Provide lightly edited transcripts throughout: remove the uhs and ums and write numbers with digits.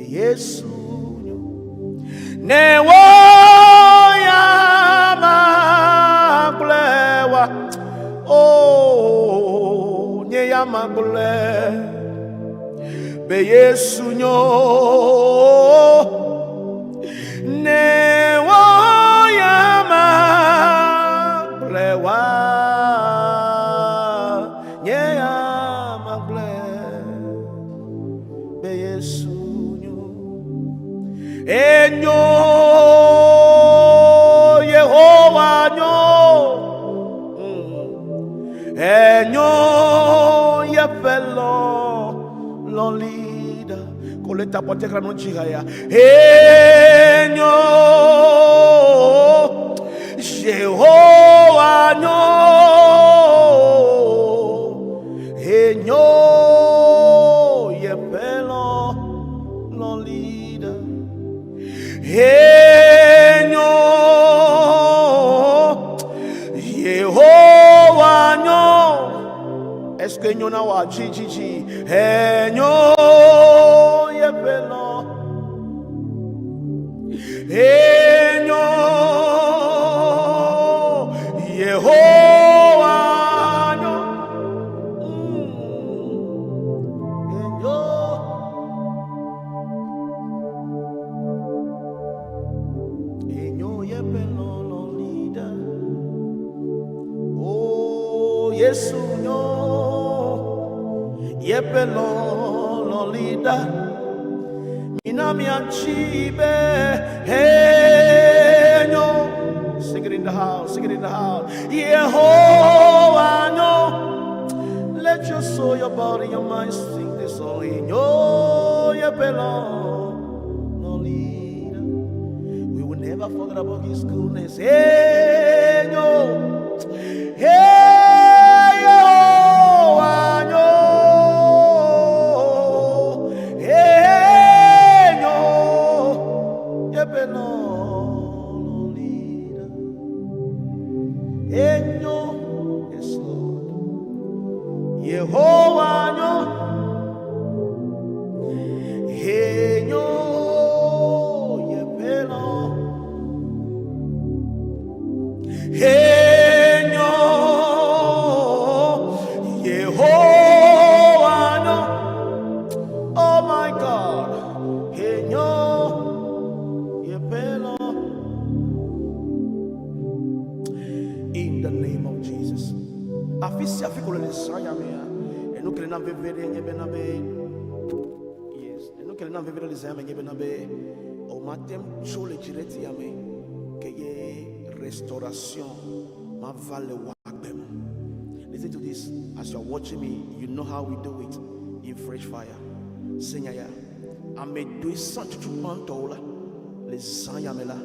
Yesu nyo. Ne wo ya ma gblɔe wa, oh, nye ya ma gblɔe be Yesu nyo. Ne wo ya ma gblɔe wa, nye ya ma gblɔe be Yesu nyo. Enyo, Yehowa nyo. Enyo yeƒe lɔlɔ̃ li ɖa. Kole tapote kra no dzi haya. Enyo, Yehowa nyo. Enyo yeƒe lɔlɔ̃ li ɖa. Enyo, Yehowa nyo. Est-ce que nyo na wa dzi dzi dzi? Enyo yeƒe lɔ. Enyo Yehowa nyo. Enyo. Enyo yeƒe lɔlɔ̃ li ɖa. O Yesu nyo, yeƒe lɔlɔ̃ li ɖa. Mina miatsi be enyo. Sing it in the house, sing it in the house. Yehowa nyo. Let your soul, your body, your mind sing this song. Enyo yeƒe lɔlɔ̃ li ɖa. We will never forget about his goodness. Enyo. Hey, Yehowa nyo. Enyo. Yeƒe lɔlɔ̃ li ɖa. Enyo. Yes, Lord. Yehowa nyo. Enyo. Yeƒe lɔlɔ̃. Enyo. Yehowa nyo. Oh my God. Enyo. Yeƒe lɔlɔ̃. In the name of Jesus. Afi sia afi ko le le zã ya mea, enu ke le nam veve ɖe nye bena be yes, enu ke le nam veve ɖe le zã ya me nye bena be o mate ŋu tso le dziɖeti ya me ke ye restauration mava le wò agbe me. Listen to this. As you are watching me, you know how we do it in Fresh Fire. Senya ya. Ame 200 tutu gbãtɔwo la le zã ya me la,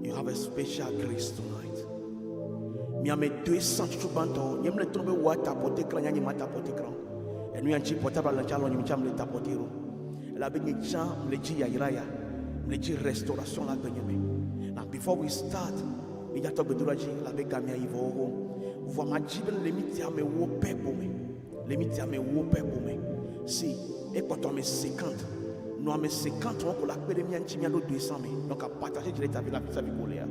you have a special grace tonight. Mi ame 200 tutu gbãtɔwo, nye mele trɔ be woa tapote kra, nye ma tapote kra. Enu ya ŋuti portable le ŋtsi alɔ nye mi tsã mele tapote ɖo. Elabe nye tsã mele dzi yayra ya, mele dzi restauration le agbenye me. Now before we start, mi dza tɔ gbedoɖa dzi elabe gamea yi vɔ xoxo. Vɔa madzi be le mi tia ame ewo pɛ kpo me. Le mi tia ame ewo pɛ kpo me. Si ekpɔtɔ ame 50. Nɔ ame 50 wɔn ko la kpe ɖe mía ŋuti míaɖo 200 me. Donc a partager direct avec la pizza ko lea.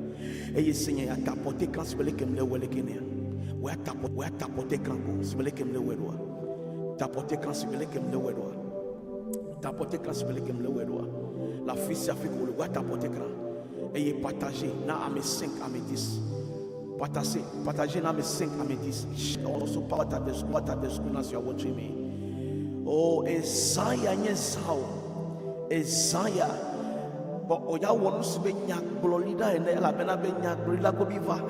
Eye se nye ya tapote kan si be leke mle wɔ leke nea. Wɔ ya tapo wɔ ya tapote kan ko si be leke mle wɔ ɖoa. Tapote kan si be leke mle wɔ ɖoa. Tapote kan si be leke mle wɔ ɖoa. La fi sia fi ko le wɔ ya tapote kan. Eye partager na ame 5 ame 10. Partager, partager na ame 5 ame 10. Also part of the squad at the screen as you are watching me. Oh, ezã ya nye zã o. Ezã ya. Bɔn oya wɔ nu si be nyagblɔɖila ene elabena be nyagblɔɖila go mi va.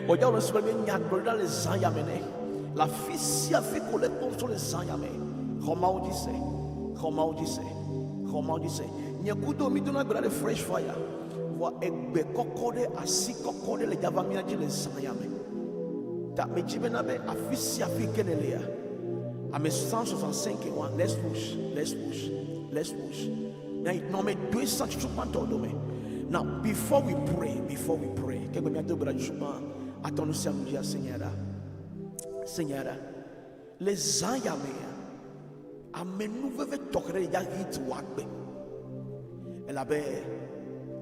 Oya wɔ nu si be nyagblɔɖila le zã ya me ne. Le afi sia afi ko le kpɔm tso le zã ya me. Xɔ Mawu dzi se. Xɔ Mawu dzi se. Xɔ Mawu dzi se. Nye kudo mi dona gbe ɖa ɖe fresh fire. Vɔa egbe kɔkɔ ɖe asi kɔkɔ ɖe le dzava mía dzi le zã ya me. Ta medzi bena be afi sia afi ke ne lea, ame 165 wa, let's push, let's push, let's push. Now, nɔ ame 200 tutu gbãtɔ dome. Now, before we pray, before we pray, ke gbe míado gbe ɖa tutu gbã, atɔ nu sia nu dzi ase nya ɖa. Se nya ɖa. Le zã ya mea, Amenuveve tɔxɛ ɖe ya hit wò agbe. Elabe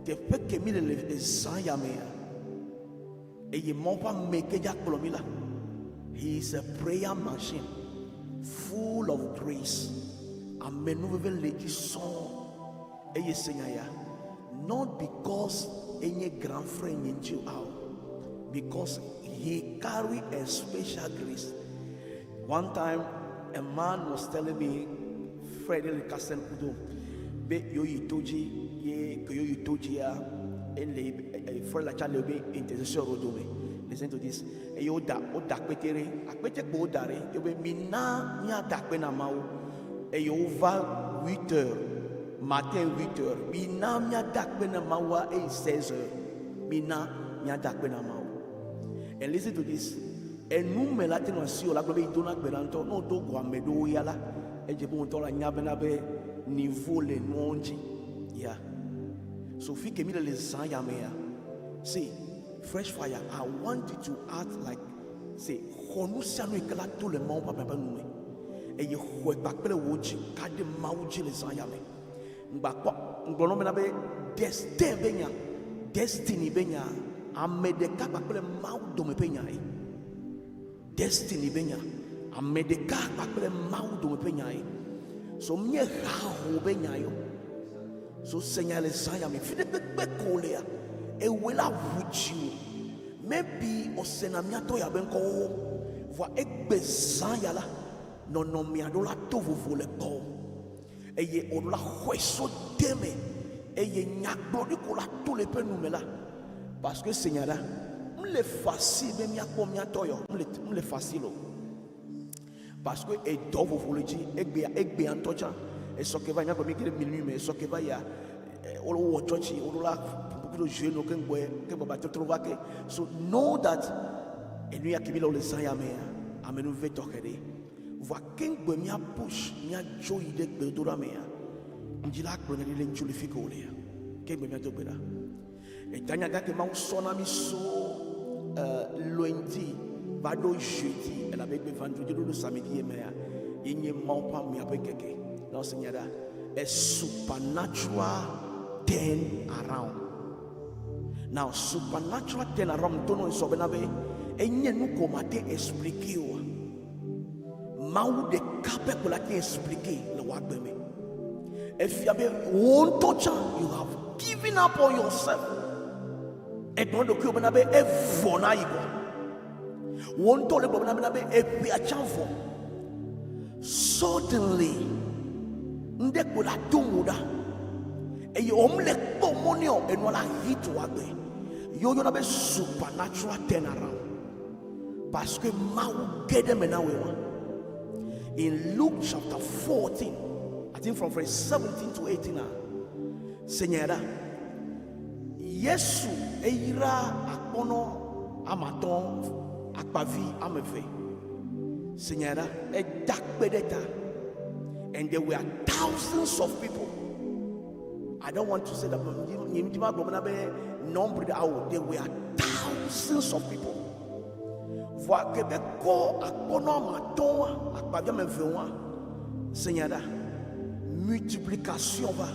teƒe ke mi le le zã ya mea, eye Mawu ƒe ame ke dza kplɔ mi la, he is a prayer machine full of grace. Amenuveve le dzi sɔŋ. Eye se nya ya, not because enye grand frère nye ŋuti o, ao, because he carry a special grace. One time, a man was telling me, Fred le kasem kudo, be yo yi to dzi, ye ke yo yi to dzia, ele Fred la tsa le be intercesseur wo dome. Listen to this. Eye woda woda akpete ɖe, akpete kpo woda ɖe, ye be mina míada akpe na Mawu. Eye wova 8 heures, matin 8 heures, mina míada akpe na Mawua eyi 16 heures, mina míada akpe na Mawu. And listen to this. Enu me la te nɔ asi o la gblɔ be yi dona gbe ɖa ŋutɔ. Ne wodo go ame ɖewo ya la, edze be ŋutɔ la nya bena be niveau le nuawo ŋuti. Ya. So fi ke mi le le zã ya mea, see, fresh fire, I want you to act like, say, xɔ nu sia nu yi ke la to le Mawu ƒe ame ƒe nu me. Eye xɔe kpakple wò dzi ka ɖe Mawu dzi le zã ya me. Ŋgba kpɔ, ŋgblɔ nɔ bena be destin be nya, destiny be nya, ame ɖeka kpakple Mawu dome ƒe nya ye. Destiny be nya, ame ɖeka kpakple Mawu dome ƒe nya ye. So míe haho be nya yo. So se nya le zã ya me. Fi ɖe kpekpe ko lea, ewe la ʋu dziwò. Maybe osena míatɔ ya be ŋkɔwo. Vɔa egbe zã ya la, nɔnɔmea ɖo la to vovo le gbɔwò. Eye wòɖo la xɔe so de me eye nyagblɔɖi ko la to le eƒe nu me la parce que se nya ɖa mle facile be míakpɔ míatɔ yɔ mle mle facile o parce que edɔ vovo le dzi egbea egbea ŋutɔ tsã esɔ ke va míakpɔ mi ke ɖe minuit me esɔ ke va ya wowɔ tsɔtsi woɖo la kudo jeune ke ŋgbɔe ke baba trɔtrɔ va ke so know that enu ya ke mi le wo le zã ya mea amenuve tɔxɛ ɖe. Vɔa keŋ gbe mía push mía dzo yi ɖe gbedodoɖa mea, ŋdzi la gblɔ nya ɖi le ŋutsu le fi ke wòlea. Keŋ gbe mía do gbe ɖa. Eta nya gã ke Mawu sɔ na mí so lundi va ɖo jeudi elabe egbe vendredi ɖo ɖo samedi ye mea, ye nye Mawu ƒe amea ƒe ŋkeke. Na wose nya ɖa. A supernatural turn around. Now supernatural turn around to no sɔ bena be enye nu ko mate explique oa. Mawu ɖeka pɛ ko la te explique le wò agbe me. Efia be wò ŋutɔ tsã you have given up on yourself. Egblɔ ɖokuiwò bena be evɔ na yi kɔ. Wò ŋutɔ le gblɔ bena bena be eƒea tsã vɔ. Suddenly, ŋɖe kpo la do mo ɖa eye wòm le kpɔ mɔ nɛ o enua la hit wò agbe. Ye woyɔna be supernatural turnaround. Parce que Mawu ge ɖe eme na wòe wa. In Luke chapter 14, I think from verse 17 to 18, ah, se nya ɖa. Yesu eyra akpɔnɔ ame atɔ̃, akpavi ame eve. Se nya ɖa, eda kpe ɖe ta. And there were thousands of people. I don't want to say that, but nye ŋuti ma gblɔ bena be nombre ɖe awo, there were thousands of people. Vɔa ke be kɔ akpɔnɔ ame atɔ̃a, akpavi ame eve wa, se nya ɖa, multiplication va.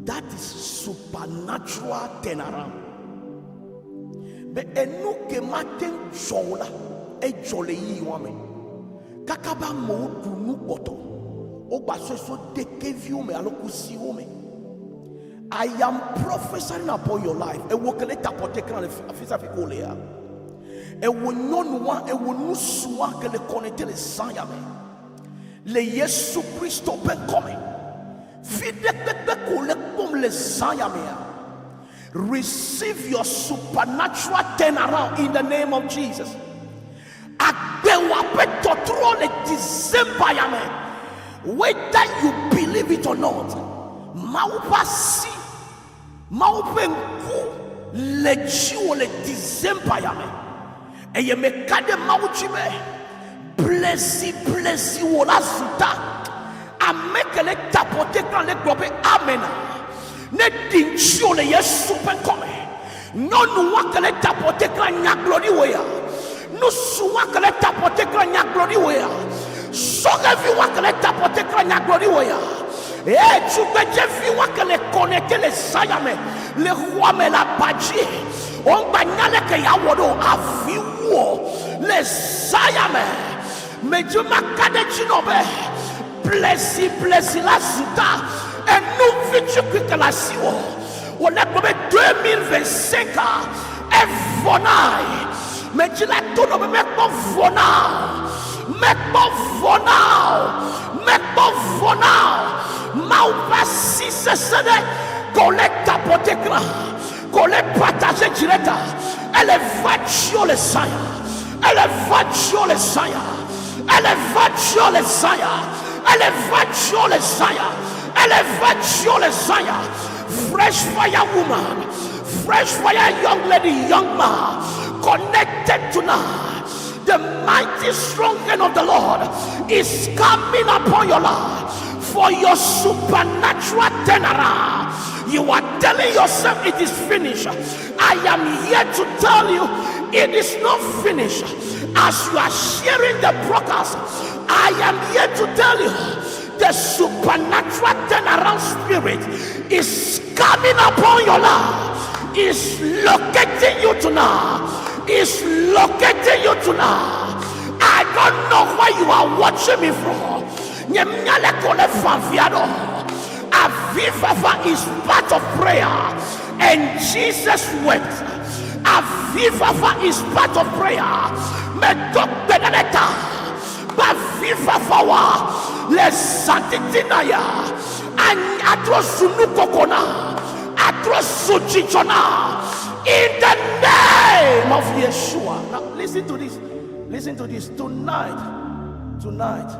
That is supernatural turnaround. Be enu ke mate ŋu dzɔ o la, edzɔ le ɣeyiɣi wa me. Kaka be amewo ɖu nu kpɔtɔ, wogba sɔe sɔ de keviwo me alo kusiwo me. I am prophesying upon your life. Ewo ke le tapote kran le afi sia afi ke wolea. Ewo nyɔnua, ewo nusua ke le connecté le zã ya me. Le Yesu Kristo ƒe ŋkɔ me. Fi ɖe kpekpe ko le kpɔm le zã ya mea. Receive your supernatural turnaround in the name of Jesus. Agbe wò aƒe tɔtrɔ le December ya me. Whether you believe it or not, Mawu ƒe asi, Mawu ƒe ŋku le dziwò le December ya me. Eye meka ɖe Mawu dzi be blesi blesi wò la zu ta. Ame ke le taƒote kple le gblɔ be amena. Ne ɖi ŋutiwò le Yesu ƒe ŋkɔ me. Nyɔnu wa ke le taƒote kple nyagblɔɖi wò ya. Nusu wa ke le taƒote kple nyagblɔɖi wò ya. Sɔhɛvi wa ke le tapote kple nyagblɔɖi wɔ ya. Ee, tugbedzevi wa ke le connecté le zã ya me, le xɔa me le aba dzi. Woŋgba nya leke yeawɔ ɖo avi wɔ le zã ya me. Medzi maka ɖe edzi nɔ be blesi blesi la zu ta enu vitukui ke le asiwò. Wòle gblɔ be 2025 evɔ na ye. Medzi la to nɔ be mekpɔ vɔ na o. Mekpɔ vɔ na o. Mekpɔ vɔ na o. Mawu ƒe asi sesẽ ɖe ke wòle tapote kra, ke wòle partage dzi ɖe ta. Ele va dziwò le zã ya. Ele va dziwò le zã ya. Ele va dziwò le zã ya. Ele va dziwò le zã ya. Ele va dziwò le zã ya. Fresh fire woman, fresh fire young lady, young man, connected tonight. The mighty strong hand of the Lord is coming upon your life for your supernatural turnaround. You are telling yourself it is finished. I am here to tell you it is not finished. As you are sharing the broadcast, I am here to tell you the supernatural turnaround spirit is coming upon your life, is locating you tonight, is locating you tonight. I don't know where you are watching me from. Avifafa is part of prayer, and Jesus wept. Avifafa is part of prayer. Bavifafawa le zã titina ya atrɔ zu nukoko na atrɔ zu dzidzɔ na in the name of Yeshua. Now listen to this. Listen to this. Tonight, tonight.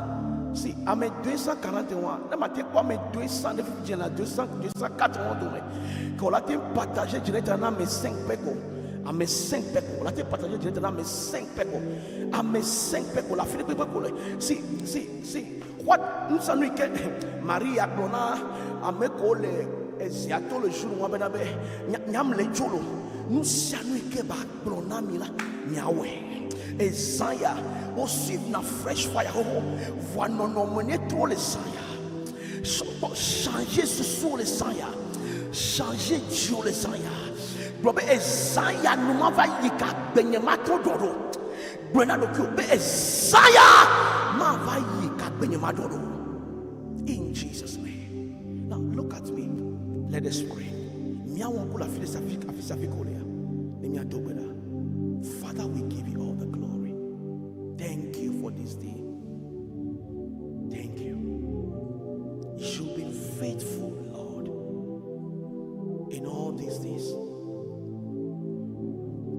See, ame 241. Ne ma te kpɔ ame 200 ne fifi dze la 200 281 dome. Ke wòla te partager direct na ame 5 pɛ ko. Ame 5 pɛ ko. Wòla te partager direct na ame 5 pɛ ko. Ame 5 pɛ ko le afi ɖe kpekpe ko le. Si, si, si. What nusanu yi ke Maria gblɔ na ame kewo le ezia to le jour wa bena be nyam le tso lo. Nusianu yi ke ba gblɔ na mi la miawɔe. Ezã ya wo suive na fresh fire xoxo. Vɔa nɔnɔme ne trɔ le zã ya. Changer susu le zã ya. Changer dziwo le zã ya. Gblɔ be ezã ya nu ma va yi ka gbenye ma trɔ ɖɔ ɖo. Gblɔe na ɖokuiwò be ezã ya ma va yi ka gbenye ma ɖɔ ɖo. In Jesus name. Now look at me. Let us pray. Míawɔ ŋku le afi ɖe sia afi afi sia afi ko lea. Ne míado gbe ɖa. Father, we give you all the glory. Thank you for this day. Thank you. You've been faithful, Lord, in all these days.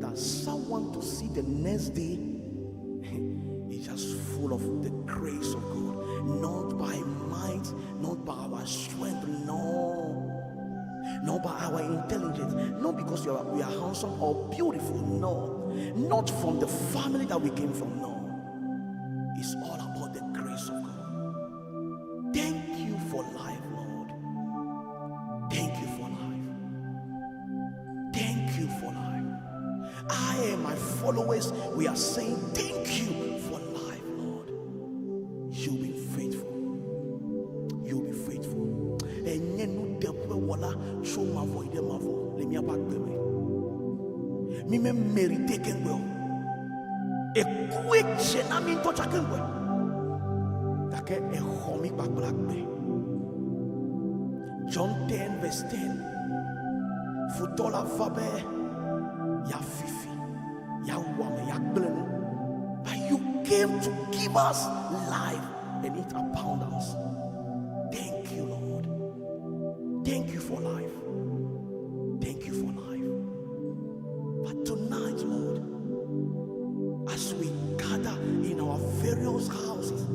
That someone to see the next day is just full of the grace of God. Not by might, not by our strength, no. Not by our intelligence, not because we are handsome or beautiful, no. Not from the family that we came from, no. It's all about the grace of God. Thank you for life, Lord. Thank you for life. Thank you for life. I and my followers, we are saying thank you for life, Lord. You've been faithful. You'll be faithful. Enye nuteƒewɔla tso mavɔ yi ɖe mavɔ le míaƒe agbe me. Mi me mérite keŋgbe o. Ekue dze na mi ŋutɔ tsa keŋgbe. Gake exɔ mi kpakple agbe. John 10 verse 10. Futɔ la va be yeafifi, yeawu ame, yeagblẽ nu. But you came to give us life and its abundance. Thank you, Lord. Thank you for life. Thank you for life. But tonight, Lord, as we gather in our various houses,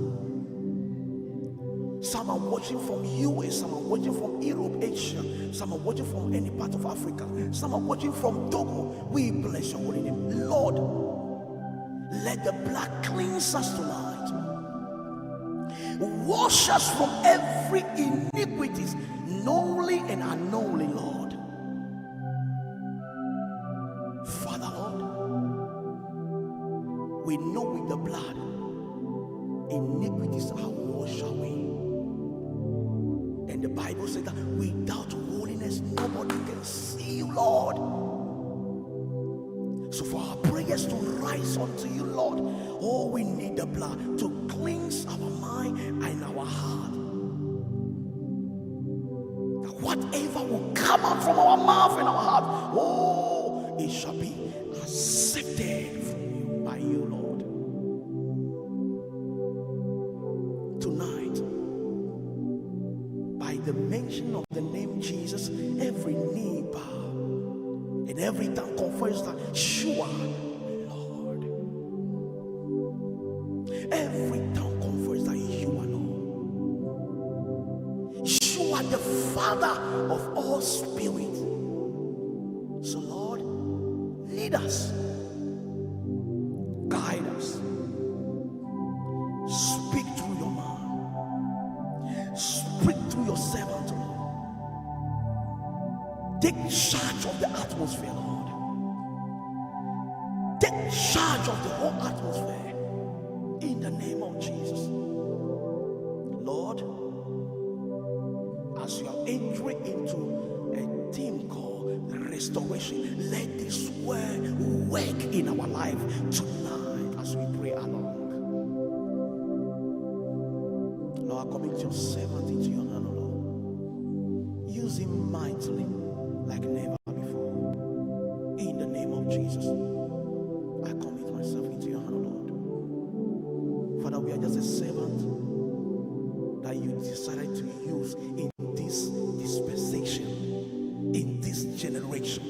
some are watching from US, some are watching from Europe, Asia, some are watching from any part of Africa, some are watching from Togo. We bless your holy name. Lord, let the blood cleanse us tonight. Wash us from every iniquities, knowingly and unknowingly, Lord. Father, Lord, we know with the blood, Iniquities are washed away. And the Bible said that without holiness, nobody can see you, Lord. So for our prayers to rise unto you, Lord, oh, we need the blood to cleanse our mind and our heart. That whatever will come out from our mouth and our heart, oh, it shall be accepted from you by you, Lord. Tonight, by the mention of the name Jesus, every knee bow and every tongue confess that you are Lord. Every tongue confess that you are Lord. You are the Father of all spirit. So, Lord, lead us, guide us, speak through your man, speak through your servant, Lord. Take charge of the atmosphere, Lord. Take charge of the whole atmosphere in the name of Jesus. Lord, as you are entering into a theme called restoration, let this word work in our life tonight as we pray along. Lord, I commit your servant into your hand, O Lord. Use him mightily like never before. In the name of Jesus, I commit myself into your hand, O Lord. Father, we are just a servant that you decided to use in this dispensation, in this generation.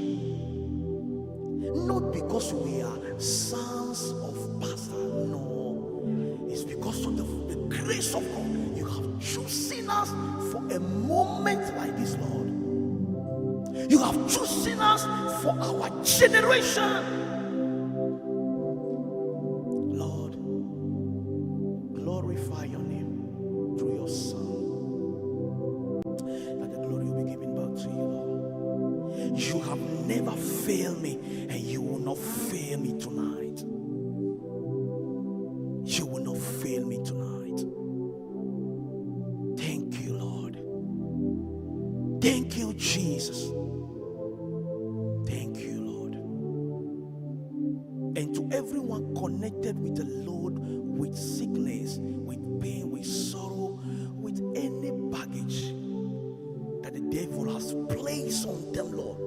Not because we are sons of pastor, no. It's because of the grace of God. You have chosen us for a moment like this, Lord. You have chosen us for our generation. Lord, glorify your name through your Son, that the glory will be given back to you, Lord. You have never failed me, and you will not fail me tonight. You will not fail me tonight. Thank you, Lord. Thank you, Jesus. Thank you, Lord. And to everyone connected with the Lord, with sickness, with pain, with sorrow, with any baggage that the devil has placed on them, Lord,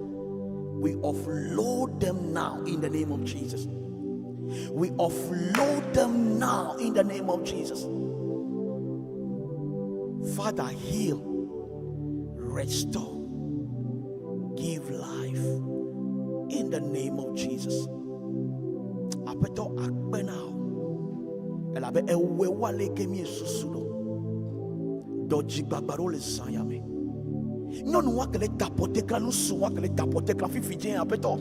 we offload them now in the name of Jesus. We offload them now in the name of Jesus. Father, heal, restore, give life in the name of Jesus. Aƒetɔ akpe na wò elabe ewɔe wu ale ke míesusu ɖo. Dɔdzigbagba ɖewo le zã ya me. Nyɔnu wa ke le tapote kla nusu wa ke le tapote kla fifi dze aƒetɔ.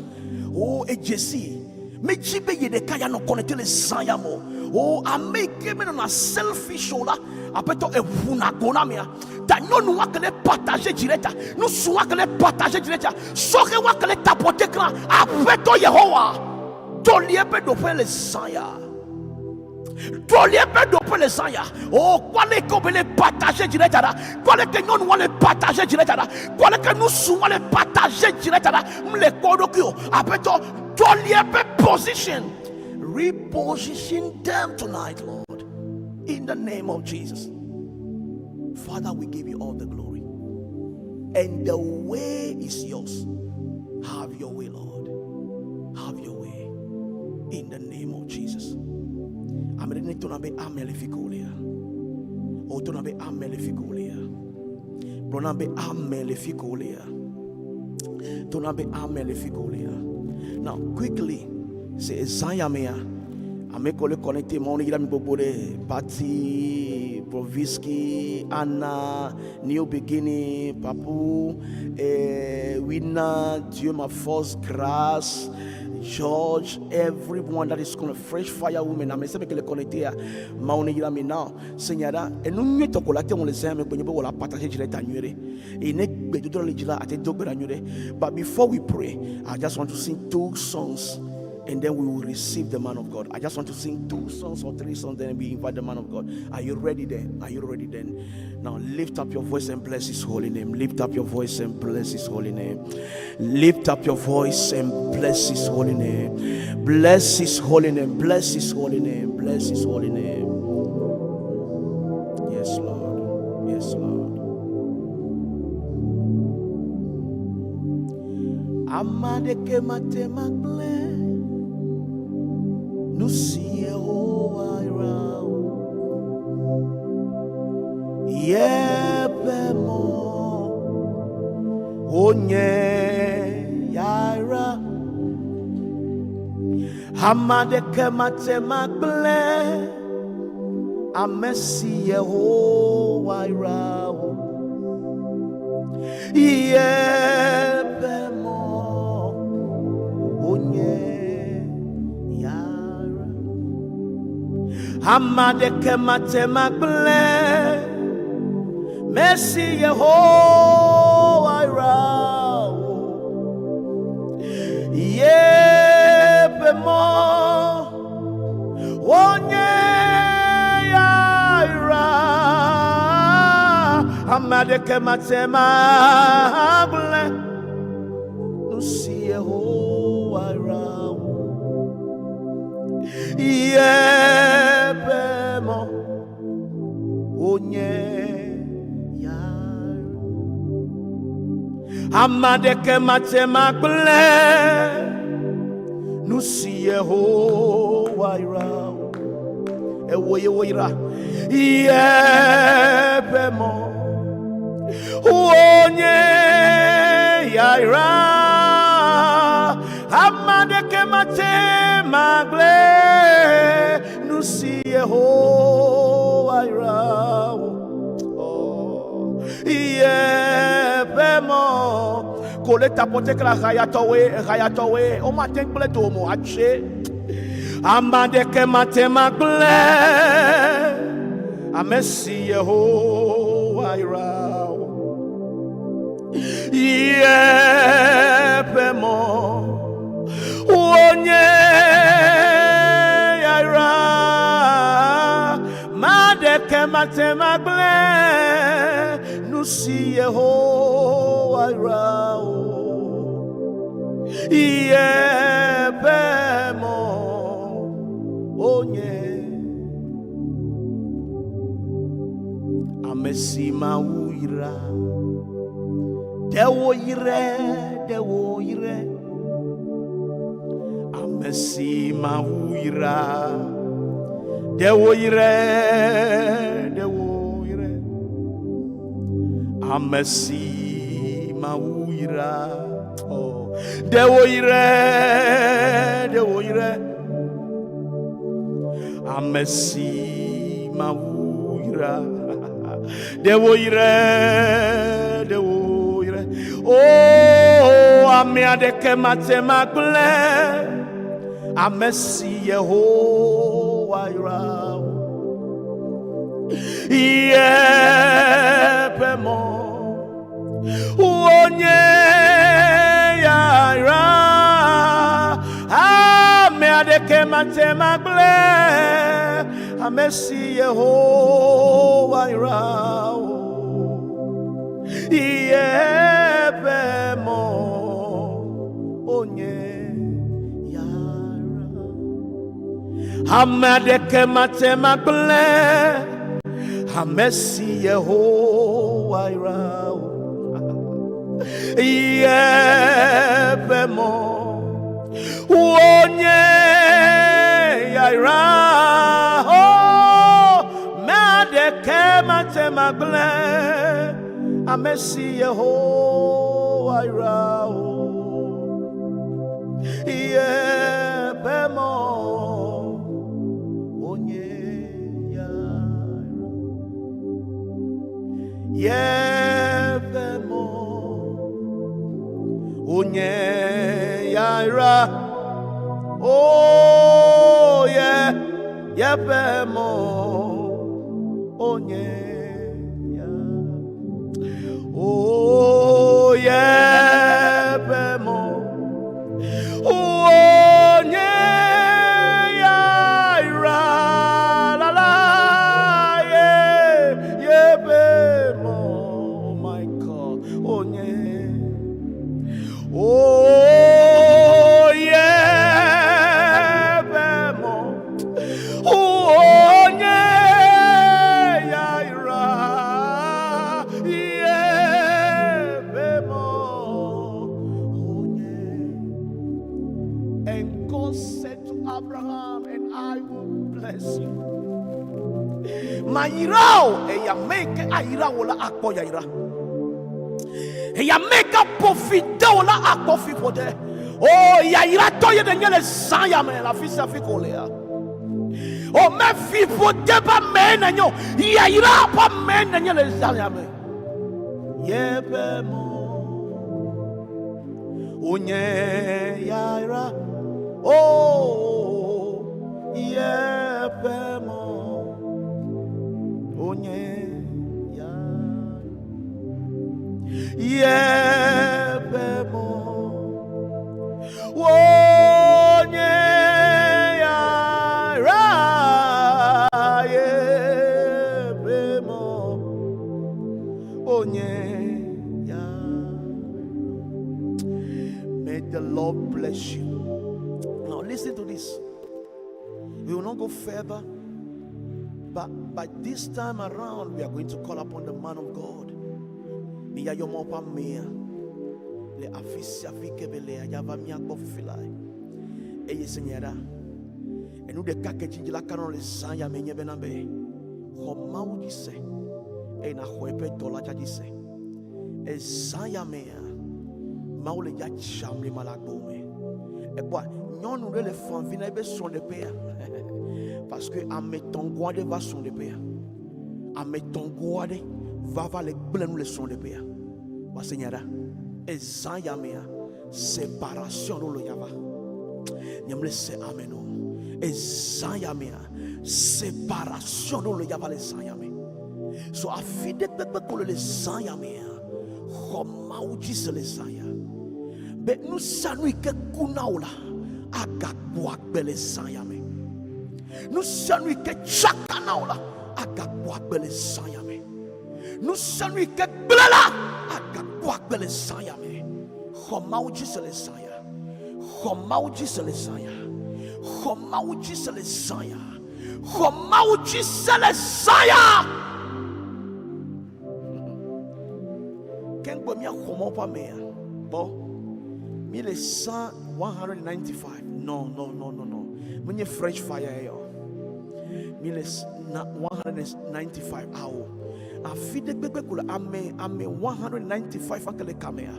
O edze si. Medzi be ye ɖeka ya nɔ connecté le zã ya me o. O ame yi ke menɔna selfish o la, aƒetɔ eʋuna go na mea. Ta nyɔnu wa ke le partager dzi ɖe ta, nusu wa ke le partager dzi ɖe ta, sɔhɛ wa ke le tapote kla, aƒetɔ Yehowa tɔli eƒe ɖoƒe le zã ya. Tɔli eƒe ɖoƒe le zã ya. O kpɔ ale ke wobe le partager dzi ɖe ta ɖa. Kpɔ ale ke nyɔnu wa le partager dzi ɖe ta ɖa. Kpɔ ale ke nusu wa le partager dzi ɖe ta ɖa. M le kpɔ ɖokui o. Aƒetɔ tɔli eƒe position. Reposition them tonight, Lord. In the name of Jesus. Father, we give you all the glory. And the way is yours. Have your way, Lord. Have your way. In the name of Jesus. Ame ɖe ne tona be amen le fi ko lea. O tona be amen le fi ko lea. Gblɔ na be amen le fi ko lea. Tona be amen le fi ko lea. Now, quickly, c'est zã ya mea. Ame ko le connecté ma wone yira mi gbogbo ɖe Party, Proviski, Anna, New Beginning, Papu, Wina, Dieu ma force, grâce, George, everyone that is gonna fresh fire women. Ame sia ame ke le connecté a, ma wone yira mi now. Seigneur, enu nyuietɔ ko la te ŋu le zã ya me kpe nye be wòle partager dzi ɖe ta nyuie ɖe. Eye ne gbedodoɖa le dzi la, ate do gbe ɖa nyuie ɖe. But before we pray, I just want to sing two songs. and then we will receive the man of God. I just want to sing 2 songs or 3 songs, then we invite the man of God. Are you ready then? Are you ready then? Now lift up your voice and bless his holy name. Lift up your voice and bless his holy name. Lift up your voice and bless his holy name. Bless his holy name. Bless his holy name. Bless his holy name. Yes, Lord. Yes, Lord. Amadeke matema gble nusi Yehowa yra o. Yeƒe mɔ wonye yayra. Ame aɖeke mate magblẽ ame si Yehowa yra o. Yeƒe mɔ wonye yayra. Ame aɖeke mate magblẽ Messi Yehowa yra o. Yeƒe mɔ wonye yayra. Ame aɖeke mate magblẽ nu si Yehowa yra o. Yeƒe mɔ wonye yayra. Ame aɖeke mate magblẽ nu si Yehowa yra o. Ewo ye woyra. Yeƒe mɔ wonye yayra. Ame aɖeke mate magblẽ nu si Yehowa yra o. Oh, yeƒe mɔ ko le tapote kla hayatɔwoe hayatɔwoe womate gblẽ dome o atse. Ame aɖeke mate magblẽ ame si Yehowa yra o. Yeƒe mɔ wonye yayra. Maɖeke mate magblẽ nu si Yehowa yra o. Yeƒe mɔ wonye ame si Mawu yra. Ɖe woyrae, ɖe woyrae. Ame si Mawu yra. Ɖe woyrae, ɖe woyrae. Ame si Mawu yra. Oh, ɖe woyrae, ɖe woyrae. Ame si Mawu yra. Ɖe woyrae, ɖe woyrae. Oh, ame aɖeke mate magblẽ ame si Yehowa yra o. Yeƒe mɔ wonye yayra. Ame aɖeke mate magblẽ ame si Yehowa yra o. Yeƒe mɔ wonye yayra. Ame aɖeke mate magblẽ ame si Yehowa yra o. Yeƒe mɔ wonye yayra. Oh, ame aɖeke mate magblẽ ame si Yehowa yra o. Yeƒe mɔ wonye yayra. Yeƒe mɔ wonye yayra. Oh, yeah, yeƒe mɔ wonye yayra. Oh, yeƒe mɔ wonye Onye. Oh, yeah, bemo. Onye yaira. Yeah, bemo. Onye. And God said to Abraham, and I will bless you. Mayra wò, eya me ke ayra wò la akpɔ yayra. Eya me ke aƒo fi de wò la akpɔ fiƒode. O yayratɔ ye nenye le zã ya me le afi sia afi ko lea. O me fiƒode ƒe amee nenye o, yayra ƒe amee nenye le zã ya me. Yeƒe mɔ wonye yayra. O yeƒe mɔ wonye yayra. Yeƒe mɔ wonye yayra. Yeƒe mɔ wonye yayra. May the Lord bless you. Now listen to this. We will not go further, but by this time around, we are going to call upon the man of God. Miya yomo pa mea. Le afi sia afi ke be lea, ya va mía gbɔ fifi lae. Eye se nye ɖa. Enu ɖeka ke dzi la kanɔ le zã ya me nye bena be xɔ Mawu dzi se eye naxɔ eƒe dɔla dza dzi se. Ezã ya mea, Mawu le dza tsam le ma le agbo me. Ekpɔa nyɔnu ɖe le fɔ̃ vi na ebe srɔ̃ɖeƒea parce que ame tɔ̃go aɖe va srɔ̃ɖeƒea. Ame tɔ̃go aɖe va va le gblẽ nu le srɔ̃ɖeƒea. Wòase nya ɖa. Ezã ya mea, séparation ɖo le ya va. Nye mle se amen o. Ezã ya mea, séparation ɖo le ya va le zã ya me. So afi ɖe kpekpe ko le le zã ya mea, xɔ Mawu dzi se le zã ya. Be nu sia nu yi ke ku na wò la, agagbɔ agbe le zã ya me. Nu sia nu yi ke tsaka na wò la, agagbɔ agbe le zã ya me. Nu sia nu yi ke gblẽ la, agagbɔ agbe le zã ya me. Xɔ Mawu dzi se le zã ya. Xɔ Mawu dzi se le zã ya. Xɔ Mawu dzi se le zã ya. Xɔ Mawu dzi se le zã ya. Ke ŋgbe míaxɔ Mawu ƒe amea gbɔ. Mi le 195. Non, non, non, non, non. Menye fresh fire ye o. Mi le 195 awo. Afi ɖe kpekpe ko le ame ame 195 ake le kamea.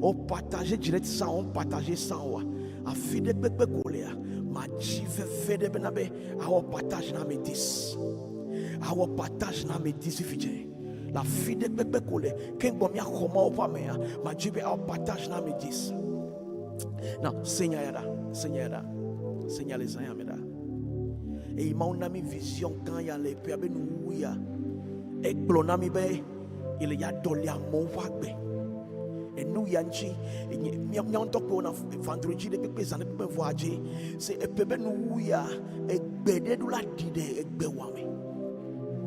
O partager direct sans, on partager sans wa. Afi ɖe kpekpe ko lea. Madzi veve ɖe bena be awɔ partage na ame 10. Awɔ partage na ame 10 fifi dze. Le afi ɖe kpekpe ko le ke ŋgbɔ míaxɔ Mawu ƒe amea. Madzi be awɔ partage na ame 10. Na se nya ya ɖa, se nya ya ɖa, se nya le zã ya me ɖa. Eye Mawu na mi vision gã ya le ƒea be nuwuwu ya. Egblɔ na mi be yele ya ɖɔli amewo ƒe agbe. Enu ya ŋuti mía ŋutɔ kpe wɔna vendredi ɖe kpekpe zã ɖe kpekpe vɔa dzi. Se eƒe be nuwuwu ya egbe ɖe ɖo la ɖi ɖe egbe wɔame.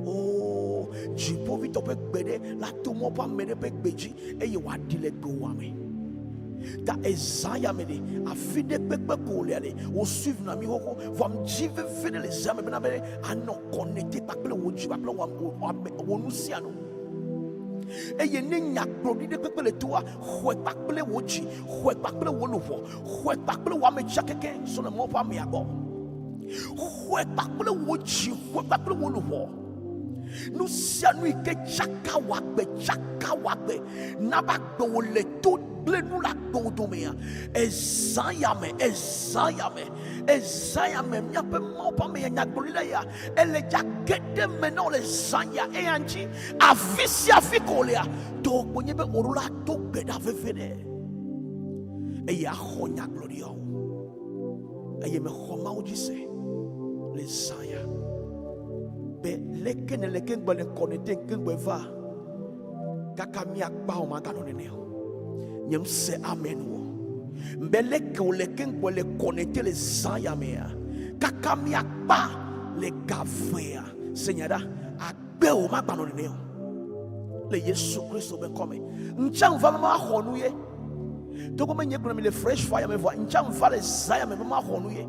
Oh, dziƒovitɔ ƒe gbe ɖe la to mɔ ƒe ame ɖe ƒe gbe dzi eye wòaɖi le gbe wɔame. Ta ezã ya me ɖe afi ɖe kpekpe ko wòlea ɖe wò suive na mi xoxo vɔ dzi veve ɖe le zã me bena be anɔ connecté kpakple wò dzi kpakple wò nu sia nu. Eye ne nyagblɔɖi ɖe kpekpe le toa, xɔe kpakple wò dzi, xɔe kpakple wò luʋɔ, xɔe kpakple wò ametsia keke sɔ le Mawu ƒe amea gbɔ. Xɔe kpakple wò dzi, xɔe kpakple wò luʋɔ. Nu sia nu yi ke tsaka wò agbe, tsaka wò agbe, na be agbe wò le to gblẽ nu le agbewo domea. Ezã ya me, ezã ya me, ezã ya me, míaƒe Mawu ƒe ame ya nyagblɔɖila ya, ele dza ge ɖe me na wò le zã ya eya ŋuti. Afi sia afi ko wòlea, tɔwò kpo nye be wò ɖo la do gbe ɖa veve ɖe. Eye axɔ nyagblɔɖiawo. Eye mexɔ Mawu dzi se le zã ya. Be leke ne leke ŋgbe le kɔ ne te ke ŋgbe va. Kaka míakpa wo maganɔ nene o. Nye ŋusẽ amen o. Mbe leke wòle ke ŋgbe le kɔ ne te le zã ya mea. Kaka míakpa le gavea. Se nya ɖa, agbe wo magbanɔ nene o. Le Yesu Kristo be ŋkɔ me. Ŋtsa ŋva be maxɔ nu ye. Togbɔ be nye gblɔ mi le fresh fire me vɔa ŋtsa ŋva le zã ya me be maxɔ nu ye.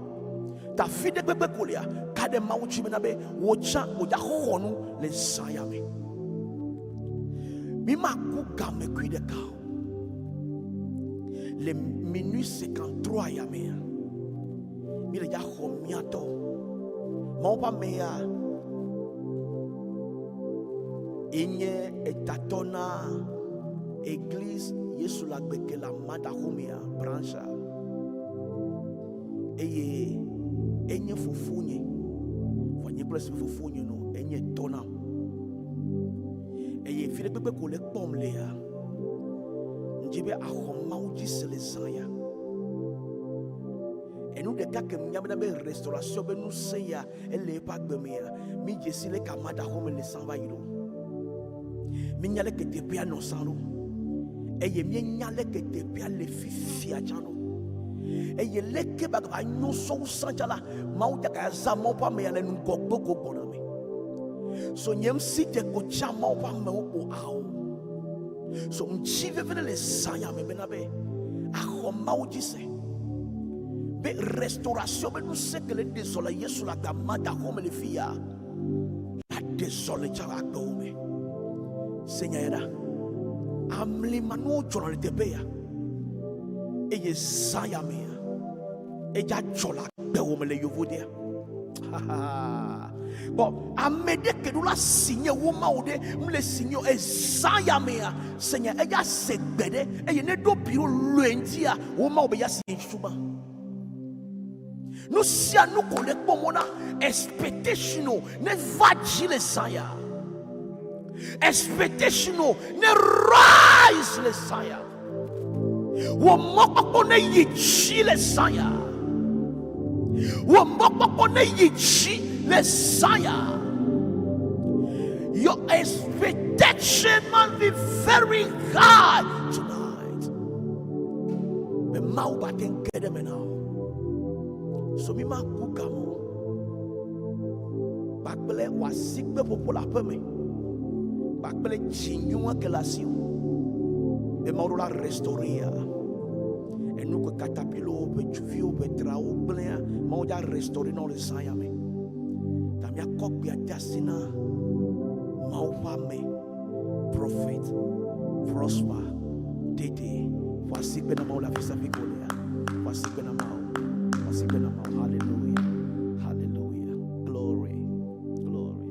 Ta fi ɖe kpekpe kolia ka ɖe Mawu dzi bena be wò tsã wò dza xɔ nu le zã ya me. Mi ma ku game kui ɖeka o. Le minuit 53 ya mea, mi le dza xɔ mía tɔ. Mawu ƒe ame ya enye etatɔ na Eglise Yesu le agbe ke le Amadahomea brancha. Eye enye fofonye. Vɔ nye kple si fofonye no enye tɔ nam. Eye fi ɖe kpekpe ko le kpɔm lea, ŋdzi be axɔ Mawu dzi se le zã ya. Enu ɖeka ke nya bena be restauration be ŋusẽ ya ele eƒe agbe mea, mi dze si leke amadaxɔ me le sã va yi ɖo. Mínya leke teƒea nɔ sã ɖo. Eye míenya leke teƒea le fifia tsã ɖo. Eye leke ba gava nyo sɔwu sã tsã la, Mawu dza gaya zã Mawu ƒe ame ya le ŋgɔgbe ko gbɔna me. So nye ŋsi te ko tsã Mawu ƒe amewo ko ao. So ŋtsi veve ɖe le zã ya me bena be axɔ Mawu dzi se. Be restauration be ŋusẽ ke le ɖe zɔ le Yesu le agbe amadaxɔ me le fi ya. Aɖe zɔ le tsã agbewo me. Se nya ya ɖa. Amlimanuwo dzɔna le teƒe ya. Eye zã ya mea, edza dzɔ le agbewo me le yovodea. Bɔn ame ɖe ke ɖo la si nye wo mawo ɖe mle si nye ezã ya mea se nya eya se gbe ɖe eye ne ɖo biro lɔe ŋutia wo mawo be ya si suma. Nu sia nu ko le kpɔ mɔ na expectation o ne va dzi le zã ya. Expectation o ne rise le zã ya. Wò mɔkpɔkpɔ ne yi dzi le zã ya. Wò mɔkpɔkpɔ ne yi dzi le zã ya. Your expectation must be very high tonight. Be Mawu ba te ŋu ge ɖe eme na wò. So mi ma ku game o. Kpakple wò asigbe ƒoƒo le aƒe me. Kpakple dzi nyuie ke le asiwò. Be Mawu ɖo la restaurer enu ke katapilo ƒe tsuviwo ƒe trawo gblẽa Mawu dza restaurer na wo le zã ya me. Ta míakɔ gbea de asi na Mawu ƒe ame Prophet Prosper Dede. Ƒo asigbe na Mawu le afi sia fi ko lea. Ƒo asigbe na Mawu. Ƒo asigbe na Mawu. Hallelujah. Hallelujah. Glory. Glory.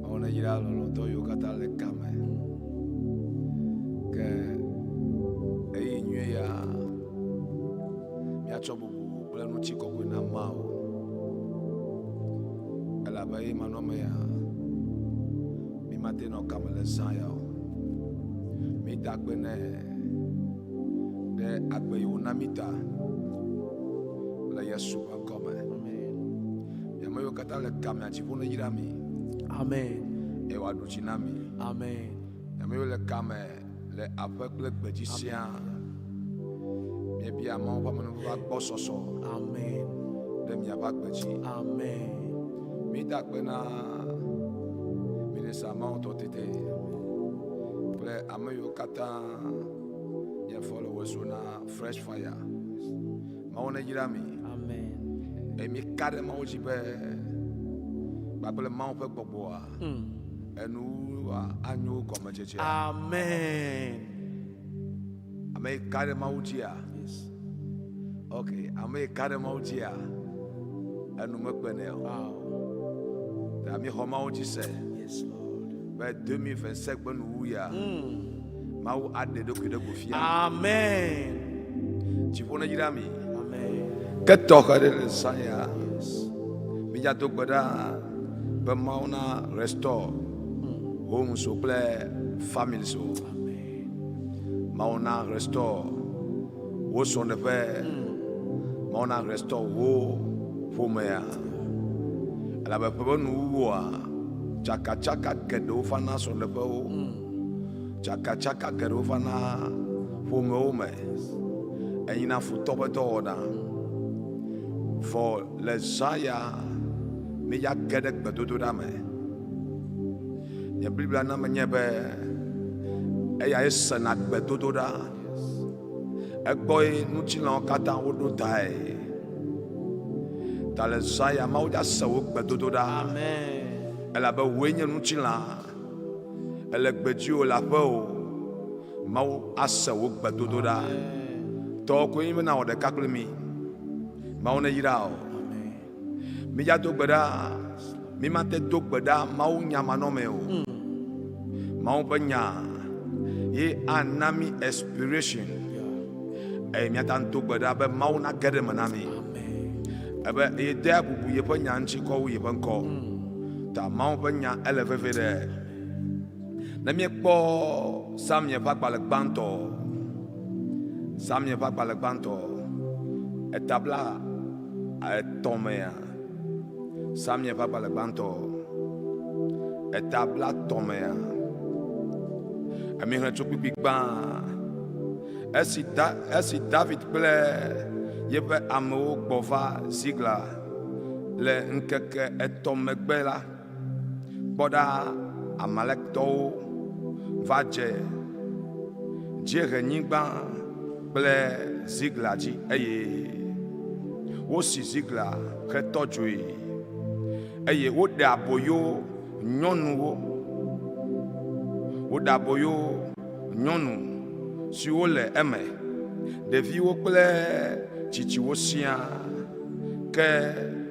Mawu neyra lɔlɔ̃tɔ yiwo katã le kame. Ke eyi nyuie ya míatsɔ bubu kple ŋutikɔkɔe na Mawu. Elabe eye manɔme ya mi mate nɔ kame le zã ya o. Mida akpe nɛ ɖe agbe yi wòna mí ta le Yesu ƒe ŋkɔ me. Mi ame yiwo katã le kamea dziƒo neyra mi. Amen. Eye wòaɖu dzi na mi. Amen. Mi ame yiwo le kame le aƒe kple gbedzi siaa. Míebia Mawu ƒe amenuveve agbɔsɔsɔ. Amen. Ɖe miaƒe agbe dzi. Amen. Mída akpe na Minista Mawu tɔ tete kple ame yiwo katã nye followers wo na Fresh Fire. Mawu neyra mi. Amen. Eye míeka ɖe Mawu dzi be kpakple Mawu ƒe gbɔgbɔa enuwua anyo gɔmedzedzea. Amen. Ame yi ka ɖe Mawu dzia? Yes. Ok, ame yi ka ɖe Mawu dzia, enu mekpe nɛ o. Wow. Ta mi xɔ Mawu dzi se. Yes, Lord. Be 2027 ƒe nuwu ya, Mawu aɖe ɖokui ɖe go fia. Amen. Dziƒo neyra mi. Amen. Ke tɔxɛ ɖe le zã ya. Yes. Mídza do gbe ɖa be Mawu na restore homes wo kple families wo. Amen. Mawu na restore wo srɔ̃ɖeƒe. Mawu na restore wo ƒomea. Elabe ƒe ƒe nuwuwua, tsakatsaka geɖewo va na srɔ̃ɖeƒewo. Tsakatsaka geɖewo va na ƒomewo me. Enyina futɔ ƒe dɔwɔna. Vɔ le zã ya míya ge ɖe gbedodoɖa me. Nye Biblia na menye be eyae sena gbedodoɖa. Egbɔe ŋutilãwo katã woɖo tae. Ta le zã ya Mawu dza se wò gbedodoɖa. Amen. Elabe wòe nye ŋutilã. Ele gbedzi o le aƒe o. Mawu ase wò gbedodoɖa. Tɔwò koe nye be nawɔ ɖeka kple mi. Mawu neyra wò. Mídza do gbe ɖa. Mi mate do gbe ɖa Mawu nya manɔmee o. Mawu ƒe nya ye ana mi expiration. Eye míata do gbe ɖa be Mawu nage ɖe eme na mi. Ebe ye dea bubu yeƒe nya ŋuti kɔ wu yeƒe ŋkɔ. Ta Mawu ƒe nya ele veve ɖe. Ne míekpɔ Samuel ƒe agbalẽ gbãtɔ, Samuel ƒe agbalẽ gbãtɔ, eta bla etɔ̃ mea, Samuel ƒe agbalẽ gbãtɔ, eta bla tɔ̃ mea, emixlẽ tso kpukpui gbã. Esi, da, esi David kple yeƒe amewo gbɔ va Zigla le ŋkeke etɔ̃ megbe la, Kpɔ ɖa, Amalektɔwo va dze dziehenyigba kple Zigla dzi, eye wosi Zigla hetɔ dzoe, eye woɖe aboyo nyɔnuwo, woɖe aboyo nyɔnu siwo le eme, ɖeviwo kple tsitsiwo siaa. Ke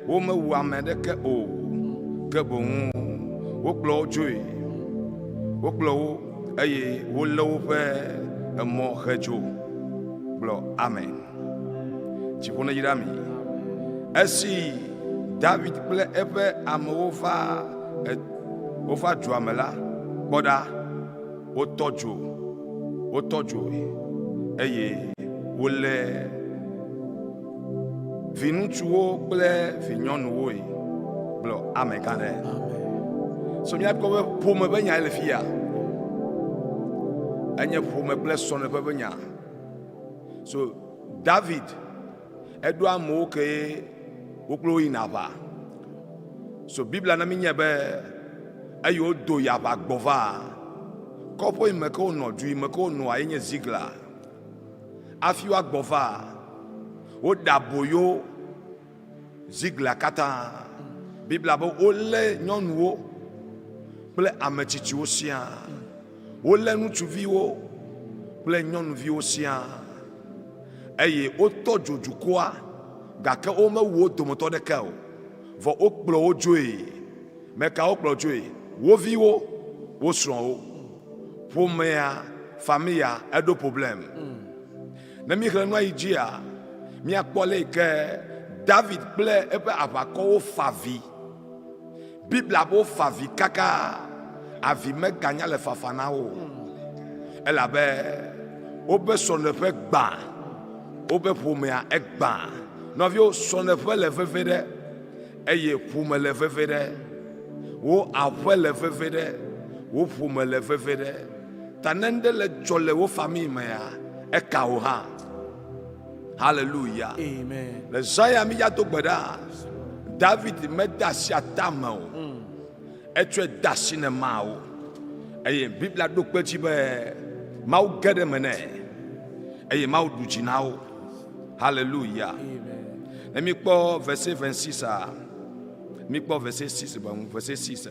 womewu ame aɖeke o, ke boŋ wokplɔ wo dzoe. Wokplɔ wo eye wolé woƒe emɔ hedzo. Gblɔ amen. Dziƒo neyra mi. Esi David kple eƒe amewo va wova dua me la, kpɔ ɖa, wotɔ dzo, wotɔ dzoe eye wolé Viŋutsuwo kple vinyɔnuwoe gblɔ amegã ɖe. So míakpɔ be ƒome ƒe nyae le fiya. Enye ƒome kple srɔ̃ɖeƒe ƒe nya. So David eɖo amewo ke wo kple wo yina aʋa. So Biblia na mínya be eye wodo yi aʋa gbɔ va kɔƒe yi me ke wonɔ, du yi me ke wonɔa ye nye Zigla. Hafi woagbɔ va, woɖe aboyo Zigla katã. Biblia be wolé nyɔnuwo kple ame tsitsiwo siaa. Wolé ŋutsuviwo kple nyɔnuviwo siaa. Eye wotɔ dzo dukɔa, gake womewu wo dometɔ ɖeke o. Vɔ wokplɔ wo dzoe. Meka wokplɔ dzoe? Wo viwo, wo srɔ̃wo. Ƒomea, famille eɖo problem. Ne míxlẽ nua yi dzia, míakpɔ ale yi ke David kple eƒe aʋakɔwo fa avi. Biblia be wofa avi kaka avi meganya le fafa na wo o. Elabe wobe srɔ̃ɖeƒe gbã, wobe ƒomea egbã. Nɔviwo, srɔ̃ɖeƒe le veve ɖe eye ƒome le veve ɖe. Wò aƒe le veve ɖe, wò ƒome le veve ɖe. Ta ne ŋɖe le dzɔ le wò famille mea, eka wò hã. Hallelujah. Amen. Le zã ya mi ya do gbe ɖa. David mede asi ata me o. Etsɔe de asi ne Mawu. Eye Biblia ɖo kpe edzi be Mawu ge ɖe eme nɛ. Eye Mawu ɖu dzi na wo. Hallelujah. Amen. Ne mi kpɔ verset 26 a, mi kpɔ verset 6 be ŋu, verset 6.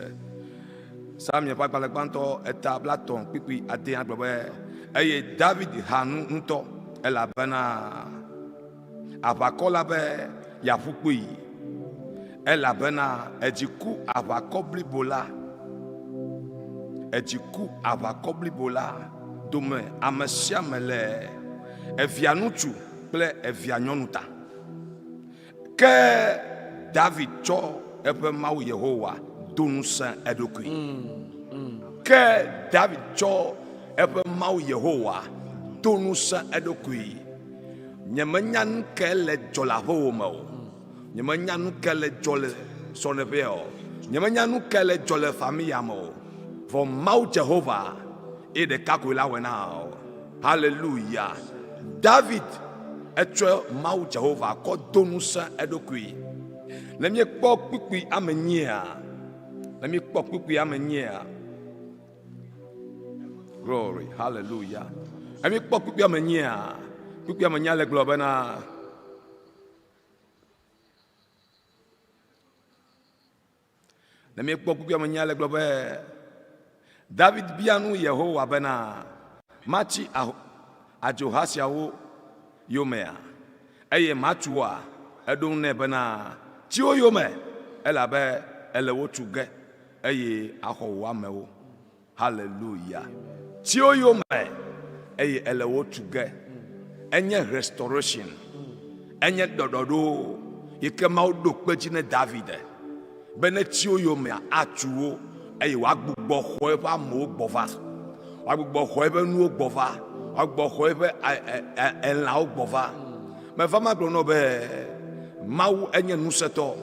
Psalmia ƒe agbalẽ gbãtɔ eta blatɔ̃ kpukpui adea gblɔ be, Eye David ha nu ŋutɔ, elabena aʋakɔ la be yeaƒu kpee, elabena edzi ku aʋakɔ blibo la, edzi ku aʋakɔ blibo la dome ame sia ame le evia ŋutsu kple evia nyɔnu ta. Ke David tsɔ eƒe Mawu Yehowa do ŋusẽ eɖokui. Ke David tsɔ eƒe Mawu Yehowa do ŋusẽ eɖokui. Nyemenya nu ke le dzɔ le aƒewò me o. Nyemenya nu ke le dzɔ le srɔ̃ɖeƒea o. Nyemenya nu ke le dzɔ le familia me o. Vɔ Mawu Jehova ye ɖeka koe la wɔe na o. Hallelujah. David. Etsɔ Mawu Jehova kɔ do ŋusẽ eɖokui. Ne míekpɔ kpukpui ame nyia, ne míekpɔ kpukpui ame nyia, glory, hallelujah. Ne míekpɔ kpukpui ame nyia, kpukpui ame nyia le gblɔ bena Ne míekpɔ kpukpuia me nya le gblɔ be David bia nu Yehowa bena, Matsi adzoha siawo yomea? Eye matu woa? Eɖo ŋu nɛ bena, Tsi wo yome, elabe èle wo tu ge, eye àxɔ wò amewo. Haleluya! Tsi wo yome, eye èle wo tu ge. Enye restoration, enye ɖɔɖɔɖo yi ke Mawu ɖo kpe dzi ne David be ne tsi wo yomea, atu wo eye wòagbugbɔ xɔ eƒe amewo gbɔ va, wòagbugbɔ xɔ eƒe nuwo gbɔ va, wòagbugbɔ xɔ eƒe elãwo gbɔ va. Meva magblɔ nɔ be Mawu enye ŋusẽtɔ.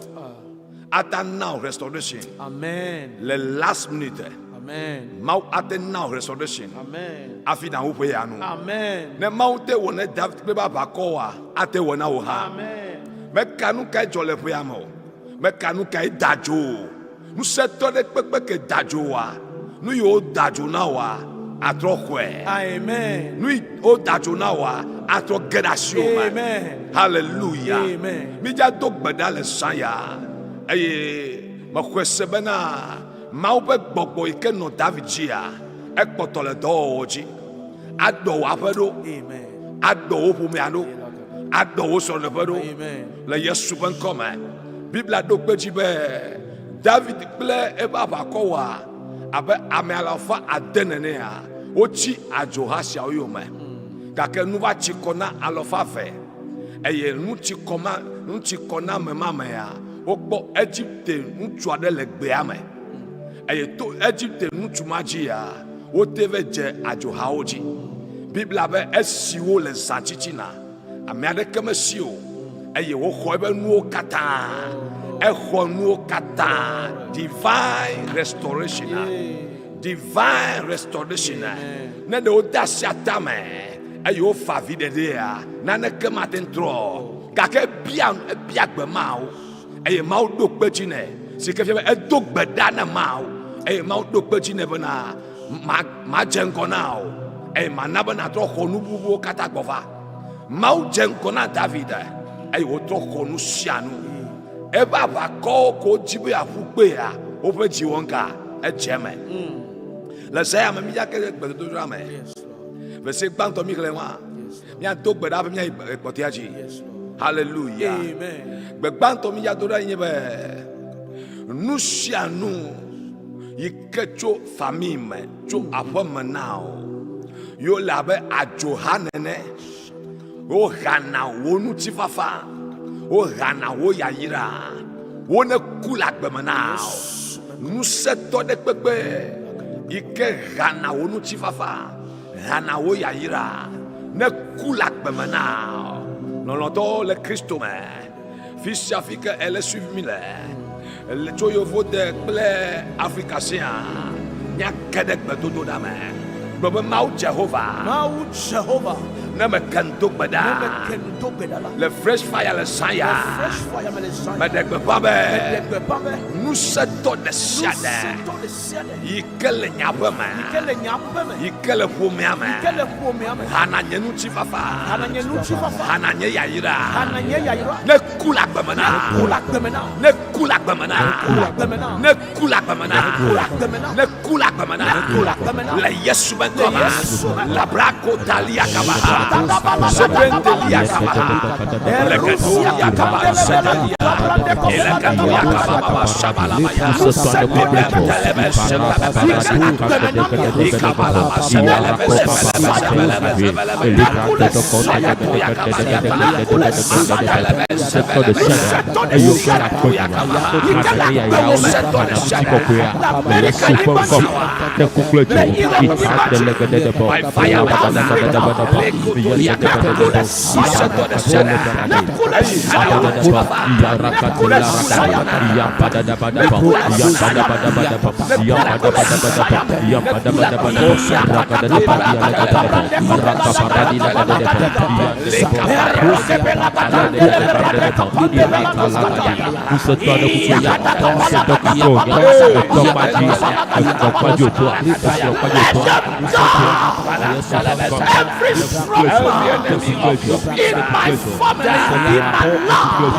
Ate na wò restoration. Amen. Le last minute. Amen. Mawu ate na wò restoration. Amen. Afi na woƒe ya nu. Amen. Ne Mawu te wɔ ne David kple eƒe aʋakɔ wa, ate wɔ na wò hã. Amen. Meka nu kae dzɔ le ƒea me o. Meka nu kae da dzo o. Ŋusẽtɔ ɖe kpekpe ke da dzo wa, nu yi woda dzo na wa, atrɔ xɔe. Amen. Nu yi woda dzo na wa, atrɔ ge ɖe asiwò me. Amen. Hallelujah. Amen. Mídza do gbe ɖa le zã ya eye mexɔe se bena Mawu ƒe gbɔgbɔ yi ke nɔ David dzia, ekpɔtɔ le dɔwɔwɔ dzi. Aɖɔ wò aƒe ɖo. Amen. Aɖɔ wò ƒomea ɖo. Aɖɔ wò srɔ̃ɖeƒe ɖo. Amen. Le Yesu ƒe ŋkɔ me. Biblia ɖo kpe dzi be David kple eƒe aʋakɔ wɔa abe ame alafa ade nenea, wotsi adzoha siawo yome. Gake nu va tsi kɔ na alafa eve. Eye nu tsi kɔ ma, nu tsi kɔ na ame ma mea, wokpɔ Egipte ŋutsu aɖe le gbea me. Eye to Egipte ŋutsu ma dzia, wote va dze adzohawo dzi. Biblia be esiwo le zã tsitsina, ame aɖeke mesi o, eye woxɔ eƒe nuwo katã. Exɔ nuwo katã. Divine restoration. Divine restoration. Ne ɖe wode asi ata me eye wofa avi ɖeɖea, naneke mate ŋu trɔ o. Gake ebia, ebia gbe Mawu eye Mawu ɖo kpe dzi nɛ si ke fia be edo gbe ɖa na Mawu eye Mawu ɖo kpe dzi nɛ bena ma, madze ŋgɔ na wò eye mana be nàtrɔ xɔ nu bubuwo katã gbɔ va. Mawu dze ŋgɔ na David eye wòtrɔ xɔ nu sia nu. Eƒe aʋakɔwo ko dzi be yeaƒu kpea, woƒe dzi wɔ ŋka edze eme. Le zã ya me mídza ke ɖe gbedodoɖa me. Vese gbãtɔ míxlẽ wa. Míado gbe ɖa be míayi kpɔtɔea dzi. Hallelujah. Amen. Gbe gbãtɔ mídza do ɖa nye be nu sia nu yi ke tso famille me, tso aƒe me na o. Yo le abe adzoha nene. Wohana wò ŋutifafa, wohana wò yayra, wo ne ku le agbe me na wò. Ŋusẽtɔ ɖe kpekpe yi ke hana wò ŋutifafa, hana wò yayra, ne ku le agbe me na wò. Lɔlɔ̃tɔwo le Kristo me, fi sia fi ke ele suivi mi le, le tso yevode kple Afrika siaa, míage ɖe gbedodoɖa me. Gblɔ be Mawu Jehova. Mawu Jehova. Ne meke nu do gbe ɖa. Ne meke nu do gbe ɖa la. Le fresh fire le zã ya. Le fresh fire me le zã ya. Meɖe gbeƒã be. Meɖe gbeƒã be. Ŋusẽtɔ ɖe sia ɖe. Ŋusẽtɔ ɖe sia ɖe. Yi ke le nye aƒe me. Yi ke le nye aƒe me. Yi ke le ƒomea me. Yi ke le ƒomea me. Hana nye ŋutifafa. Hana nye ŋutifafa. Hana nye yayra. Hana nye yayra. Ne ku le agbe me na. Ne ku le agbe me na. Ne ku le agbe me na. Ne ku le agbe me na. Ne ku le agbe me na. Ne ku le agbe me na. Ne ku le agbe me na. Ne ku le agbe me na. Le Yesu be ŋkɔ Le me. Yesu be ŋkɔ me. Labrako talia kabaha. Sebentelia kabaha. Lekedoria kaba setelia. Eleketoria kaba shabalabaya. Lebelebe sebelebe. Ikabalaba sebelebe sebelebe sebelebe. Ayatoya kabalia Antelebe sebelebe. Ayatoya kabaha. Every stronghold in my family, in my life,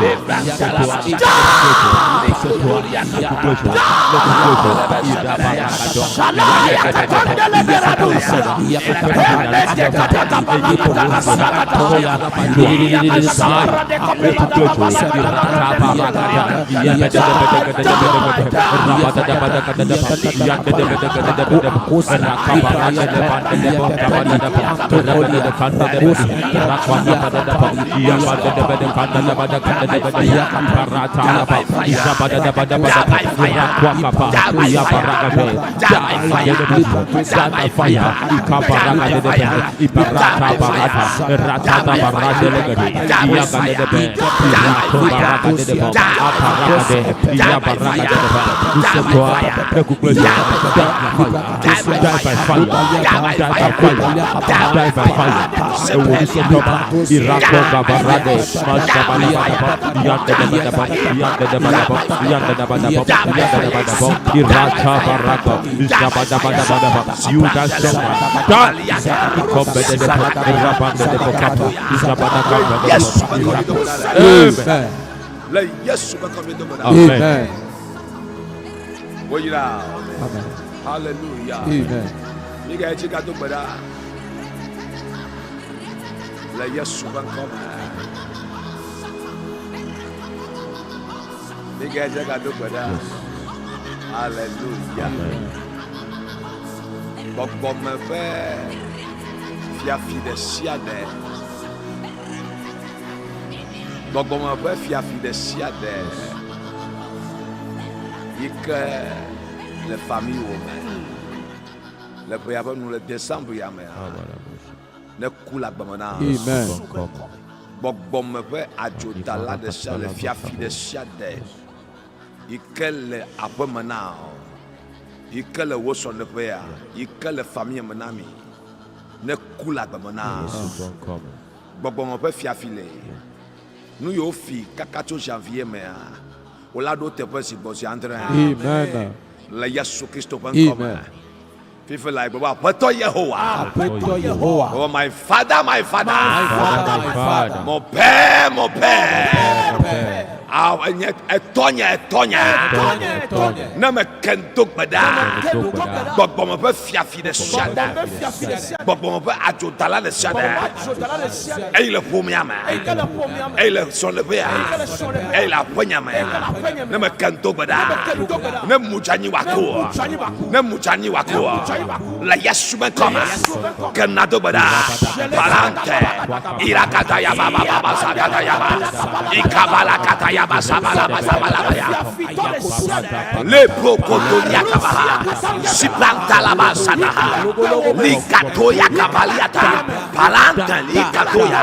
Amen. Le Yesu ƒe ŋkɔ me do gbe ɖa. Amen. Woyra. Amen. Hallelujah. Amen. Migayi dzi gado gbe ɖa. Le Yesu ƒe ŋkɔ me. Migayi dzi gado gbe ɖa. Hallelujah. Gbɔgbɔme ƒe fiafi ɖe sia ɖe. Gbɔgbɔme ƒe fiafi ɖe sia ɖe yi ke le famille me le ƒe ya ƒe nu le décembre ya mea ne ku le agbeme na Amen. gbɔgbɔme ƒe adzodala ɖe sia ɖe fiafi ɖe sia ɖe yi ke le aƒeme na o yi ke le wo srɔ̃ɖeƒea yi ke le famille me na mi ne ku le agbeme na gbɔgbɔme ƒe fiafi le nu yiwo fi kaka tso janvier mea wola ɖo teƒe zi gbɔ zi adre Amen. le Yesu Kristo ƒe ŋkɔ me Amen. fifi la gbɔ aƒetɔ Yehowa Aƒetɔ Yehowa. oh my father my father My father, my father. mon père mon père ah enye etɔnye etɔnye ne me ke ŋdo gbe ɖa gbɔgbɔme ƒe fiafi ɖe sia ɖe gbɔgbɔme ƒe adzodala ɖe sia ɖe eyi le ƒomea me eyi le srɔ̃ɖeƒea eyi le aƒenya me ne me ke ŋdo gbe ɖa ne mu dze anyi wòako ne mu dze anyi wòako le Yesu ƒe ŋkɔ me ke nado gbe ɖa palante irakata yaba baba ba sakata yaba ikabala kata yaba sabala ba sabala ba ya lebrokotolia kabala siplantalaba sadaha likatoya kabaliata palante likatoya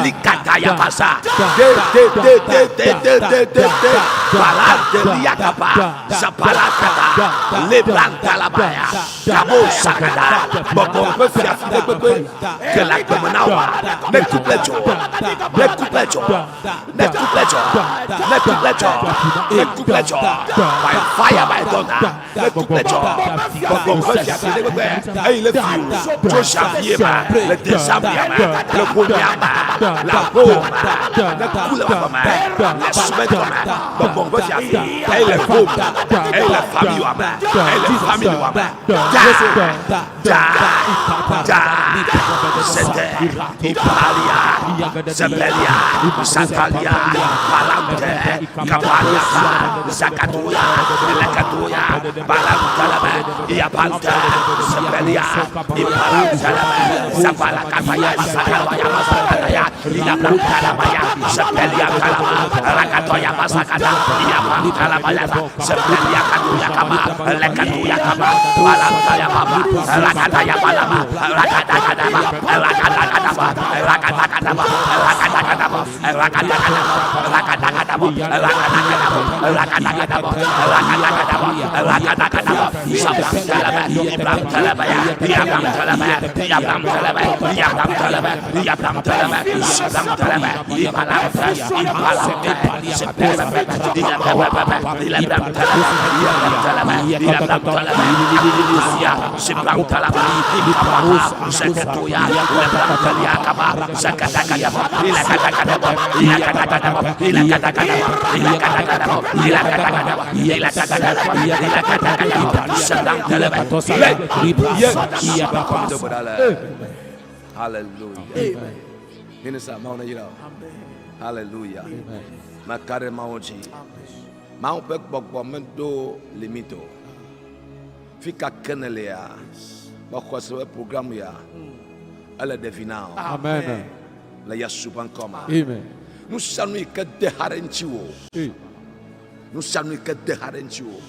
likataya pasa de de de de de de de de de palante liakapa zapalakata lebrantalabaya kabo sakada gbɔgbɔ ƒe fiafi ɖe kpekpe ke le agbeme na wa ne kuple dzɔ ne kuple dzɔ ne kuple dzɔ ne kuple dzɔ ne kuple dzɔ by fire by thunder ne kuple dzɔ gbɔgbɔ ƒe fiafi ɖe kpekpe eyi le fi o tso janvier me le décembre me le ƒomea me le aƒewò me ne ku le aƒe me le sumɛtɔ me gbɔgbɔ ƒe fiafi eyi le home eyi le famille me eyi le famille me da da da zete ipalia zebelia zatalia palante kapaliata zakatuya lekatuya balantalebe iapante zebelia ipalantalebe zapalakataya basakataya basakataya ilabrantalabaya zebelia talaba rakatoya basakata Hallelujah. Minister, Mawu ne yra wò. Hallelujah. Meka ɖe Mawu dzi. Mawu ƒe gbɔgbɔ meɖo limit o. Fi ka ke ne lia, mexɔ se ƒe program ya, ele ɖe vi na wò. Amen. Le Yesu ƒe ŋkɔ me. Amen. Nu sia nu yi ke de xa ɖe ŋutiwò. Nu sia nu yi ke de xa ɖe ŋutiwò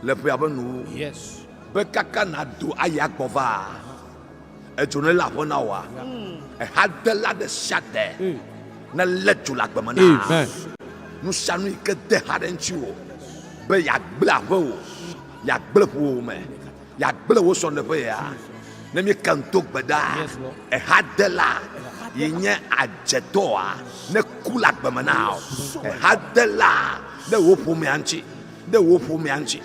le ƒea ƒe nuwu. Yes. Be kaka nàdo ayi agbɔ va, edzo ne le aƒe na wòa, ehadela ɖe sia ɖe ne lé dzo le agbe me na. Amen. Nu sia nu yi ke de xa ɖe ŋutiwò be yeagblẽ aƒewò, yeagblẽ ƒowò me, yeagblẽ wò srɔ̃ɖeƒe ya, ne míeke ŋto gbe ɖa, ehadela yi nye adzetɔa ne ku le agbe me na wò. Ehadela ɖe wò ƒomea ŋuti, ɖe wò ƒomea ŋuti,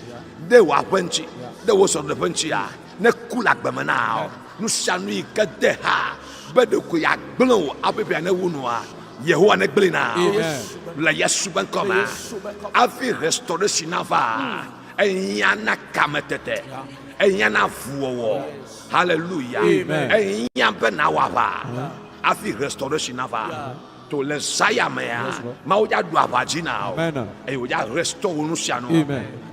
ɖe wò aƒe ŋuti, ɖe wò srɔ̃ɖeƒe ŋutia, ne ku le agbe me na wò. Nu sia nu yi ke de xa be ɖeko yeagblẽ wò hafi ƒea newu nua, Yehowa negblẽe na wò. Le Yesu ƒe ŋkɔ me. Hafi restoration nava, ehiã na kametete, ehiã na avuwɔwɔ. Hallelujah. Ehiã be nawɔ aʋa hafi restoration nava. To le zã ya mea, Mawu dza ɖu aʋa dzi na wò eye wòdza restore wò nu sia nu.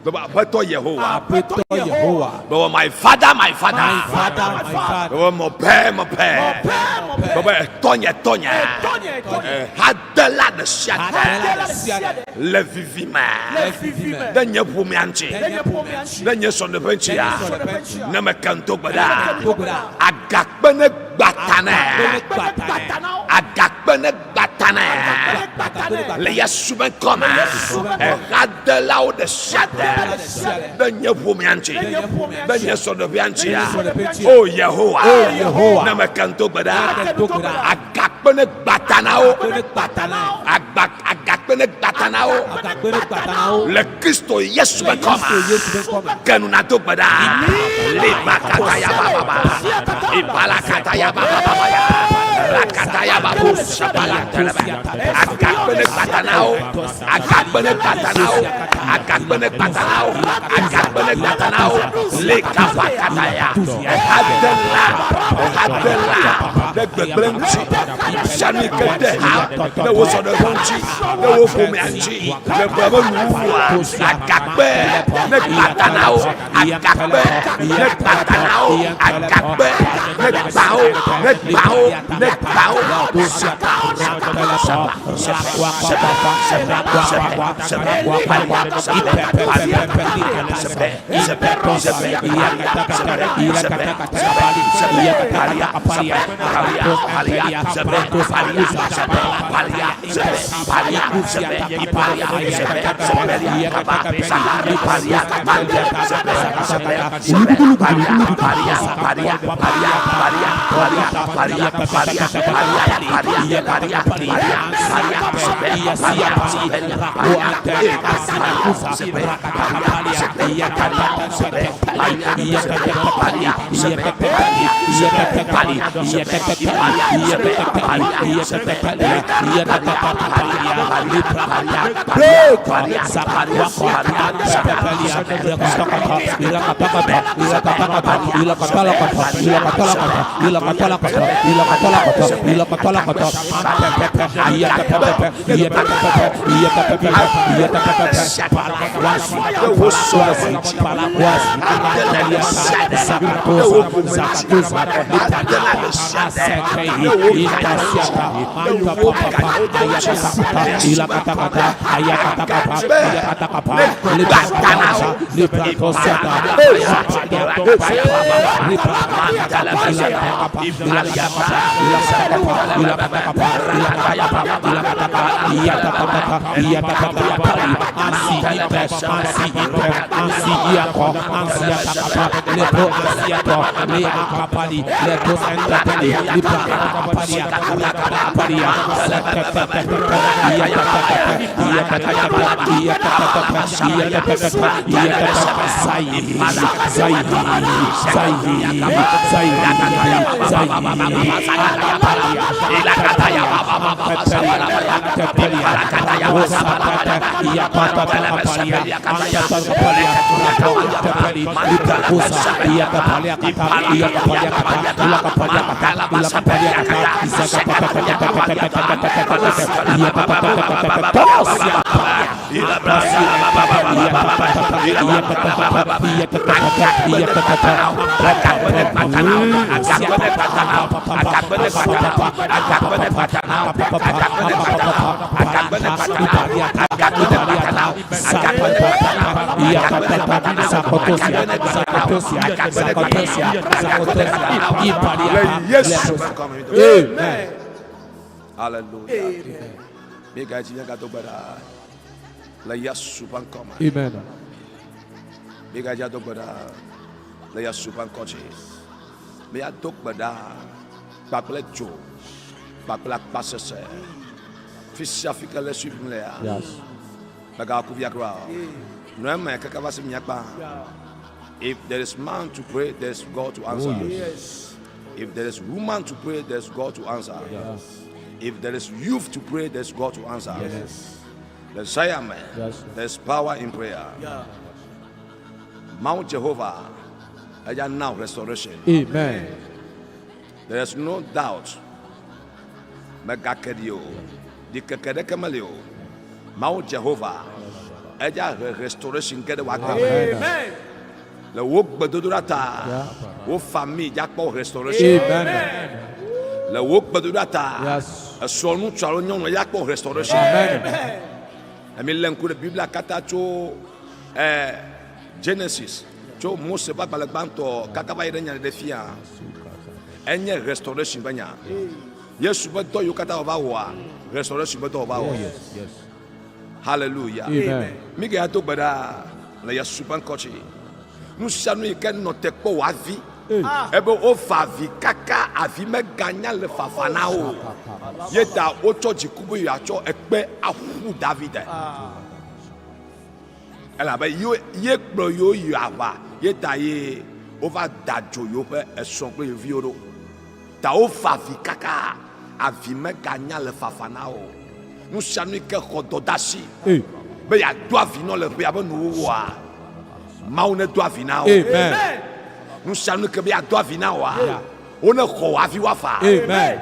Gblɔ Aƒetɔ Yehowa. Aƒetɔ Yehowa. Gblɔ my father, my father. My father, my father. Gblɔ mon père, mon père. Gblɔ tɔnye, tɔnye. Ehadela ɖe sia ɖe le vivi me ɖe nye ƒomea ŋuti, ɖe nye srɔ̃ɖeƒe ŋutia, ne meke ŋto gbe ɖa, agakpe ne gba ta nɛ, agakpe ne gba ta nɛ le Yesu ƒe ŋkɔ me. Ehadelawo ɖe sia ɖe ɖe nye ƒomea ŋuti, ɖe nye srɔ̃ɖeƒea ŋutia, o Yehowa, ne meke ŋto gbe ɖa, agakpe ne gba ta na wo, agakpe ne gba ta na wo le Kristo Yesu ƒe ŋkɔ me. Ke nu nado gbe ɖa. Liba kata ya ba ba ba. Ibala kata ya ba ba ba ya. Rakata ya ba bu sabala telebe. Agakpe ne gba ta na wo. Agakpe ne gba ta na wo. Agakpe ne gba ta na wo. Agakpe ne gba ta na wo. Lekapa kata ya. Ehadela. Ehadela. Ɖe gbegblẽ ŋuti. Sianu ke de ha. Ɖe wo sɔɖeƒe ŋuti. Ɖe wo ƒomea ŋuti. Le ƒe ƒe nuwuwua. Agakpe ne gba ta na wo. Agakpe ne gba ta na wo. Agakpe ne gba wo. Ne gba wo. Ne gba wo. Sapa, sapa, sapa, sapa, sapa, sapa, sapa, sapa, sapa, Le Yesu ƒe ŋkɔ me. Amen. Hallelujah. Mi ga dzi míagado gbe ɖa le Yesu ƒe ŋkɔ me. Amen. Mi ga dzi ado gbe ɖa le Yesu ƒe ŋkɔ dzi. Míado gbe ɖa kpakple dzo kpakple akpasese. Fi sia fi ke le suivim lea. Yes. Mègawɔ kuvia kura o. Nɔ eme kaka va se miakpa. If there is man to pray, there is God to answer. Oh, Yes. If there is woman to pray, there's God to answer. Yes. If there is youth to pray, there's God to answer. Yes. The Zion, Yes. there's power in prayer. Yeah. Mount Jehovah, I now restoration. Amen. There is no doubt. Megake ɖi o, ɖikeke ɖeke meli o. Mawu Jehovah, eya he restoration ge ɖe wòagbe me. Amen. Le wo gbedodoɖa ta, Yeah. wo famille dza kpɔ restoration. Amen. Le wo gbedodoɖa ta, Yes. esrɔ̃ ŋutsu alo nyɔnu eya kpɔ restoration. Amen. Emi lé ŋku ɖe Biblia katã tso eh, Genesis tso Mose ƒe agbalẽ gbãtɔ kaka va yi ɖe nya ɖe fia. Enye restoration ƒe nya. Yesu ƒe dɔ yiwo katã wòva wɔa, restoration ƒe dɔ wòva wɔ. Yes. Yes. Hallelujah. Amen. Mi ga do gbe ɖa le Yesu ƒe ŋkɔ dzi. Nu sia nu yi ke nɔ te kpɔ wò avi. Ebe wofa avi kaka avi meganya le fafa na wo. Ye ta wotsɔ dziku be yeatsɔ ekpe aƒu David. Elabe ye ye kplɔ yewo yi aʋa ye ta ye wova da dzo yewoƒe esrɔ̃ kple yewo viwo ɖo. Ta wofa avi kaka avi meganya le fafa na wo. Nu sia nu yi ke xɔ dɔdeasi Hey. be yeado avi nɔ le ƒea be nuwuwua Mawu ne do avi na wo. Amen. Nu sia nu ke be yeado avi na woa, wone xɔ wò avi woafa. Amen.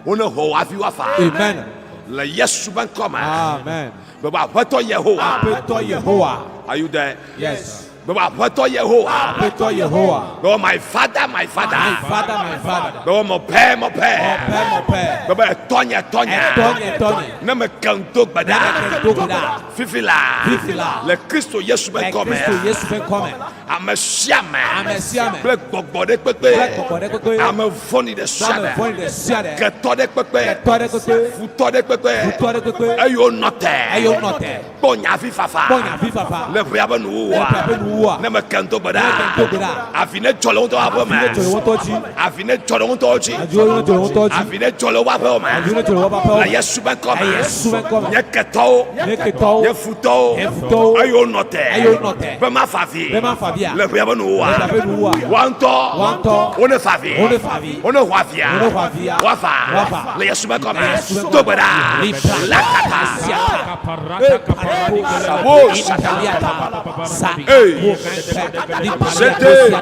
Wone xɔ wò avi woafa. Amen. Le Yesu ƒe ŋkɔ me. Amen. Bebe Aƒetɔ Yehowa. Aƒetɔ Yehowa. Are you there? Yes. Bebe Aƒetɔ Yehowa. Aƒetɔ Yehowa. Bebe my father, my father. My father, my father. Bebe mon père, mon père. Mon père, mon père. Bebe tɔnye, tɔnye. Tɔnye, tɔnye. Ne me ke ŋdo gbe ɖa. Ne me ke ŋdo gbe ɖa. Fifi la. Fifi la. Le Kristo Yesu ƒe Le ŋkɔ me. Kristo Yesu ƒe ŋkɔ me. Ame sia ame. Ame sia ame. Kple gbɔgbɔ ɖe kpekpe. Kple gbɔgbɔ ɖe kpekpe. Ame vɔ̃ɖi ɖe sia Ame ɖe. vɔ̃ɖi ɖe sia ɖe. Ketɔ ɖe kpekpe. Ketɔ ɖe kpekpe. Futɔ ɖe kpekpe. Futɔ ɖe kpekpe. Eye wonɔ te. Eye wonɔ te. Kpɔ nye avi fafa. Kpɔ nye avi fafa. Le ƒea ƒe nuwuwua. Le ƒea ƒe nuwuwua. nuwuwua. Ne meke ŋdo gbe Ne meke ŋdo gbe ɖa. ɖa. Avi ne dzɔ le wo ŋutɔ aƒe me. Avi ne dzɔ le wo ŋutɔ dzi. Avi ne dzɔ le wo ŋutɔ dzi. Aviwo ne dzɔ le wo ŋutɔ dzi. Avi ne dzɔ le woƒe aƒewo me. Aviwo ne dzɔ le woƒe aƒewo Le me. Yesu be ŋkɔ me. Le Yesu be ŋkɔ me. Nye ketɔwo. Nye ketɔwo. Nye futɔwo. Nye futɔwo. Eye wonɔ te. Eye wonɔ te. Be mafa avi. Be mafa avia. Le ƒea be nuwuwua. Le ƒea be nuwuwua. Woa ŋutɔ. Woa ŋutɔ. Wone fa avi. Wone fa avi. Wone xɔ avia. Wone xɔ avia. Woafa. Woafa. Le Yesu be ŋkɔ me. Le Yesu be ŋkɔ me. Do gbe ɖa. Libra. Lakata. Asiata. Sabo. Hey. Zete.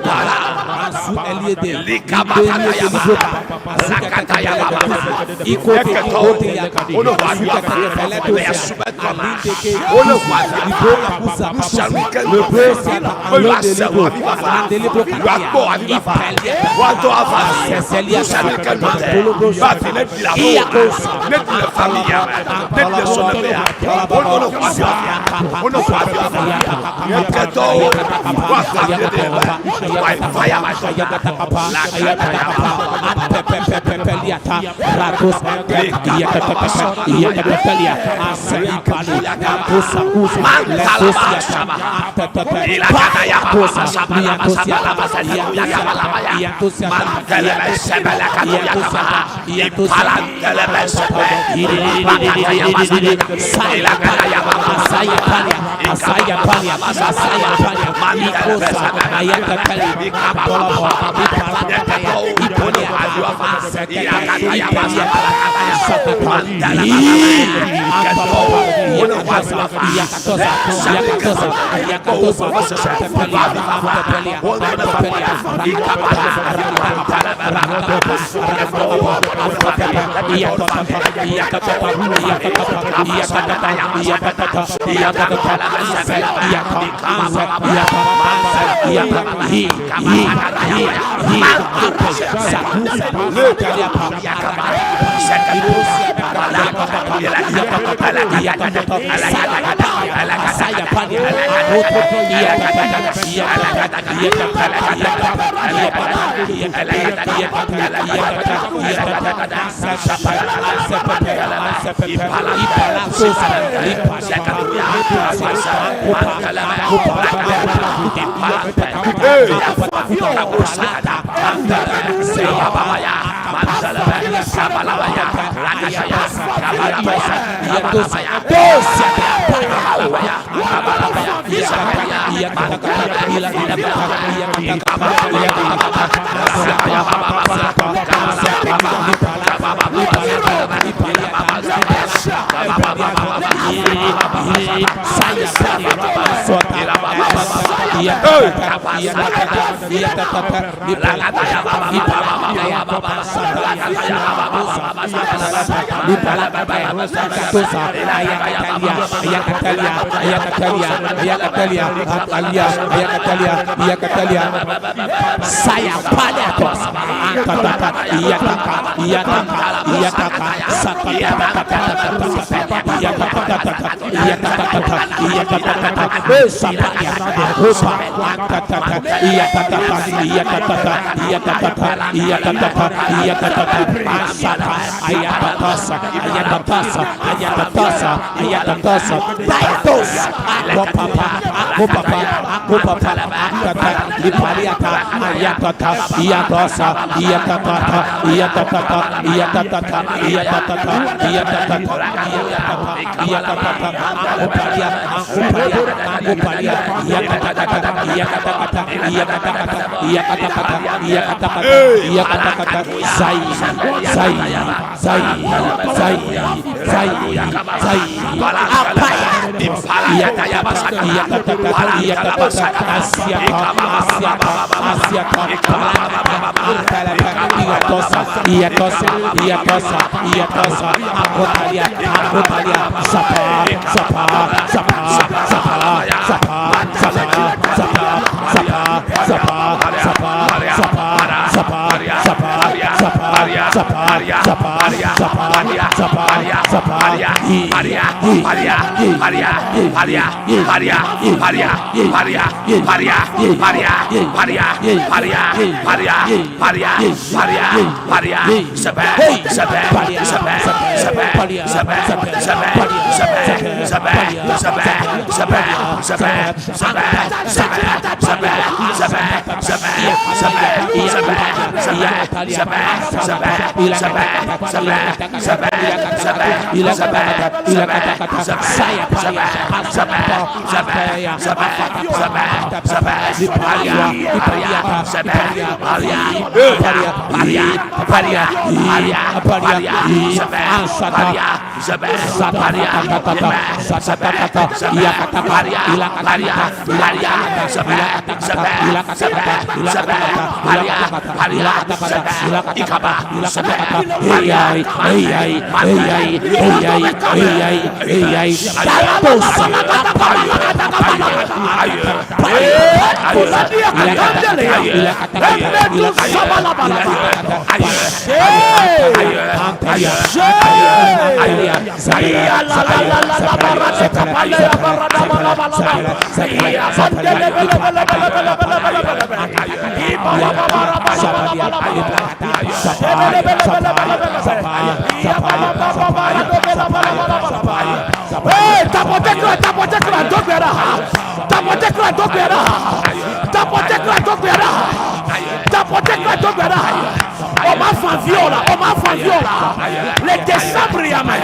Le décembre yame,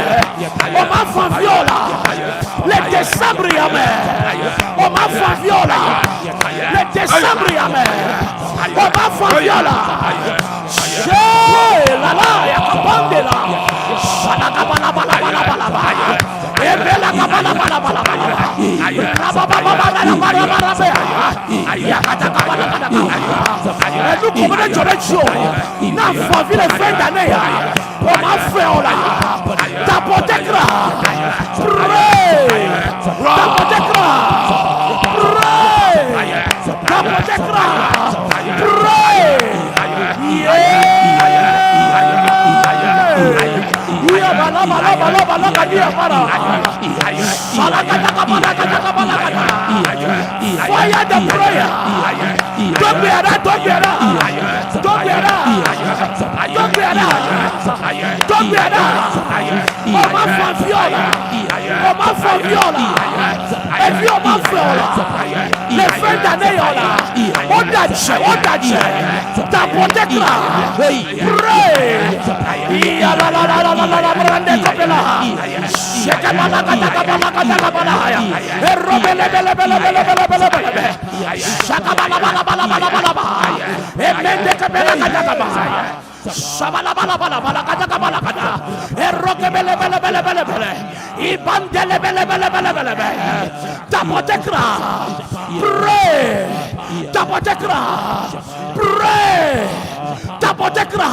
o ma fan viola. Le décembre yame, o ma fan viola. Le décembre yame, o ma fan viola. She la la ya kapande la. Shalaka bala bala bala bala bala. Ebela kabala bala bala bala. Raba baba bala bala bala bala. Yakata kabala bala bala. Enu kɔmɔ jɔ ɖe dzi o. Na fɔvi le fin d'année ya. O ma fɛ o la. Tapotekra. Pray. Tapotekra. Pray. Tapotekra. Pray. Yeah. Yeah, bala bala bala bala kadia para. Fire the prayer. Don't be that, don't be that. Don't be that. Don't be that. Don't be that. Oma faviola. Oma faviola. Evi oma fiola. Le fin d'année yola. Odache, odache. Tapotekra. Pray. Ya la la la la la la la brande kopela. Shekabala katakabala katakabala ya. Erobele bele bele bele bele bele bele. Shakabala bala bala bala bala bala. Emende kebela katakaba. Shabala bala bala bala katakabala kata. Eroke bele bele bele bele bele. Ibandele bele bele bele bele bele. Tapotekra. Pray. Tapotekra. Pray. Tapotekra.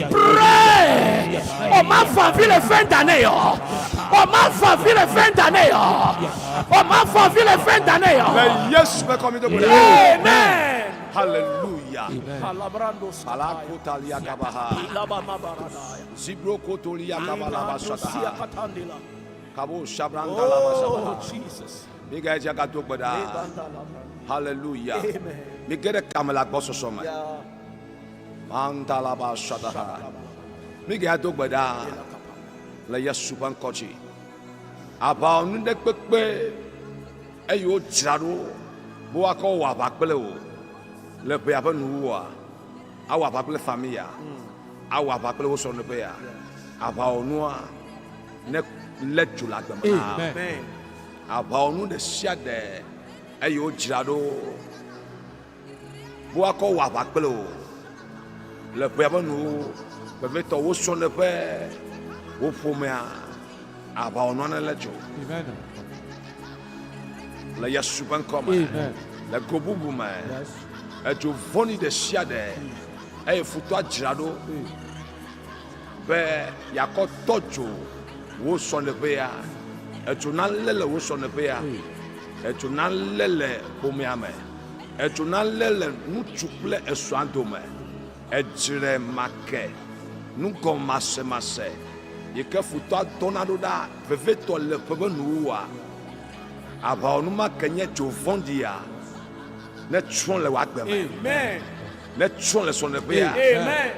Pray. On m'a fait les fins d'année. On m'a fait les fins d'année. On m'a fait les fins d'année. Le Yesu ƒe kɔmi do gbe ɖa. Amen. Hallelujah. Alakotalia gabaha. Zibrokotolia gabalaba shadaha. Kabo shabranda laba Oh, shabaha. Jesus. Mi ga edzi agado gbe ɖa. Hallelujah. Mi ge ɖe kame le agbɔsɔsɔ me. Mandalaba shadaha. Mi ga do gbe ɖa le Yesu ƒe ŋkɔ dzi. Aʋawɔnu ɖe kpekpe eye wodzra ɖo be woakɔ wɔ aʋa kple wò le ƒea ƒe nuwuwua. Awɔ aʋa kple famia. Awɔ aʋa kple wo srɔ̃ɖeƒea. Aʋawɔnua ne lé dzo le agbe me na. Amen. Aʋawɔnu ɖe sia ɖe eye wodzra ɖo be woakɔ wɔ aʋa kple wò le ƒea ƒe nuwuwu vevietɔ wo srɔ̃ɖeƒe wo ƒomea aʋawɔnua ne lé dzo Amen. le Yesu ƒe ŋkɔ me. Amen. Le go bubu me Yes. edzo vɔ̃ɖi ɖe sia ɖe eye futɔa dzra ɖo be yeakɔ tɔ dzo wo srɔ̃ɖeƒea edzo nalé le wo srɔ̃ɖeƒea edzo nalé le ƒomea me edzo nalé le ŋutsu kple esrɔ̃a dome edzre make nugɔmasemase yi ke futɔa dɔna ɖo ɖa vevietɔ le ƒe ƒe nuwuwua aʋawɔnu ma ke nye dzo vɔ̃ɖia ne tsrɔ̃ le wò agbe me Amen. ne tsrɔ̃ le srɔ̃ɖeƒea Amen.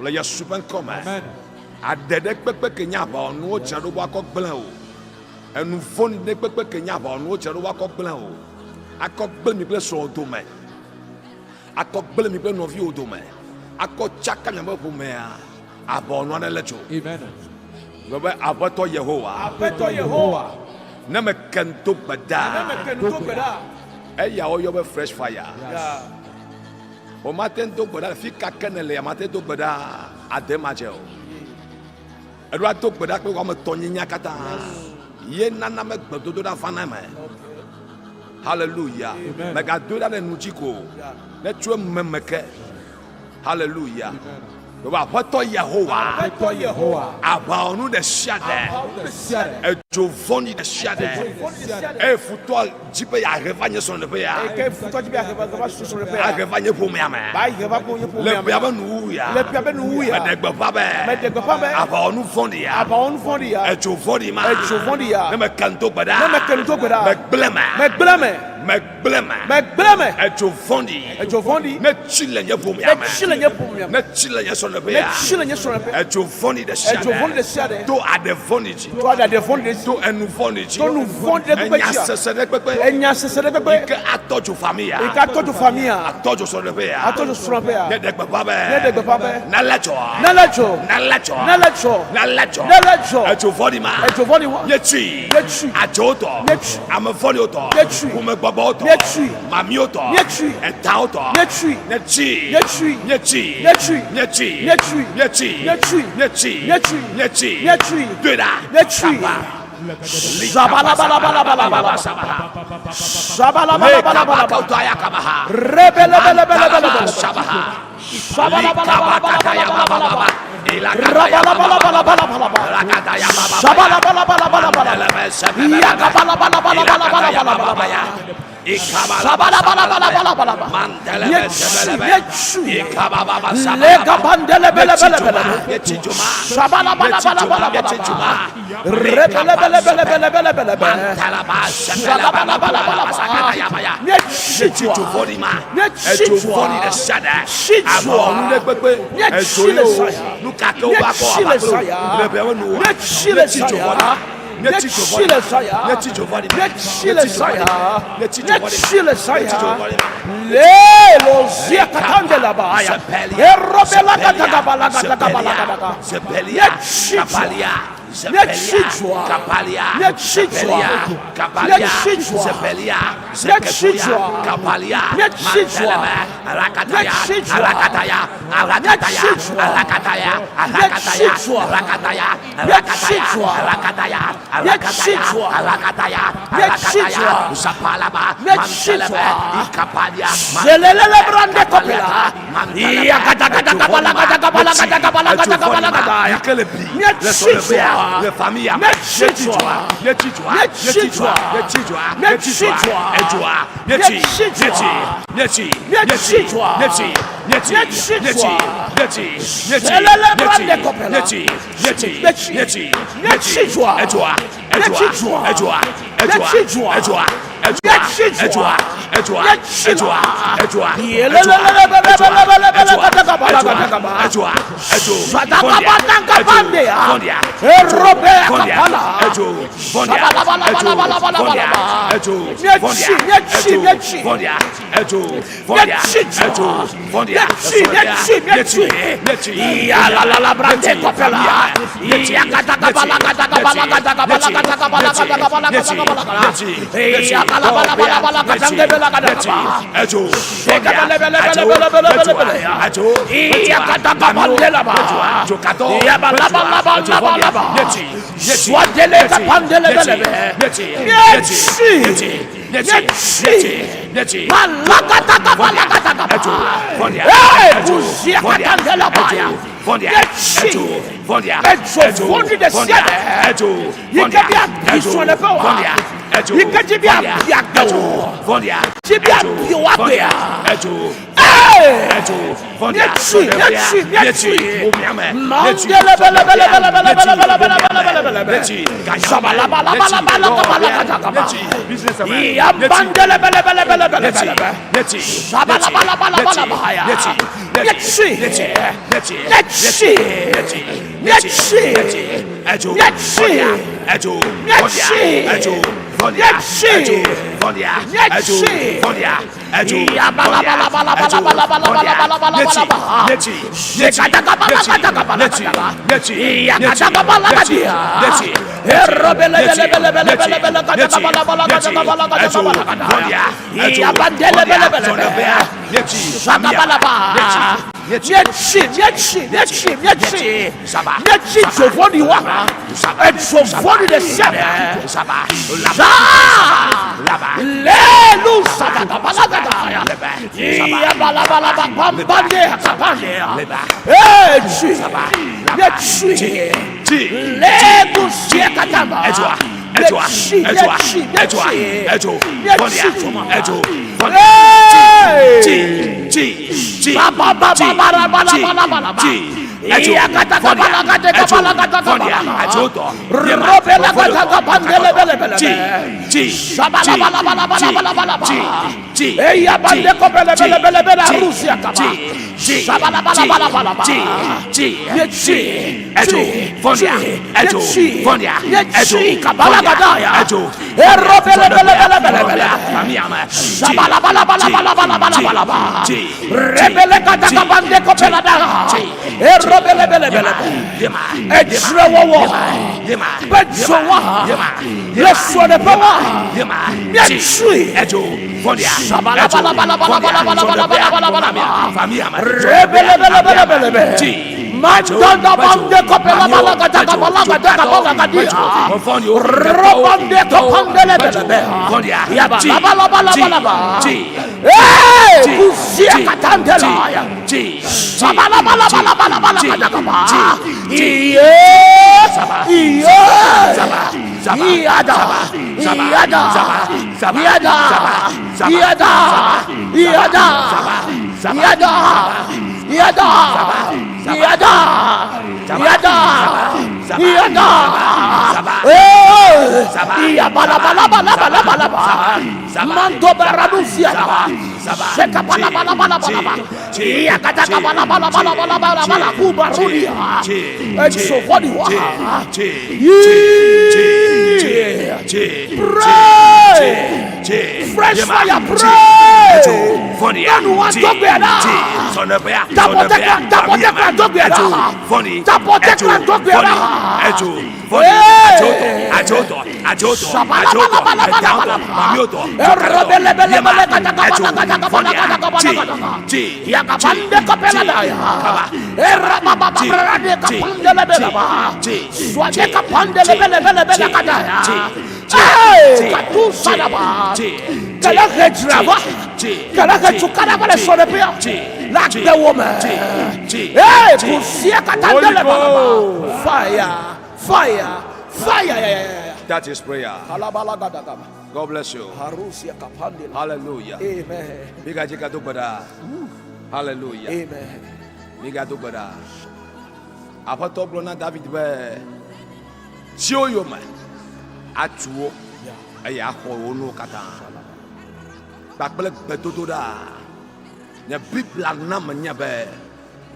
le Yesu ƒe ŋkɔ me. Amen. Aɖe ɖe kpekpe ke nye aʋawɔnuwo dzra ɖo be woakɔ gblẽ o. Enu vɔ̃ɖi ɖe kpekpe ke nye aʋawɔnuwo dzra ɖo be woakɔ gblẽ o. Akɔ gblẽ mi kple srɔ̃wò dome. Akɔ gblẽ mi kple nɔviwo dome. Akɔ tsaka miaƒe ƒomea. Aʋawɔnu aɖe lé tso. Amen. Gblɔ be Aƒetɔ Yehowa. Aƒetɔ Yehowa. Ne meke nu do gbe ɖa. Ne meke nu do gbe ɖa. Eya woyɔ be fresh fire. O mate ŋu do gbe ɖa le fi ka ke nèle ya mate do gbe ɖa ade madze o. Eɖo ado gbe ɖa kple woame tɔ nyinya katã. Ye nana me gbedodoɖa vana eme. Hallelujah. Mègadoe ɖa ɖe nu dzi ko o. Ne tso ememe ke. Hallelujah. Bebe Aƒetɔ Yehowa. Aƒetɔ Yehowa. Aʋawɔnu ɖe sia ɖe. Aʋawɔnu ɖe sia ɖe. Edzo vɔ̃ɖi ɖe sia ɖe. Edzo vɔ̃ɖi ɖe sia ɖe. Eye futɔa dzi be yeahe va nye srɔ̃ɖeƒe ya. Eye ke futɔa dzi be yeahe va srɔ̃ɖeƒe ya. Ahe va nye ƒomea me. Ba ahe va nye ƒomea me. Le ƒea be nuwuwu ya. Le ƒea be nuwuwu ya. Meɖe gbeƒã be. Meɖe gbeƒã be. Aʋawɔnu vɔ̃ɖi ya. Aʋawɔnu vɔ̃ɖi ya. Edzo vɔ̃ɖi ma. Edzo vɔ̃ɖi ya. Ne meke nu do gbe ɖa. Ne meke nu do gbe ɖa. Megblẽ me. Megblẽ me. Megblẽ me. Megblẽ me. Edzo vɔ̃ɖi. Edzo vɔ̃ɖi. Ne tsi le nye ƒomea me. Ne tsi le nye ƒomea me. Ne tsi le nye srɔ̃ɖeƒea. Ne tsi le nye srɔ̃ɖeƒe. Edzo vɔ̃ɖi ɖe sia ɖe. Edzo vɔ̃ɖi ɖe sia ɖe. To aɖe vɔ̃ɖi dzi. To aɖe vɔ̃ɖi dzi. To enu vɔ̃ɖi dzi. To nu vɔ̃ɖi ɖe kpekpe Enya dzia. sese ɖe kpekpe. Enya sese ɖe kpekpe. Yi ke atɔ dzo famia. Yi ke atɔ dzo famia. Atɔ dzo srɔ̃ɖeƒea. Atɔ dzo srɔ̃ɖeƒea. Ne ɖe gbeƒã be. Ne ɖe gbeƒã be. Ne lé dzɔ. Ne lé dzɔ. Ne lé dzɔ. Ne lé dzɔ. Ne lé dzɔ. Ne lé dzɔ. Edzo vɔ̃ɖi ma. Edzo vɔ̃ɖi ma. Nye tui. Nye tui. Adzowo tɔ. Nye tui. Ame vɔ̃ɖiwo tɔ. Nye tui. Ƒomegbɔgbɔwo tɔ. Nye tui. Mamiwo tɔ. Nye tui. Etawo tɔ. Nye tui. Nye tui. Nye tui. Nye tui. Nye tui. Nye tui. Nye tui. Nye tui. Nye tui. Nye tui. Nye tui. Nye tui. Nye tui. Doe ɖa. Nye tui. Zabalabalabalabalabalaba. Zabalabalabalabalabalaba. Rebelebelebelebelebe. Shabalabalabalabalabalaba. Rabalabalabalabalabalaba. Shabalabalabalabalabalaba. Yakabalabalabalabalabalaba. Shabalabalabalabalabalaba. Nyetsu, nyetsu. Legabandelebelebelebele. Shabalabalabalabalabalaba. Rebelebelebelebelebelebe. Shabalabalabalaba. Nyetsu. Mietsi. Mietsi. Mietsi, mietsi, mietsi, mietsi. Mietsi dzo vɔ̃ɖi wa. Edzo vɔ̃ɖi ɖe sia ɖe. Za. Lelu sadagabalagada. Yabalabalaba pambande akapande. Etsi. Mietsi. Legu siekatamba. Mietsi, mietsi, mietsi. Mietsi dzo ma. Hey! Ba-ba-ba-ba-ba-ba-ba-ba-ba-ba. Edzrewɔwɔ be dzowa le srɔ̃ɖeƒewa míatsui rebelebelebelebelebelebe mandandabandekopelabalakadakabalakadakabalakadia robandekopandelebeyabalabalabalaba Hey, kusia katandelaya Sabalabalabalabalabalabadagaba. Iye. Iye. Iyada. Iyada. Iyada. Iyada. Iyada. Iyada. Iyada. Iyada. Iyada. Iyada. Eh. Iyabalabalabalabalabalaba. Mando baradusia. Shekapalabalabalabalaba. Iyakatakabalabalabalabalabala. Kubarudia. Exovodiwa. Yeah. Pray. Fresh fire, pray. Nyɔnu wa dɔgbe ɖa. Tapotekla, tapotekla dɔgbe ɖa. Tapotekla dɔgbe ɖa. Fire, fire, fire. Yeah, yeah, yeah. That is prayer. Alabalagadagaba. God bless you. Harusia kapandela. Hallelujah. Amen. Migadzikadogbeda. Hallelujah. Amen. Migadogbeda. Aƒetɔ gblɔ na David be tsiwo yome atu wo eye axɔ wo nuwo katã kpakple gbedodoɖa. Nye Biblia na menya be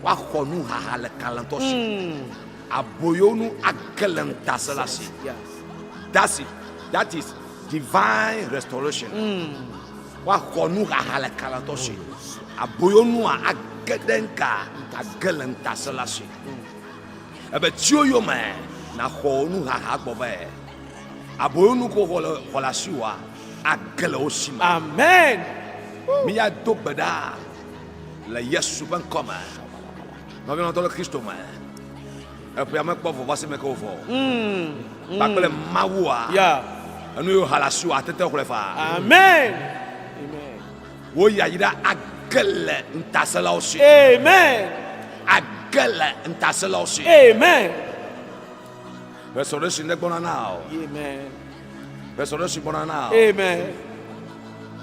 woaxɔ nuhaha le kalẽtɔ si. Aboyonu age le ŋutasẽla si. Yes. That's it. That is divine restoration. Woaxɔ nuhaha le kalẽtɔ si. Aboyonua age ɖe ŋka age le ŋutasẽla si. Ebe tsiwo yome naxɔ wo nuhaha gbɔ vɛ. Aboyonu ko xɔ le xɔ le asiwòa age le wo si me. Amen. Míya do gbe ɖa le Yesu ƒe ŋkɔme. Nɔvi lɔlɔ̃tɔ le Kristo me. Eƒea mekpɔ vɔ va se me ke wòvɔ. Kpakple Mawua. Yeah. Enu yiwo ha le asiwò atete xlɔe faa. Amen. Amen. Wo yayra age le ŋutasẽlawo si. Amen. Age le ŋutasẽlawo si. Amen. Restoration ɖe gbɔna na o. Amen. Restoration gbɔna na o. Amen.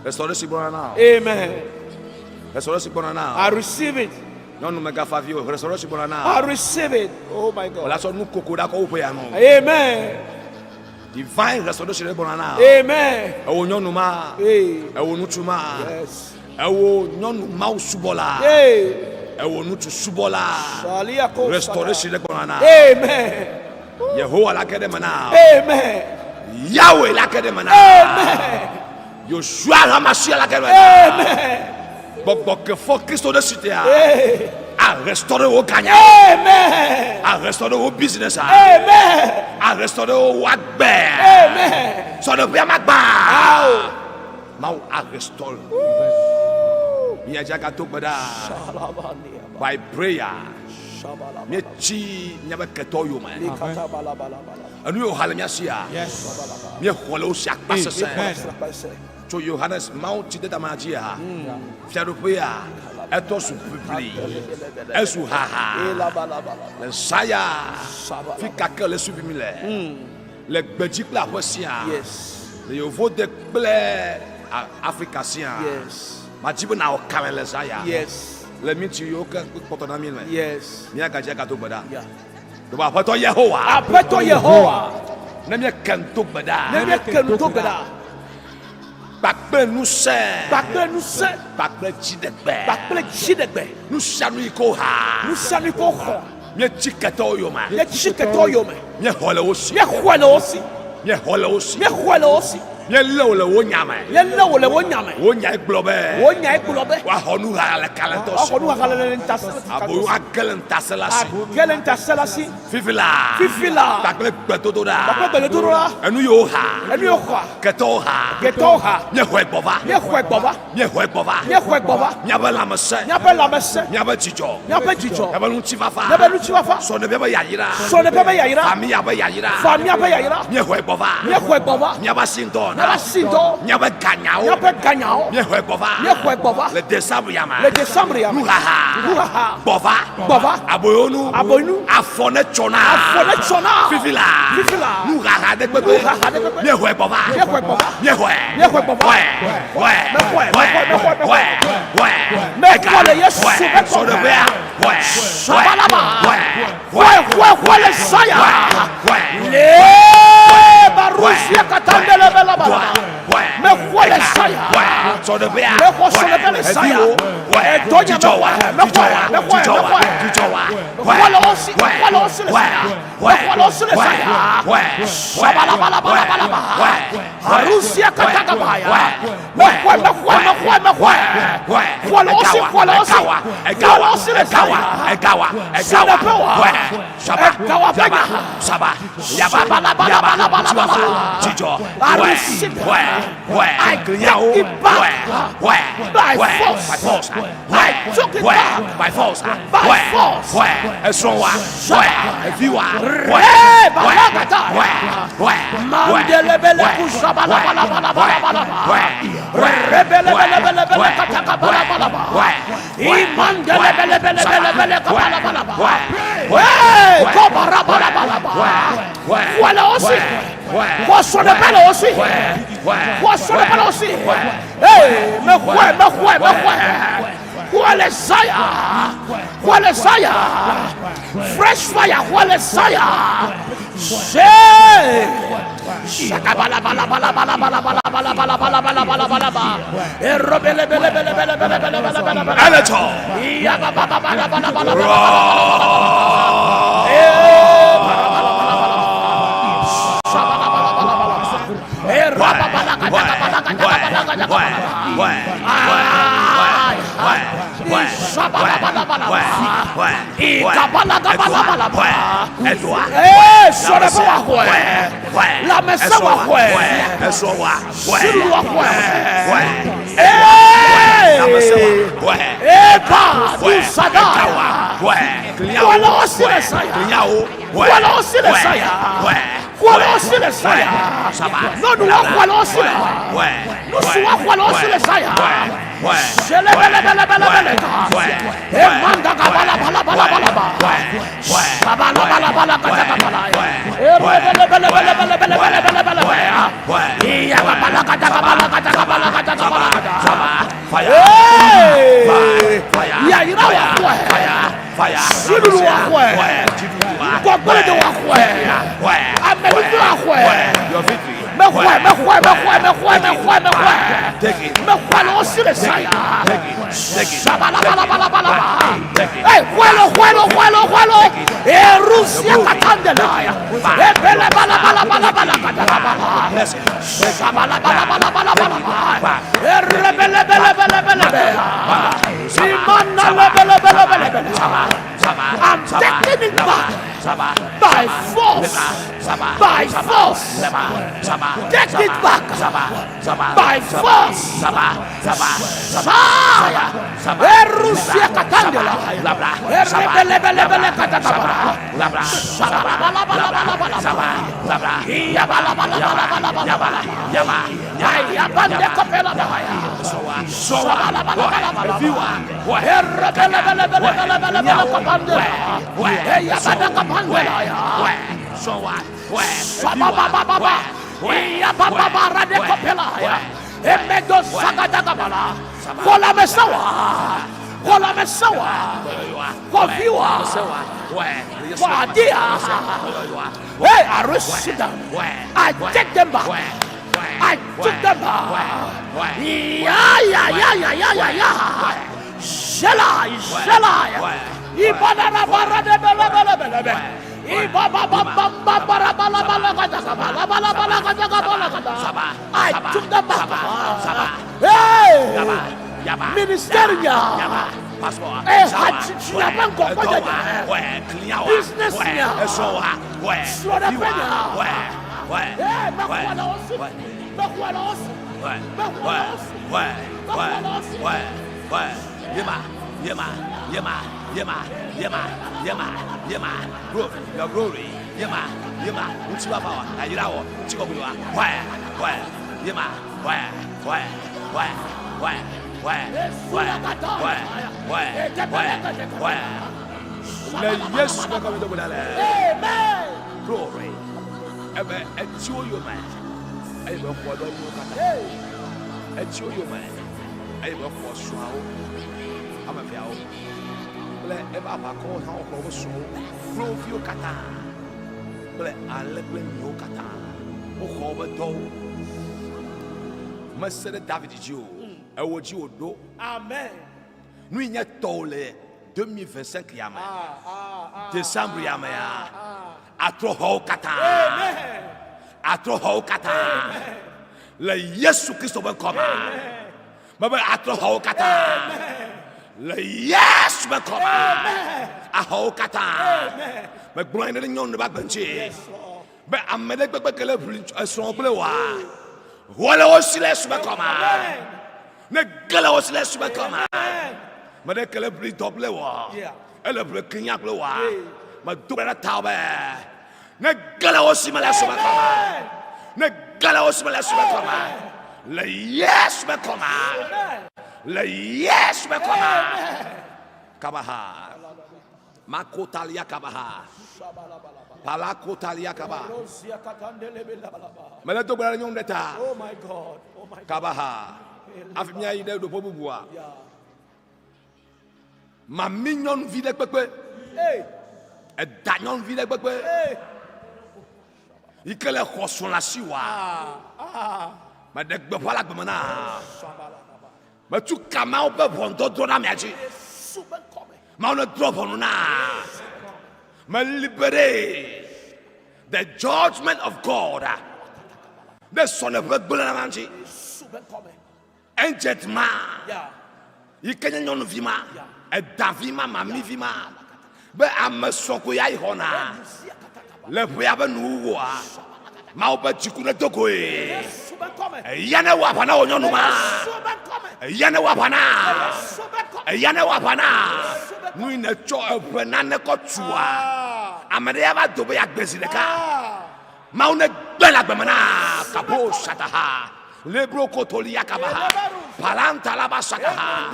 Restoration gbɔna na o. Amen. Restoration gbɔna na I o. receive it. Nyɔnu megafa vi o. Restoration gbɔna na I o. receive it. Oh my God. Wòle asɔ nukoko ɖa kɔ woƒe ya nɔ. Amen. Divine restoration ɖe gbɔna na o. Amen. Ewo nyɔnu ma. Hey. Ewo ŋutsu ma. Yes. Ewo nyɔnu mawu subɔla. Hey. Ewo ŋutsu subɔla. Shaliako Restoration ɖe gbɔna na o. Amen. Yehowa la ge ɖe me na o. Amen. Yahweh la ke ɖe me na. Amen. Yosua Hamasia la ke ɖe me na. Amen. Gbɔgbɔ ke fɔ Kristo ɖe sitea. Hey. A restaurer wo ganya. Amen. A restaurer wo business. Amen. A restaurer wo agbe. Amen. Sɔɖeƒea ma gbã. Ao. Mawu a restaurer. Míadze agato gbe ɖa. Shalabania. By prayer. Shabalaba. Míetsi míaƒe ketɔwo yome. Likatabalabalabalaba. Enu yiwo ha le mía sia. Yes. Míexɔ le wo si akpa sesẽ. Amen. Tso Yohanes Mawu tsi dedama dzia. Fiaɖuƒea etɔ zu ʋiʋli. Ezu haha. Elabalabalaba. Le zã ya fi ka ke le suvi mi le. Le gbedzi kple aƒe sia. Yes. Le yovode kple A- Afrika sia. Yes. Madzi be nawɔ kalẽ le zã ya. Yes. Le mi tsi yiwo ke kpɔtɔ na mi me. Yes. Míagadze agado gbe ɖa. Yeah. Ɖo Aƒetɔ Yehowa. Aƒetɔ Yehowa. Ne míeke nu do gbe ɖa. Ne míeke nu do gbe ɖa. Kpakple ŋusẽ. Kpakple ŋusẽ. Kpakple dziɖegbe. Kpakple dziɖegbe. Nu sia nu yi ke woha. Nu sia nu yi ke woxɔ. Míetsi ketɔwo yome. Míetsi ketɔwo yome. Míexɔ le wo si. Míexɔe le wo si. Míexɔ le wo si. Míexɔe le wo si. Míelé wo le wo nya me. Míelé wo le wo nya me. Wo nyae gblɔ be. Wo nyae gblɔ be. Woaxɔ nuxaxa le kalẽtɔ si. Woaxɔ nuxaxa le ŋutasẽla si. Aboyo age le ŋutasẽla si. Age le ŋutasẽla si. Fifi la. Fifi la. Kpakple gbedodoɖa. Kpakple gbedodoɖa. Enu yiwo ha. Enu yiwo xa. Ketɔwo ha. Ketɔwo ha. Míexɔe gbɔ va. Míexɔe gbɔ va. Míexɔe gbɔ va. Míexɔe gbɔ va. Míaƒe lãmesẽ. Míaƒe lãmesẽ. Míaƒe dzidzɔ. Míaƒe dzidzɔ. Míaƒe ŋutifafa. Míaƒe ŋutifafa. Sɔɖeƒe ƒe yayra. Sɔɖeƒe ƒe yayra. Famia ƒe yayra. Famia ƒe yayra. Míexɔe gbɔ va. Míexɔe gbɔ va. Míaƒe asitɔ. Míaƒe asitɔ. Míaƒe ganyawo. Míaƒe ganyawo. Míexɔe gbɔ va. Míexɔe gbɔ va. Le Desembre ya me. Le Desembre ya me. Nuxaxa. Nuxaxa. Gbɔ va. Gbɔ va. Aboyonu. Aboyonu. Afɔ ne tsɔna. Afɔ ne tsɔna. Fifi la. Fifi la. Nuxaxa ɖe kpekpe. Nuxaxa ɖe kpekpe. Míexɔe gbɔ va. Míexɔe gbɔ va. Míexɔe. Míexɔe gbɔ va. Xɔe. Xɔe. Mexɔe, Xɔe. mexɔe, mexɔe, mexɔe. Xɔe. Xɔe. Mexɔ le Yesu Xɔe. ƒe ŋkɔ me. Sɔɖeƒea. Xɔe. Sabalaba. Xɔe. Xɔe, xɔe, xɔe le Zaya. Xɔe. Le Barusia katandelebelabala. Mexɔe le Zaya. Sɔɖeƒea. Mexɔ sɔɖeƒe le Zaya. Edɔ nye Dzidzɔwa. mexɔe, Dzidzɔwa. mexɔe, Dzidzɔwa. mexɔe. Dzidzɔwa. Mexɔe le wo si, mexɔe le wo si le Zaya. Mexɔe le wo si le Zaya. Sabalabalabalaba. Harusia katakabaya. Mexɔe, mexɔe, mexɔe, mexɔe. Xɔe le wo si, xɔe le wo si. Xɔe le wo si le Zaya. Sɔɖeƒe wa. Egawa ƒe nya. Sabalabalabalaba. I take it back. By force. I took it back. By force. By force. Re balagata. Mandelebele kusabalabalabalabalabalaba. Rebelebelebelebele katakabalabalaba. Imandelebelebelebelebele kabalabalaba. Hey, kobarabalabalaba. Wale osi. Kosonepele osi. Kosonepele osi. Hey, mexɔe, mexɔe, mexɔe. Wale Zaya. Wale Zaya. Fresh fire. Wale Zaya. Say. Shakabalabalabalabalabalabalabalabalabalabalabalaba. Erobelebelebelebelebelebelebelebele. Eletsɔ. Iyabababalabalabalabalaba. Dziɖuɖu axɔe. Ŋgɔgbe axɔe. Amenuveve axɔe. Mexɔe, mexɔe, mexɔe, mexɔe, mexɔe, mexɔe. Mexɔe le wo si le zã ya. Sabalabalabalaba. Hey, xɔe lo, xɔe lo, xɔe lo, xɔe lo. Erusia katandela ya. Ebele balabalabala katalabala. Sabalabalabalabala. Erebelebelebelebele. Imana lebelebelebele. I'm taking it back by force. By force. Take it back by force. Fire. Erusia katandela. Erebelebelebele katakabala. Sabalabalabalabala. Iyabalabalabalabala. Ayabande kopela baya. Sabalabalabalabala. Erebelebelebelebelebele kapandela. Eyabada kapandela ya. Sababababa. Iyabababa radekopela ya. Emedo sagadagabala. Kola mesawa. Kola mesawa. Koviwa. Kwadia. Hey, I receive them. I take them back. I took them back. Yeah, yeah, yeah, yeah, yeah, yeah, yeah. Shela, shela. Ibanana barade bele bele bele bele. I took them back. Hey, ministeria. Eh, Business nya. Srɔɖeƒe nya. Eh, mexɔ le wo si. Mexɔ le wo si. Mexɔ le wo si. Mexɔ le wo si. Yema, yema, yema, yema, yema, yema, yema, glory, your glory, yema, yema, ŋutifafa, ayrawo, ŋutikɔkɔewa, wɛ, wɛ, yema, wɛ, wɛ, wɛ, wɛ, wɛ, wɛ, wɛ, wɛ, wɛ, wɛ. Le Yesu ƒe ŋkɔme do gbe ɖa le. Amen. Glory. Ebe etiwo yome eye be xɔ ɖe nuwo katã. Etiwo yome eye be xɔ srɔ̃awo ame eveawo kple eƒe aʋakɔwo hã woxɔ woƒe srɔ̃wo kple wo viwo katã kple alẽ kple nyiwo katã woxɔ woƒe dɔwo. Mese ɖe David dzi o, ewo dzi wòɖo. Amen. Nu yi nye tɔwò le 2025 ya me, Decembre ya mea, atrɔ xɔwo katã. Amen. Atrɔ xɔwo katã. Le Yesu Kristo ƒe ŋkɔ me. Mebe atrɔ xɔwo katã. Le Yesu ƒe ŋkɔ me. Axɔwo katã. Megblɔ anyi ɖe nyɔnu ɖe ƒe agbe ŋuti. Be ame ɖe gbegbe ke le ʋli esrɔ̃ kple wa. Ʋɔ le wo si le Yesu ƒe ŋkɔ me. Ne ge le wo si le Yesu ƒe ŋkɔ me. Me ɖe ke le ʋli dɔ kple wɔ. Ele ʋli klinya kple wa. Medo gbe ɖe ta be ne ge le wo si me le Yesu ƒe ŋkɔ me. Ne ge le wo si me le Yesu ƒe ŋkɔ me. Le Yesu ƒe ŋkɔ me. Le Yesu ƒe ŋkɔ me. Kabaha. Makotalia kabaha. Palakotalia kaba. Mele do gbe ɖa ɖe nyɔnu ɖe ta. Oh my God. Oh my God. Kabaha. Hafi míayi ɖe ɖoƒe bubua. Mami nyɔnuvi ɖe kpekpe. Hey. Eda nyɔnuvi ɖe kpekpe. Hey. Yi ke le xɔ srɔ̃ le asi wa. Meɖe gbeƒã le agbe me na. Metu ka Mawu ƒe ʋɔnudɔdrɔ̃ ɖe amea dzi. Mawu ne drɔ̃ ʋɔnu na. Me liberate the judgment of God. Ne sɔle ƒe gblẽ na ŋuti. Agent ma yi ke nye nyɔnuvi ma, edavi ma, mamivi ma, be ame srɔ̃ ko ya yi xɔna le ƒea ƒe nuwuwua. Mawu ƒe dziku ne do goe. Eya ne wɔ aʋa na wò nyɔnu ma. Eya ne wɔ aʋa na. Eya ne wɔ aʋa na. Nu yi nètsɔ eƒe nane kɔ tua. Ame ɖe ya va do be yeagbe zi ɖeka. Mawu ne gbe le agbe me na. Kabo shataha. Lebro kotolia kabaha. Palanta laba shataha.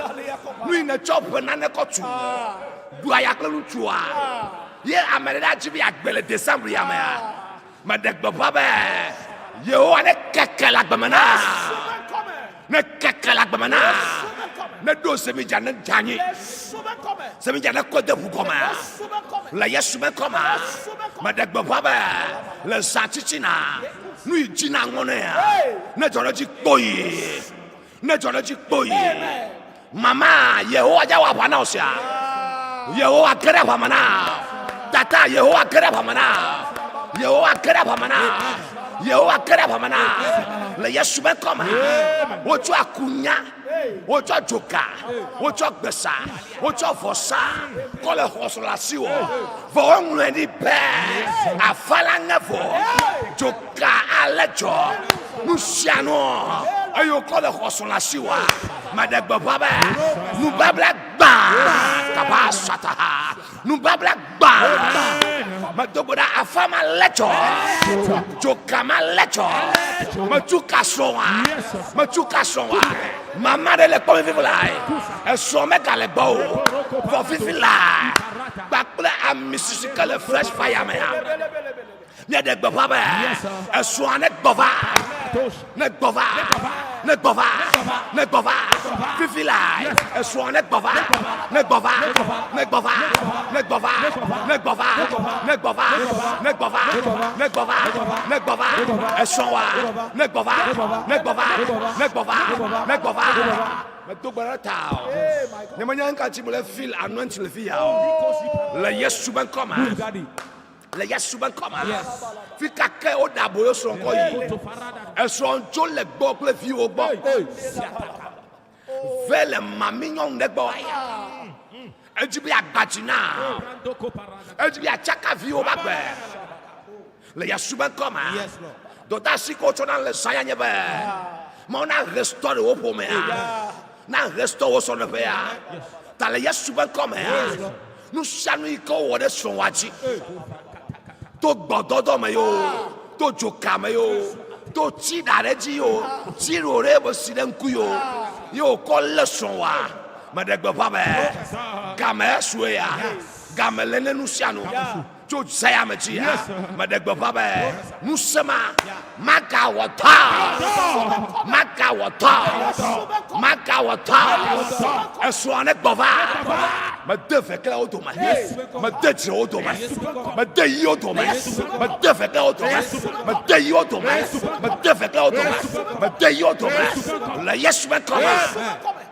Nu yi nètsɔ ƒe nane kɔ tu. Ɖua ya kple ŋutsua. Ye ame ɖe ɖa dzi be yeagbe le December ya mea. Meɖe gbeƒã be Yehowa ne keke le agbe me na. Ne keke le agbe me na. Ne ɖo semidza ne dze anyi. Zemidza ne kɔe de ʋu gɔmea. Le Yesu be ŋkɔmea. Meɖe gbeƒã be le zã titina nu yi dzi na ŋɔ nɛa ne dzɔ ɖe edzi kpoyi. Ne dzɔ ɖe edzi kpoyi. Mama Yehowa dza wɔ aʋa na wò sia. Yehowa ge ɖe aʋa me na. Tata Yehowa ge ɖe aʋa me na. Yehowa ge ɖe aʋa me na. Yehowa ge ɖe aʋa me na. Le Yesu be ŋkɔ me. Wotsɔ akunya, wotsɔ dzoka, wotsɔ gbesa, wotsɔ vɔsa kɔ le xɔ le asiwò. Vɔ woŋlɔe ɖi be afa la ŋe vɔ, dzoka ale dzɔ, nu sia nu eye wokɔ le xɔ le asiwòa. Meɖe gbeƒã be nubabla gbã kaba sataha nubabla gbã medo gbe ɖa afa ma lé dzɔ dzoka ma lé dzɔ metu ka srɔ̃a metu ka srɔ̃a mama ɖe le kpɔm fifi la esrɔ̃ megale gbɔ o vɔ fifi la kpakple ami sisi ke le fresh fire mea Míaɖe gbeƒã be esrɔ̃a negbɔ va, negbɔ va, negbɔ va, negbɔ va. Fifi la esrɔ̃a negbɔ va, negbɔ va, negbɔ va, negbɔ va, negbɔ va, negbɔ va, negbɔ va, negbɔ va, negbɔ va. Esrɔ̃a negbɔ va, negbɔ va, negbɔ va, negbɔ va. Medo gbe ɖe ta o. Nyemenya nuka ŋuti mele feel anointing le fi ya o. Le Yesu be ŋkɔ me. Le Yesu be ŋkɔ me. Fi ka ke woɖe aboyo srɔ̃ kɔ yi. Esrɔ̃ dzo le gbɔ kple viwo gbɔ. Ve le mami nyɔnu ɖe gbɔ. Edzi be yeagba dzi na. Edzi be yeatsaka viwo be agbe. Le Yesu be ŋkɔ me. Dɔdeasi ke wotsɔ na le zã ya nye be Mawu na restore wo ƒomea. Na restore wo srɔ̃ɖeƒea. Ta le Yesu be ŋkɔ mea. Nu sia nu yi ke wowɔ ɖe srɔ̃wòa dzi, to gbɔdɔdɔ me yoo, to dzoka me yoo, to tsi ɖa ɖe dzi yoo, tsi ɖo ɖe be si ɖe ŋku yoo, ye wòkɔ lé srɔ̃wòa, meɖe gbeƒã be game esue ya, game le ne nu sia nu. Tso zã me dzia, meɖe gbeƒã be ŋusẽ ma magawɔ dɔ, magawɔ dɔ, magawɔ dɔ. Esrɔ̃a ne gbɔ va, mede veklewo dome, mede dzrewo dome, mede yiwo dome, mede veklewo dome, mede yiwo dome, mede veklewo dome, mede yiwo dome le Yesu ƒe ŋkɔ me.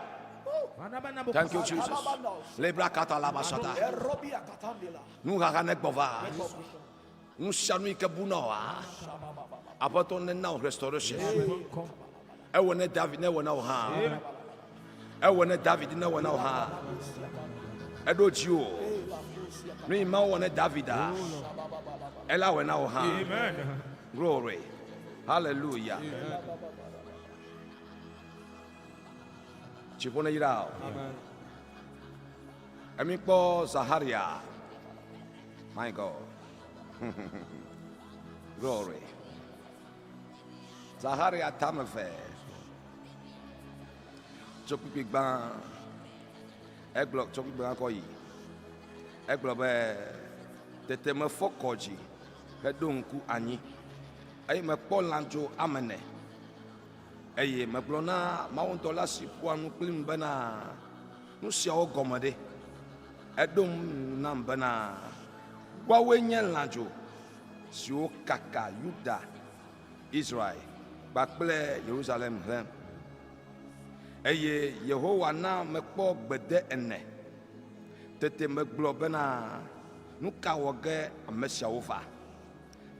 Thank you, Jesus. Lebra kata laba sata. Nuxaxa negbɔ va. Nu sia nu yi ke bu na wòa, Aƒetɔ nena wò restoration. Ewɔ ne David newɔ na wò hã. Ewɔ ne David newɔ na wò hã. Eɖo dzi o. Nu yi Mawu wɔ ne David a, ela wɔe na wò hã. Glory. Hallelujah. Dziƒo neyra wò. Emi kpɔ Zaharia. My God. Glory. Zaharia tame ve. Tso kpukpui gbã. Egblɔ tso kpukpui gbã kɔ yi. Egblɔ be tete mefɔ kɔ dzi heɖo ŋku anyi eye mekpɔ lãdzo ame ene. Eye megblɔ na mawudɔla si ƒoa nu kplim bena, Nu siawo gɔme ɖe? Eɖo ŋu nam bena, Woawoe nye lãdzo siwo kaka Yuda, Israel kpakple Yerusalem hlẽ. Eye Yehowa na mekpɔ gbede ene. Tete megblɔ bena, Nu ka wɔ ge ame siawo va?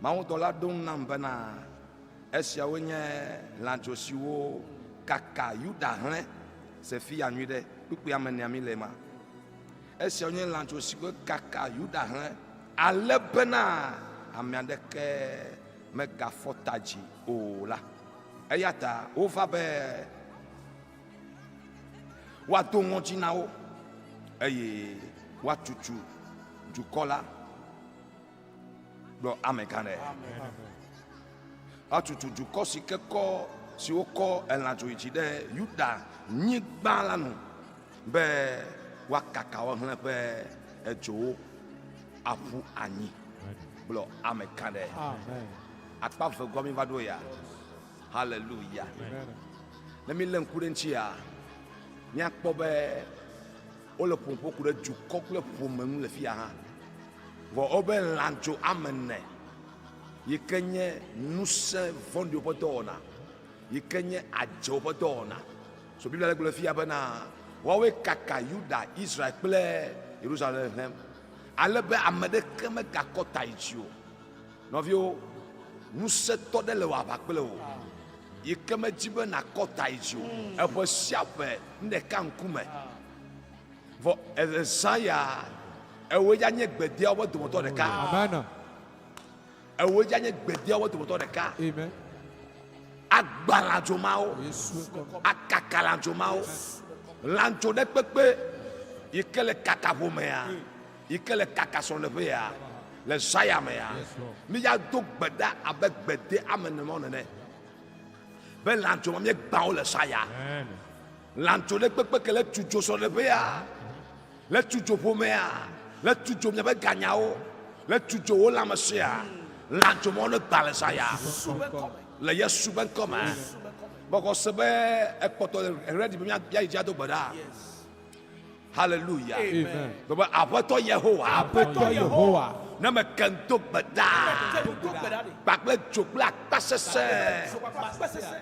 Mawudɔla ɖo ŋu nam bena, Esiawoe nye lãdzo siwo kaka Yuda hlẽ. Se fiya nyuiɖe, kpukpuia me nea míle ema. Esiawo nye lãdzo siwo kaka Yuda hlẽ ale bena ame aɖeke megafɔ ta dzi o la. Eya ta wova be woado ŋɔdzi na wo eye woatutu dukɔ la. Gblɔ amegã ɖe. Woatutu dukɔ si ke kɔ siwo kɔ elãdzo yi dzi ɖe Yuda nyigba la nu be woakaka wo hlẽ ƒe edzowo aƒu anyi. Gblɔ amegã ɖe. Akpa ve gɔme va ɖo ya. Hallelujah. Ne mi lé ŋku ɖe ŋuti ya, míakpɔ be. Wole ƒom ƒo ku ɖe dukɔ kple ƒome ŋu le fia hã. Vɔ wobe lãdzo ame ene yi ke nye ŋusẽ vɔ̃ɖiwo ƒe dɔwɔna, yi ke nye adzewo ƒe dɔwɔna. So Biblia le gblɔ fia bena woawoe kaka Yuda, Israel kple Yerusalem ale be ame ɖeke megakɔ ta yi dzi o. Nɔviwo, ŋusẽtɔ ɖe le wò aʋa kple wò yi ke medi be nàkɔ ta yi dzi o. Eƒe sia ƒe nu ɖeka ŋkume. Vɔ ezã ya ewoe dza nye gbedeawo ƒe dometɔ ɖeka. Amen. Ewoe dza nye gbedeawo ƒe dometɔ ɖeka. Amen. Agba lãdzo mawo. Yesu ŋkɔ. Akaka lãdzo mawo. Lãdzo ɖe kpekpe yi ke le kaka ƒomea, yi ke le kaka srɔ̃ɖeƒea, le zã mea, mi ya do gbe ɖa abe gbede ame ene mawo nene. Be lãdzo ma míegbã wo le zã ya. Amen. Lãdzo ɖe kpekpe ke le tu dzo srɔ̃ɖeƒea, le tu dzo ƒomea, le tu dzo miaƒe ganyawo, le tu dzo wo lãmesẽa. Lãdzo mawo ne gbã le zã ya. Le Yesu be ŋkɔ me. Bɔkɔ se be ekpɔtɔ ready be míayi dzi ado gbe ɖa. Hallelujah. Amen. Gblɔ be Aƒetɔ Yehowa. Aƒetɔ Yehowa. Ne me ke ŋdo gbe ɖa. Kpakple dzo kple akpasesẽ.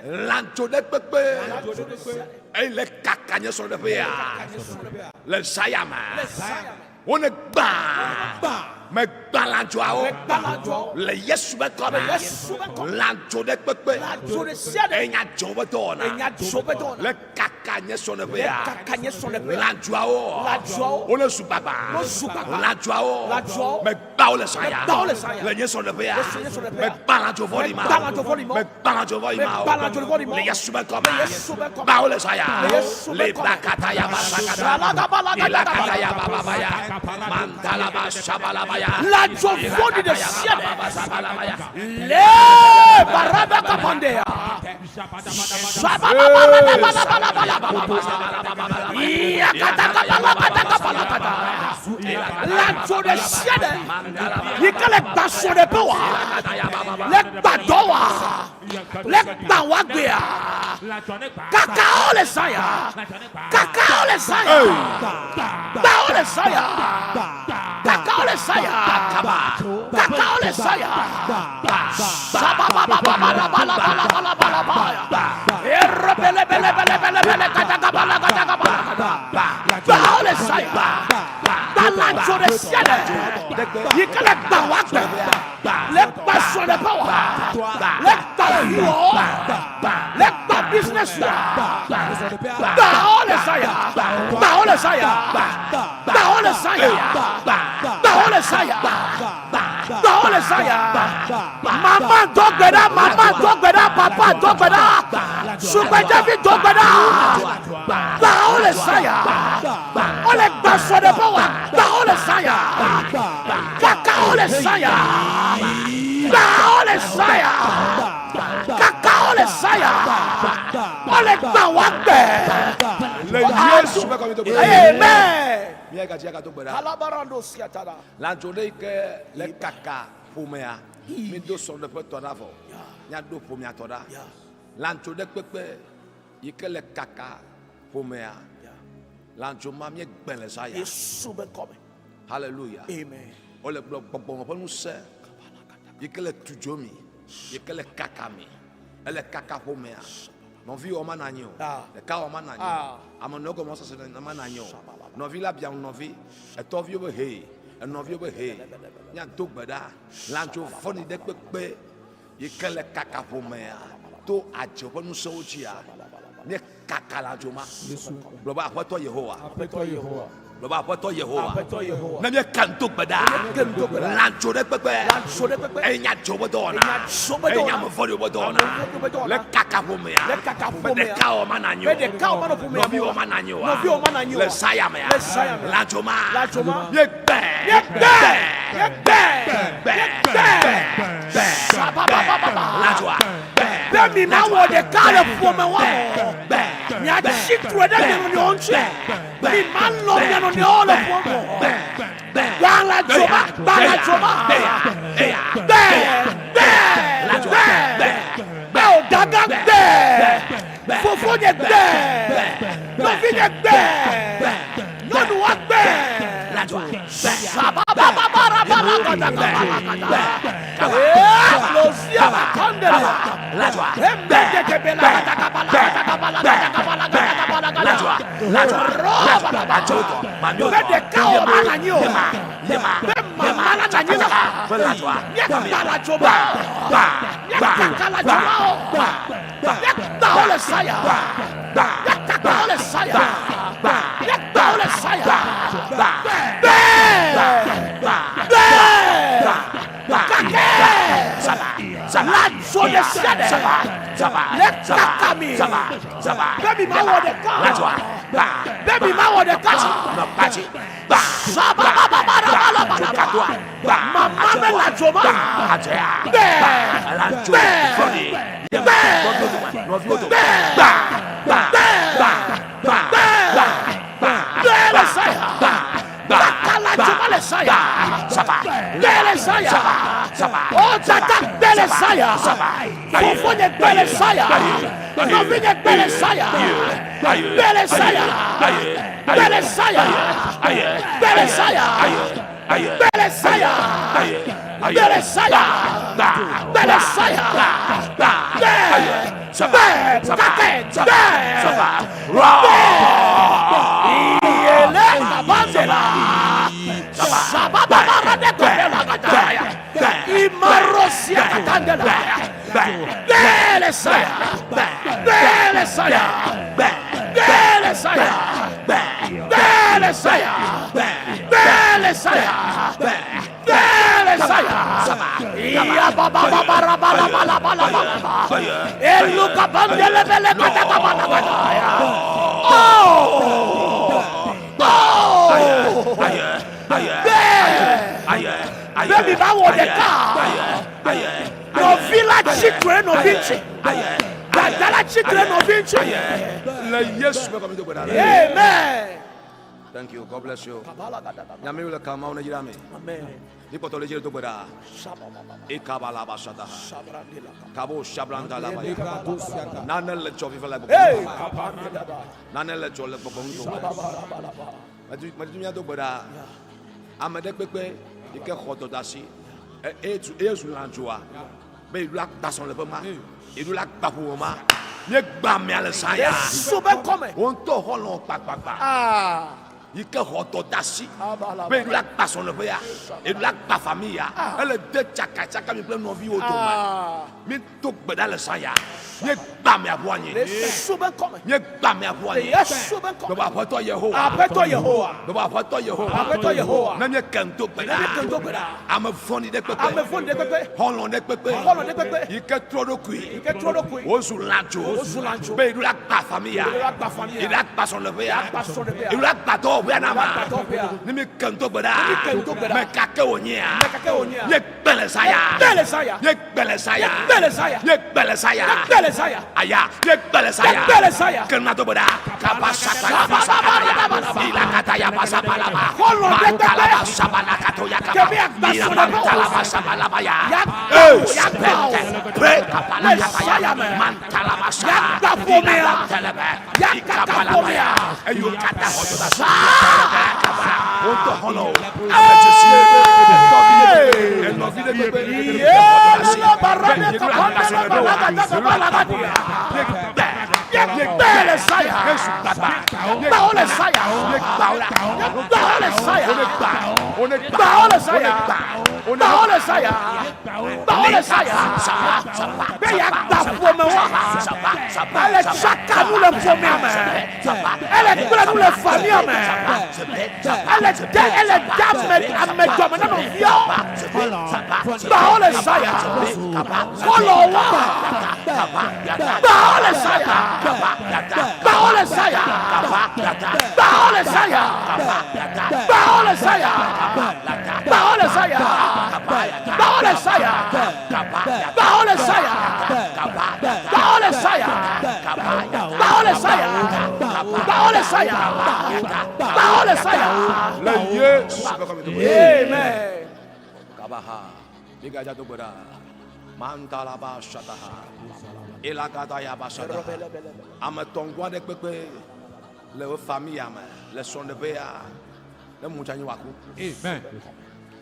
Lãdzo ɖe kpekpe. Eye le kaka nye srɔ̃ɖeƒea. Le zã ya me. Wone gbã. Megbã lãdzoawo. Le Yesu be ŋkɔ me. Lãdzo ɖe kpekpe. Enya dzo be dɔwɔna. Le kaka nye srɔ̃ɖeƒea. Lãdzoawo. Wole zu gbagba. Lãdzoawo. Megbã wo le zã ya. Le nye srɔ̃ɖeƒea. Megbã lãdzo vɔ̃ɖi ma. Megbã lãdzo vɔ̃ɖi ma. Le Yesu be ŋkɔ me. Gbã wo le zã ya. Le bakata ya basakata. Ilakata ya bababaya. Mandalaba shabalabaya. Lãdzo vɔ̃ɖi ɖe sia ɖe. Babalabaya. Le baraba kapandea. Sabababababababababababa. Iyakatakapalakatakapalakata. Lãdzo ɖe sia ɖe yi ke le gbã srɔ̃ɖeƒe wa, le gbã dɔ wa, le gbã wa gbea, kakawo le zã ya, kakawo le zã ya, gbawo le zã ya, kakawo le zã ya, kakawo le zã ya. Sababababababababababababa. Erebelebelebelebele katakapalakatakapalakata. Gbawo le zã ya, gba lãdzo ɖe sia ɖe yi ke le gbã wa gbe, le gbã srɔ̃ɖeƒe wa, le gbã viwò, le gbã business wa. Gbawo le zã ya, gbawo le zã ya, gbawo le zã ya, gbawo le zã ya, gbawo le zã ya. Mama do gbe ɖa, mama do gbe ɖa, papa do gbe ɖa, sugbedzevi do gbe ɖa. Gbawo le zã ya, wole gbã srɔ̃ɖeƒe wa, gbawo le zã ya, kakawo le zã ya, gbawo le zã ya, kakawo le zã ya, wole gbã wa gbe. Le Yesu be ŋkɔ me do gbe ɖa. Amen. Mía gadzi agado gbe ɖa. Kalabarando siatada. Lãdzo ɖe yi ke le kaka ƒomea, mi do srɔ̃ɖeƒe tɔ ɖa vɔ. Míaɖo ƒomea tɔ ɖa. Lãdzo ɖe kpekpe yi ke le kaka ƒomea. Lãdzo ma míegbe le zã ya. Yesu be ŋkɔ me. Hallelujah. Amen. Wole gblɔ gbɔgbɔme ƒe ŋusẽ yi ke le tu dzo mi, yi ke le kaka mi, ele kaka ƒomea. Nɔvi wɔ mana anyi o. Ɖeka wɔ mana anyi o. Ame nɔewo gɔme sese mana anyi o. Nɔvi la bia ŋu nɔvi, etɔviwo be hee, enɔviwo be hee. Míado gbe ɖa. Lãdzo vɔ̃ɖi ɖe kpekpe yi ke le kaka ƒomea to adze ƒe ŋusẽwo dzia, míekaka lãdzo ma. Gblɔ be Aƒetɔ Yehowa. Aƒetɔ Yehowa. Gblɔ be Aƒetɔ Yehowa. Aƒetɔ Yehowa. Ne míeka ŋdo gbe ɖa. Míeke ŋdo gbe ɖa. Lãdzo ɖe kpekpe. Lãdzo ɖe kpekpe. Eye nya dzo be dɔwɔna. Enya dzo be Eye nya dɔwɔna. ame vɔ̃ɖiwo be dɔwɔna. Ame vɔ̃ɖiwo be dɔwɔna. Le kaka ƒomea. Le kaka Be ƒomea. ɖeka wɔ mana anyi o. Be ɖeka wɔ manɔ ƒomea Nɔvi me o. wɔ mana anyi o. Nɔvi wɔ mana anyi o. Le zã ya mea. Le zã ya mea. Lãdzo ma. Lãdzo ma. Míegbe. Míegbe. Míegbe. Gbe. Míegbe. Gbe. Sababababa. Lãdzoa. Gbe. Be mi ma wɔ ɖeka le ƒome wa o. Gbe. Miatsi tre ɖe mia nɔnɔewo ŋuti. Mi ma lɔ̃ mia nɔnɔewo le ƒome o. Gbe. Gbã lãdzo ma. Gbã lãdzo ma. Gbe. Gbe. Gbe. Gbe. Gbe o dada gbe. Fofonye gbe. Nɔvinye gbe. Nyɔnua Amen. Thank you. God bless you. Nyame le kama wo ne dzra mi. Amen. Nikpɔtɔ le dzi le do gbe ɖa. Ekabalaba sata. Kabo shablanda laba ya. Nane le dzɔ viva le gbɔgbɔ me. Nane le dzɔ le gbɔgbɔ ŋutɔ me. Medi medi mía do gbe ɖa. Ame ɖe kpekpe yi ke xɔ dɔdeasi eye zu eye zu lãdzoa be yeɖo la gbasɔ le ƒe ma yeɖo la gbaƒo ma míegbã amea le zã ya. Yesu be ŋkɔme. Wo ŋutɔ xɔlɔ̃ kpakpakpa. Yi ke xɔ dɔdeasi be yeɖo la gba sɔleƒe ya yeɖo la gba fami ya ele de tsakatsaka mi kple nɔviwo dome. Mi do gbe ɖa le zã ya míegbã amea ƒu anyi. Yesu be ŋkɔme. Míegbã amea ƒu anyi. Yesu be ŋkɔme. Bebe Aƒetɔ Yehowa. Aƒetɔ Yehowa. Bebe Aƒetɔ Yehowa. Aƒetɔ Yehowa. Ne míeke ŋu do gbe ɖa. Ne míeke ŋu do gbe ɖa. Ame vɔ̃ɖi ɖe kpekpe. Ame vɔ̃ɖi ɖe kpekpe. Xɔlɔ̃ ɖe kpekpe. Xɔlɔ̃ ɖe kpekpe. Yi ke trɔ ɖokui. Yi ke trɔ ɖokui. Wozu lãdzo. Wozu lãdzo. Be yeɖo la gba fami ya. Yeɖo la gba fami ya. Yeɖo la gba srɔ̃ɖeƒe ya. Gba srɔ̃ɖeƒe ya. Yeɖo la gba dɔwɔƒea na Gba ma. dɔwɔƒea. Ne míeke ŋu do gbe ɖa. Ne míeke ŋu do gbe ɖa. Me ka ke wònyea. Me ka ke wònyea. Míegbe le zã ya. Míegbe le zã ya. Míegbe le zã ya. Míegbe le zã ya. Míegbe le zã ya. Míegbe le zã ya. Aya. Míegbe le zã ya. Míegbe le zã ya. Ke ŋu do gbe ɖa. Kaba sata kaba sata ya. Ilakata ya basa balaba. Xɔlɔ̃ ɖe kpekpe. Mantalaba sabalakato ya kaba. Ke be agba srɔ̃ɖeƒe o. Ilamantalaba sabalaba ya. Ya Eh, gba o, ya gba o. sepente. Pre kapala Le kaba zã ya. ya me. Mantalaba sa. Ya gba ƒomea. Ilamantelebe. Ya kaka Ikabalaba ƒomea. ya. Eyo kata xɔtɔ da sa. Kaba. Wo ŋutɔ xɔlɔ̃ o. Ame dzesi. Etɔvi ɖe kpekpe. Enɔvi ɖe kpekpe. Ele tsaka nu le ƒomea me. Ele gblẽ nu le famia me. Ele de ele de ame ame dɔme na nɔviawo. Gbawo le zã ya. Xɔlɔ̃woa. Gbawo le zã ya. Gbawo le zã ya. Gbawo le zã ya. Gbawo le zã ya. Gbawo le zã ya. Gbawo le zã ya. Gbawo le zã ya. Gbawo le zã ya. Gbawo le zã ya. Gbawo le zã ya. Gbawo le zã ya. Le Yesu ƒe kɔme do gbe. Amen. Kabaha. Migadza do gbe ɖa. Mantalaba shataha. Elagada yaba shataha. Ame tɔŋgɔ aɖe kpekpe le wo famia me le srɔ̃ɖeƒea ne mu tsa nyi wòaku. Amen.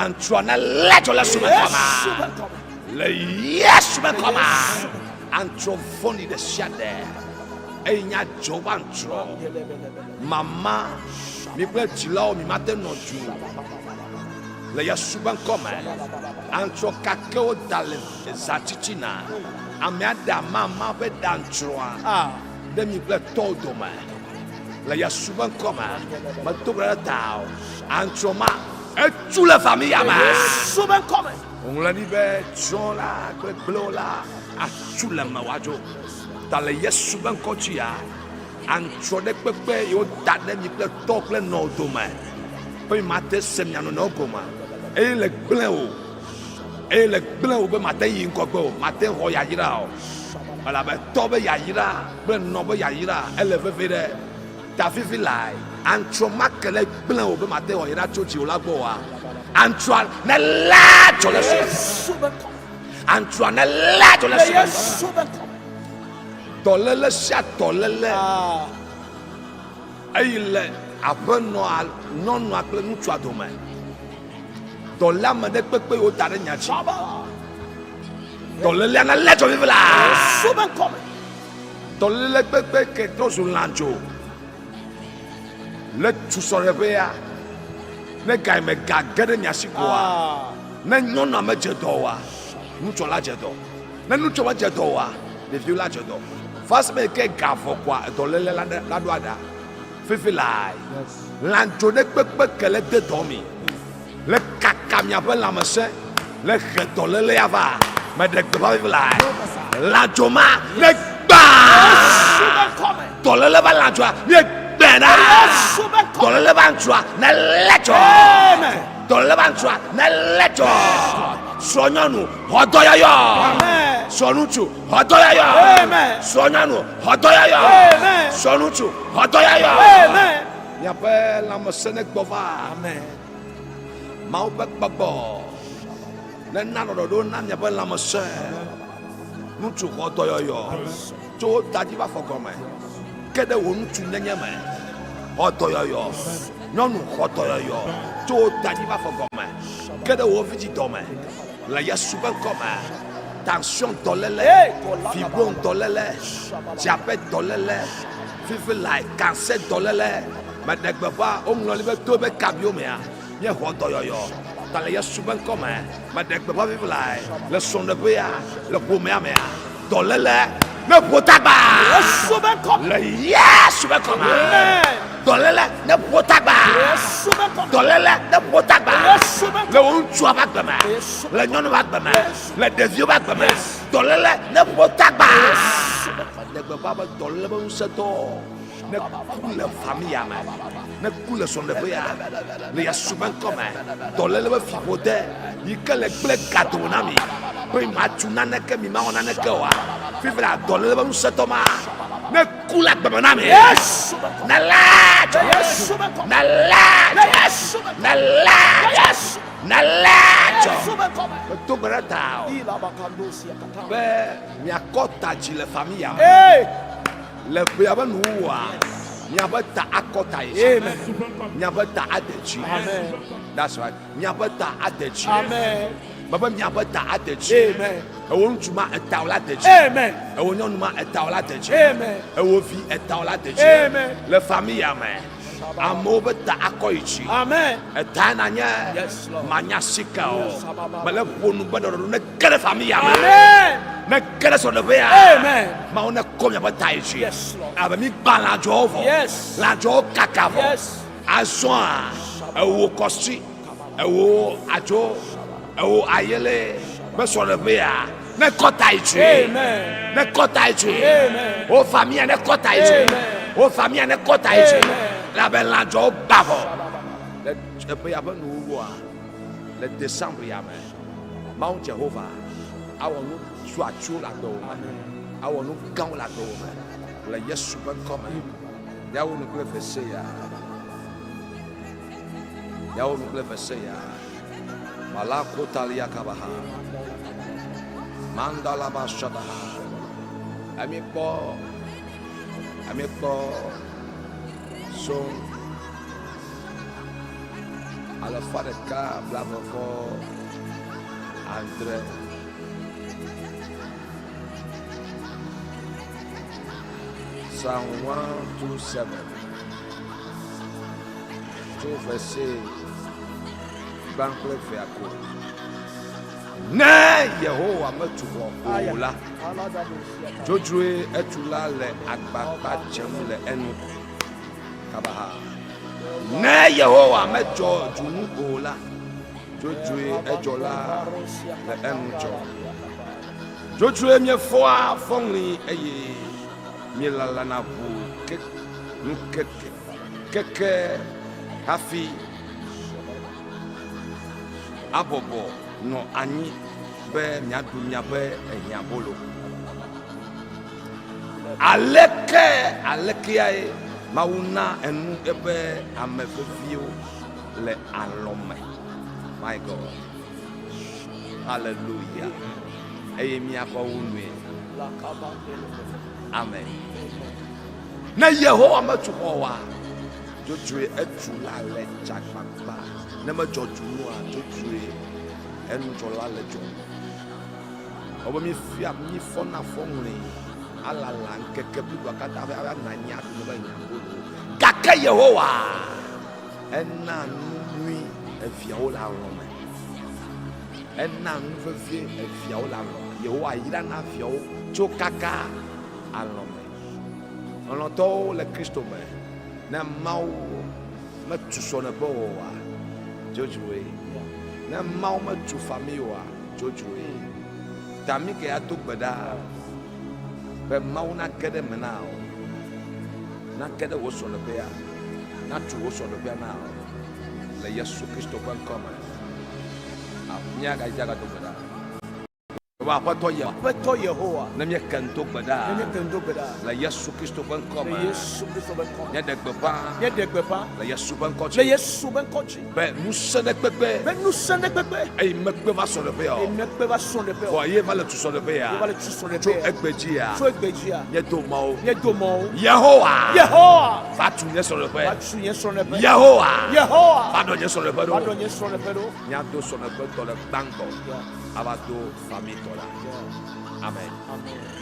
Aŋutrɔ ne lé dzo le sume kɔma. Le Yesu be kɔma. Aŋutrɔ vɔ̃ɖi ɖe sia ɖe eyi nye adzɔ ƒe aŋutrɔ. Mama mi kple dzilawo mi mate nɔ du le Yesu be ŋkɔ me. Aŋutrɔ kakewo da le zã titina. Amea ɖe amama ƒe ɖa aŋutrɔa ɖe mi kple tɔwo dome. Le Yesu be ŋkɔ me, medo gbe ɖe ta o. Aŋutrɔ ma etu le famille me. Yesu be ŋkɔ me. Woŋlɔ ɖi be trɔ̃ la kple gblẽwo la atu le me woadzo. Ta le Yesu be ŋkɔ dzia, aŋutrɔ ɖe kpekpe yi woda ɖe mi kple tɔ kple nɔ dome be mi mate se mia nɔnɔewo gɔme eye le gblẽ o eye le gblẽ o be mate yi ŋgɔgbe o, mate xɔ yayra o. Elabe tɔ be yayra kple nɔ be yayra ele veve ɖe. Ta fifi lae aŋutrɔ ma ke le gblẽ o be mate xɔ yayra tso dziwò la gbɔ oa? Aŋutrɔa ne lé dzo le su. Aŋutrɔa ne lé dzo le su. Dɔléle sia dɔléle eyi le aƒenɔa, nyɔnua kple ŋutsua dome. Dɔléame ɖe kpekpe yi woda ɖe nya dzi. Dɔlélea ne lé dzo vivi la. Dɔléle kpekpe ke trɔ zu lãdzo le tusɔɖeƒea. Ne ga me ga ge ɖe mia si koa, ne nyɔnua medze dɔ oa, ŋutsua la dze dɔ. Ne ŋutsua medze dɔ oa, ɖeviwo la dze dɔ. Va se be ke ga vɔ koa, dɔléle la ɖe la ɖo aɖa. Fifi lae lãdzo ɖe kpekpe ke le de dɔ mi, le kaka miaƒe lãmesẽ, le he dɔlélea va. Meɖe gbeƒã fifi lae. Lãdzo ma ne gbã. Dɔléle va lãdzoa, míegbẽ ɖa. Dɔléle va ŋutsua, ne lé dzɔ. Dɔléle va ŋutsua, ne lé dzɔ. Srɔ̃nyɔnu xɔ dɔyɔyɔ. Srɔ̃ŋutsu xɔ dɔyɔyɔ. Srɔ̃nyɔnu xɔ dɔyɔyɔ. Srɔ̃ŋutsu xɔ dɔyɔyɔ. Miaƒe lãmesẽ negbɔ va. Mawu ƒe gbɔgbɔ nena ɖɔɖɔɖo na miaƒe lãmesẽ. Ŋutsu xɔ dɔyɔyɔ tso wo ta dzi va afɔ gɔme ke ɖe wò ŋutsunyenye me. Xɔ dɔyɔyɔ. Nyɔnu xɔ dɔyɔyɔ tso wo ta dzi va afɔ gɔme ke ɖe wò vidzidɔ me le Yesu ƒe ŋkɔ me. Tension dɔléle, fibrom dɔléle, diabète dɔléle, fifi lae cancer dɔléle. Meɖe gbeƒã woŋlɔ ɖi be to be kabiwo mea, míexɔ dɔyɔyɔ. Ta le Yesu ƒe ŋkɔ me, meɖe gbeƒã fifi lae le srɔ̃ɖeƒea, le ƒomea mea, dɔléle ne ƒo tagba. Yesu ƒe ŋkɔ me. Le Yesu ƒe ŋkɔ me. Amen. Dɔléle ne ƒo tagba. Yesu ƒe ŋkɔ me. Dɔléle ne ƒo tagba. Yesu ƒe ŋkɔ Le wò ŋutsua ƒe agbe me. Yesu Le nyɔnu ƒe agbe me. Yesu. Le ɖeviwo ƒe agbe me. Yesu. Dɔléle ne ƒo tagba. Yesu ƒe ŋkɔ me. Meɖe gbeƒã be dɔléle ƒe ŋusẽtɔ ne ku le famia me, ne ku le srɔ̃ɖeƒea, le Yesu ƒe ŋkɔ me, dɔléle ƒe fiƒode yi ke le gblẽ gadome na mi be mi matu naneke, mi mawɔ naneke oa, fifi la dɔléle ƒe ŋusẽtɔ ma ne ku le agbe me na mi. Ne lé dzo, ne lé dzo, ne lé dzo, ne lé dzo. Medo gbe ɖe ta o be miakɔ ta dzi le famia me. Le ƒea ƒe nuwuwua, miaƒe ta akɔ ta yi dzi. Miaƒe ta ade dzi. That's right. Miaƒe ta ade dzi. Mebe miaƒe ta ade dzi. Ewo ŋutsu ma eta wo la de dzi. Ewo nyɔnu ma eta wo la de dzi. Ewo vi eta wo la de dzi. Le famille me, amewo ƒe ta akɔ yi dzi. Eta na nye manya sika o. Mele ƒo nu be ɖɔɖɔɖo ne ge ɖe famille me. Ne ge ɖe srɔ̃ɖeƒea. Mawu ne kɔ miaƒe ta yi dzi. Abe mi gbã lãdzɔwo vɔ. Lãdzɔwo kaka vɔ. Azɔa ewo kɔsi, ewo adzo, ewo ayele be srɔ̃ɖeƒea ne kɔ ta yi dzi. Ne kɔ ta yi dzi. Wo famille ne kɔ ta yi dzi. Wo famille ne kɔ ta yi dzi. Labe lãdzɔwo gbã vɔ. Le eƒe ya ƒe nuwuwua le Decembre ya me. Mawu Jehova awɔ nu tsuatsuwo le agbewò me, awɔ nu gãwo le agbewò me le Yesu ƒe ŋkɔ me. Yawo nu kple vese ya. Yawo nu kple vese ya. Malakotalia kabaha. Mandalaba shadaha. Ami kpɔ, ami kpɔ, so. Alafa ɖeka blaeve-vɔ-adre. Psalm 127 tso verset gbã kple evea ko. Ne Yehowa metu xɔ o la, dzodzroe etula le agbagba dzem le enu. Kabaha. Ne Yehowa medzɔ du ŋu o la, dzodzroe edzɔla le enu dzɔ. Dzodzroe miefɔa fɔŋli eye mielalana ʋu ke ŋkeke keke hafi abɔbɔ nɔ anyi be miaɖu miaƒe ehiãbolo. Aleke alekeae Mawu na enu eƒe ame veviwo le alɔme? My God. Hallelujah. Eye míaƒe wo nue. Amen. Ne Yehowa metu xɔ oa, dzodzroe etu la le dzagbagba. Ne medzɔ du nua, dzodzroe enudzɔla le dzɔ. Wobe mi fia mi fɔna fɔŋli alala ŋkeke bliboa katã be ava nɔ anyi aɖu ne be nya bolo. Gake Yehowa ena nu nyui eviawo le alɔ me. Ena nu vevie eviawo le alɔ me. Yehowa yrana viawo tso kaka alɔ me. Lɔlɔ̃tɔwo le Kristo me, ne Mawu metu srɔ̃ɖeƒe oa, dzodzroe. Ne Mawu metu famille oa, dzodzroe. Ta mi ke ado gbe ɖa be Mawu nage ɖe eme na wò, nage ɖe wò srɔ̃ɖeƒea, natu wò srɔ̃ɖeƒea na wò le Yesu Kristo ƒe ŋkɔ me. Míagadzi agado gbe ɖa. Be Aƒetɔ Yehowa. Aƒetɔ Yehowa. Ne míeke ŋdo gbe ɖa. Ne míeke ŋdo gbe ɖa. Le Yesu Kristo ƒe ŋkɔ me. Le Yesu Kristo ƒe ŋkɔ me. Míeɖe gbeƒã. Míeɖe gbeƒã. Le Yesu ƒe ŋkɔ dzi. Le Yesu ƒe ŋkɔ dzi. Be ŋusẽ ɖe kpekpe. Be ŋusẽ ɖe kpekpe. Eye mekpe va srɔ̃ɖeƒea o. Eye mekpe va srɔ̃ɖeƒea o. Vɔ ye va le tu srɔ̃ɖeƒea. Ye va le tu srɔ̃ɖeƒea. Tso egbe dzia. Tso egbe dzia. Míedo mɔwo. Míedo mɔwo. Yehowa. Yehowa. Va tu nye srɔ̃ɖeƒe. Va tu nye srɔ̃ɖeƒe. Yehowa. Yehowa. Va ɖɔ nye srɔ̃ɖeƒe ɖo. Va ɖɔ nye srɔ̃ɖeƒe ɖo. Míado srɔ̃ɖeƒe tɔ le gbãtɔ. Ava do famitɔ la. Amen.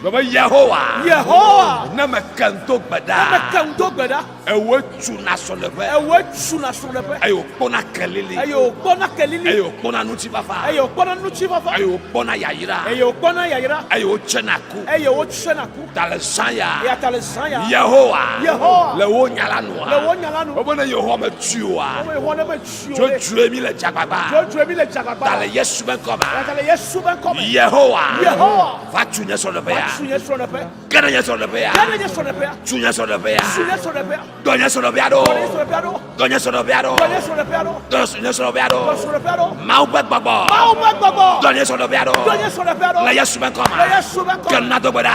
Gblɔ be Yehowa. Yehowa. Ne meke ŋdo gbe ɖa. Ne meke ŋdo gbe ɖa. Ewoe tuna srɔ̃ɖeƒe. Ewoe tuna srɔ̃ɖeƒe. Eye wòkpɔna kelili. Eye wòkpɔna kelili. Eye wòkpɔna ŋutifafa. Eye wòkpɔna ŋutifafa. Eye wòkpɔna yayra. Eye wòkpɔna yayra. Eye wotsena ku. Eye wotsena ku. Ta le zã ya. Eya ta le zã ya. Yehowa. Yehowa. Le wò nya la nua. Le wò nya la nu. Wobe ne Yehowa metui oa. Wobe Yehowa ne metui o ɖe. Dzodzroe mi le dzagbagba. Dzodzroe mi le dzagbagba. Ta le Yesu be ŋkɔ me. Ta le Yesu be ŋkɔ me. Yehowa. Yehowa. Va tu nye srɔ̃ɖeƒea. Va tu nye srɔ̃ɖeƒe. Ge ɖe nye srɔ̃ɖeƒea. Ge ɖe nye srɔ̃ɖeƒea. Tu nye srɔ̃ɖeƒea. Tu nye srɔ̃ɖeƒea. Dɔ nye srɔ̃ɖeƒea ɖo. Dɔ nye srɔ̃ɖeƒea ɖo. Dɔ nye srɔ̃ɖeƒea ɖo. Dɔ nye srɔ̃ɖeƒea ɖo. Dɔ nye srɔ̃ɖeƒea ɖo. Dɔ srɔ̃ɖeƒea ɖo. Mawu ƒe gbɔgbɔ. Mawu ƒe gbɔgbɔ. Dɔ nye srɔ̃ɖeƒea ɖo. Dɔ nye srɔ̃ɖeƒea ɖo. Le Yesu ƒe ŋkɔ me. Le Yesu ƒe ŋkɔ me. Ke na do gbe ɖa.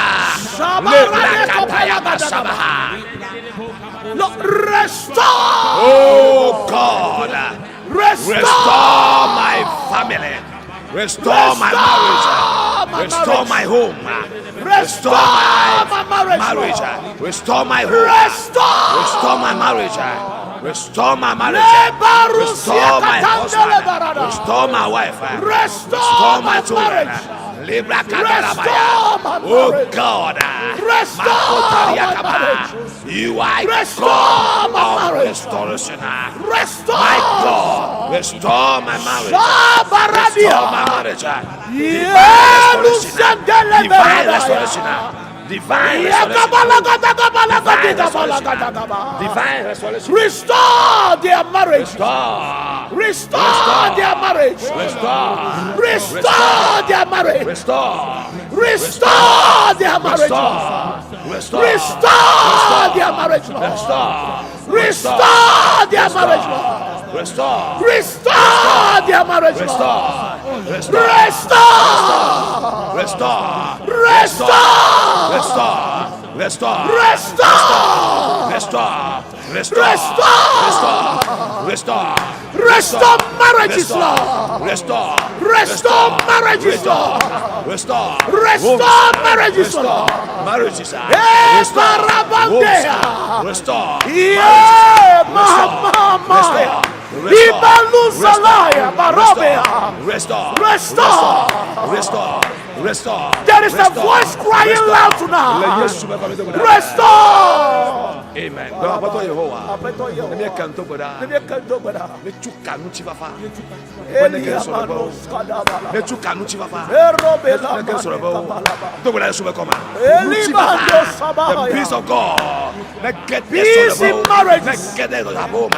Saba Lebra rade kata ya kopela ba saba. Lord, restore. Oh God. Restore. Restore my family. Restore my marriage. my Restore marriage. my home. Restore my marriage, marriage. Lord. Restore my home. Restore. Restore my marriage. Restore my marriage. Lebarusia Restore my katandele husband. barada. Restore my wife. Restore Restore my my children. marriage. Libra Restore katalabaya. my Oh marriage. God. Restore Makotaria my kaba. marriage. You are Restore God my of marriage. restoration. Restore. My God, restore my marriage. Shabaradia. Restore my marriage. Yelusadele Divine baradaya. restoration. Divine restoration. Yakabalagadabalagadabalagadabalagada. Divine restoration. Restore their marriage. Restore. Restore Restore. their marriage. Restore. Restore their marriage. Restore. Restore their marriage. Restore. Restore. Restore their marriage, Lord. Restore. Restore their marriage, Lord. Restore. Restore their marriage, Lord. Restore. Restore. Restore. Restore. Restore. Restore. Restore. Restore. Restore. Restore. Restore. Restore marriages, Restore. Lord. Restore. Restore marriages, Lord. Restore. Restore Homes. marriages, Restore. Lord. Marriages. Eh, Restore. barabandea. Homes. Restore. Yeah, Restore. ma, ma, ma. Restore. Ibaluzalaya, Barobea. Restore. Restore. Restore. Restore. There is a Restore. voice crying Restore. loud Le tonight. Yesu be kɔme do gbe ɖa. Restore. Amen. Gbe Aƒetɔ Yehowa. Ne míeke ŋutɔ gbe ɖa. Míetsu ka ŋutifafa. Míetsu ka ŋutifafa. Ne ke srɔ̃ be wo. Do gbe ɖa Yesu be kɔme. Ŋutifafa. The peace of God. Ne ge ɖe Peace srɔ̃ɖeƒewo. in marriages. Ne ge ɖe dɔdzaƒewo me.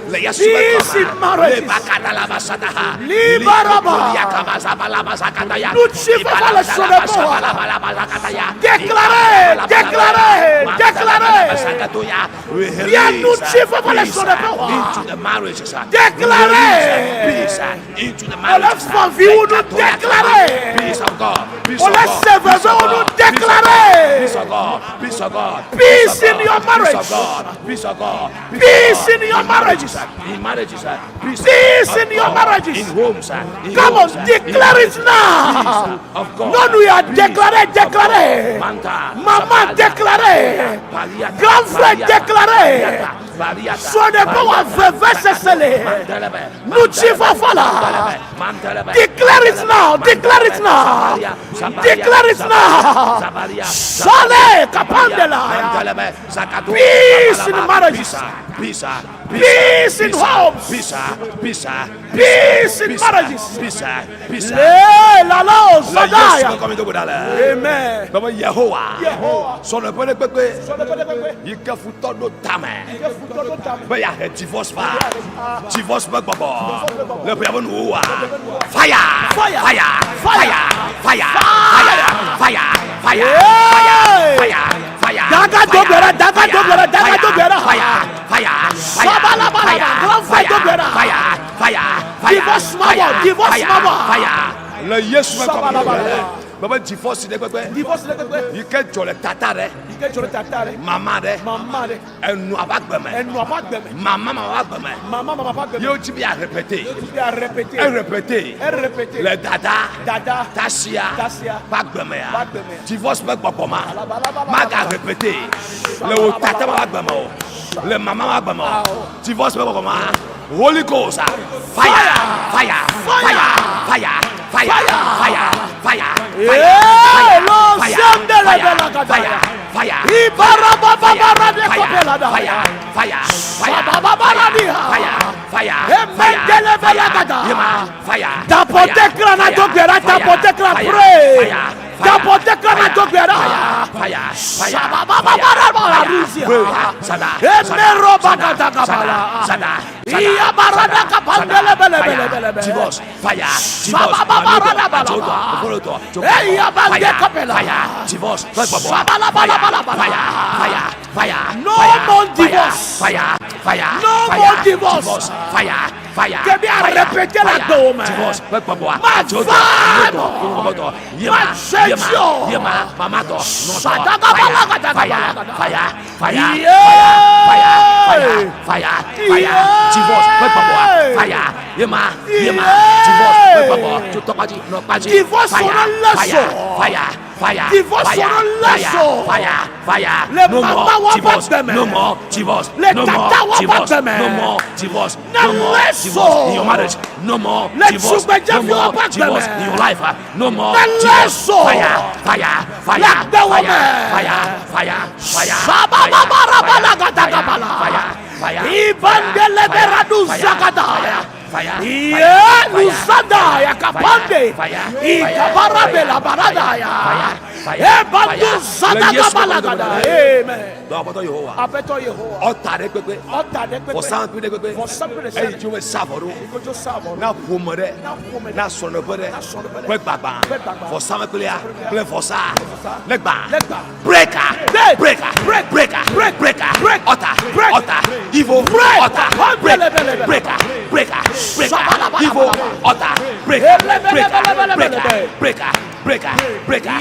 Le Yesu be Peace kɔme. in marriages. Le bakadalaba sataha. Libaraba. Liakabazabalabazagadaya. Ŋutifafa le srɔ̃ɖeƒewo. Ibalabalabalabalabazakataya. Déclarez, déclarez, déclarez. We Bien, release, nous ŋutifafa le peace, srɔ̃ɖeƒewo. into the marriages. Déclarez. Peace into the marriages. fɔviwo nous déclarez. Peace of God. Peace On of les God. sévères Peace of nous God. déclarez. Peace of God. Peace of God. Peace of in God. your marriage. Peace of God. Peace of God. Peace of God. in your marriages. In marriages. Peace, Peace of in your God. marriages. In homes. In Come on, homes, In declare it marriages. now. Peace of God. Non, nous y a Peace déclaré, of déclaré. God. Manta. Maman Sabalia. déclaré. Paliata. Grand frère Paliata. déclaré. Paliata. Srɔ̃ɖeƒe wa veve sesele. Mantelebe. Ŋutifafa la. Mantelebe. Declare it now. Declare it now. Sabalia. Sabalia. Declare it now. Sabalia. Sale kapandela. Mantelebe. Zakato. Peace in Sabalaba. marriages. Peace. Peace in homes. Peace. Peace. Peace in marriages. Peace. Peace. Le la la Le Yesu zadaya. be kɔme do gbe ɖa le. Amen. Bebe Yehowa. Srɔ̃ɖeƒe ɖe kpekpe. Yi ke futɔ ɖo tame. Be yeahe divorce va. Divorce ƒe gbɔgbɔ. Le ƒea ƒe nuwuwua. Fire. Fire. Fire. Fire. Fire. Fire. Fire. Fire. Yeah. Fire. Fire. Daga Fire. do gbe ɖa, daga Fire. do gbe ɖa, daga Fire. do gbe ɖa. Fire. Fire. Fire. Sabalabalaba, Fire. grand frère Fire. do gbe ɖa. Fire. Fire. Fire. Divorce mama, Fire. divorce Fire. mama. Fire. Le Yesu ƒe kɔme do gbe ɖa. Sabalabalaba. Bebe divorce ɖe kpekpe. Divorce le kpekpe. Yi ke dzɔ le tata ɖe. Yi ke dzɔ le tata ɖe. Mama ɖe. Mama ɖe. Enɔa ƒe agbe me. Enɔa ƒe agbe me. Mama mama ƒe agbe me. Mama mama ƒe agbe me. Yewo dzi be yearepete. Bi a répété. Erepete. Erépété. Le dada. Dada. Tasia. Tasia. Ƒe agbe mea. Ƒe agbe mea. Divorce ƒe gbɔgbɔ ma. Alabalabala. Magarepete. Le wò tata ƒe agbe me o. Le mama ƒe agbe me o. Divorce ƒe gbɔgbɔ ma. Holy Ghost. Fire. Fire. Fire. Fire. Fire. Fire. Fire. Eh, lo Fire. sendele Fire. bela gadaya. Fire. Fire. Ibarabababarabe kopelada. Fire. Fire. Fire. Sabababaradia. Fire. Fire. Emendele Fire. bela gada. Yema. Fire. Tapote Fire. klana Fire. do gbera, Fire. tapote kla Fire. pray. Fire. Fire. Tapote klana Fire. do gbera. Fire. Fire. Sababababarabaruzia. Fire. Sada. Emero Sada. bagadagabala. Sada. Sada. Iyabarada Sada. kapandele bele Fire. bele bele bele. Divorce. Fire. Divorce. Sabababarabalaba. Eyabande Fire. kapela. Fire. Divorce. Sabalabalabalabala. Fire. Fire. Fire. No Fire. more Fire. divorce. Fire. Fire. No Fire. more divorce. Divorce. Fire. Fire. Ke bi a Fire. répété la Fire. dome. Divorce. Ma femme. Yema. Ma gestion. Yema. Mama tɔ. Sadagabalagadabalagada. Fire. Fire. Yeah. Fire. Fire. Fire. Fire. Yeah. Divorce. Fire. Yema. Yema. Yeah. Divorce. Tso tɔkpadzi. Nɔkpadzi. Divorce Fire. sɔrɔ lɛsɔ. Fire. Fire. Divorce Fire. sɔrɔ lɛsɔ. Fire. Fire. Le No mama more wa divorce. ba dɛmɛ. No more divorce. Le No tata more wa ba divorce. dɛmɛ. No more divorce. Ne No more lɛsɔ. divorce in your marriage. No more Le divorce. tsugbɛdze No fi wa more ba divorce dɛmɛ. in your life. No more Ne divorce. lɛsɔ. Fire. Fire. Fire. Le gbɛwɔ Fire. mɛ. Fire. Fire. Fire. Sabababarabalagadagbala. Fire. Fire. Ibandeleberadu Fire. zagada. Fire. Fire. Ye Fire. lusada ya kapande. Fire. Ikabarabela barada ya. Fire. Fire. Ebandu Fire. zada Le Yesu gabalagada. kɔkɔdɔ. Amen. Dɔn Aƒetɔ Yehowa. Aƒetɔ Yehowa. Ɔta ɖe kpekpe. Ɔta ɖe kpekpe. Vɔsamlekpui ɖe kpekpe. Vɔsamlekpui ɖe sia Eyi ɖe. dzi wo sa vɔ ɖo. Ikodzo sa vɔ ɖo. Na ƒome ɖe. Na ƒome ɖe. Na srɔ̃ɖeƒe ɖe. Na srɔ̃ɖeƒe ɖe. Ƒe gbagba. Ƒe gbagba. Vɔsamlekpuia kple vɔsa. Ne gbã. Ne gbã. Breaker. Break. Breaker. Break. Breaker. Break. Breaker. Break. Ọ̀tà. Break. Ọ̀tà. Ivo. Break. Ọ̀tà. Break. Lebelebelebe. Breaker. Breaker. Breaker. Sabalabalaba. Ivo. Ọ̀tà. Breaker. Breaker. Lebelebelebelebe. Breaker. Breaker. Breaker. Breaker.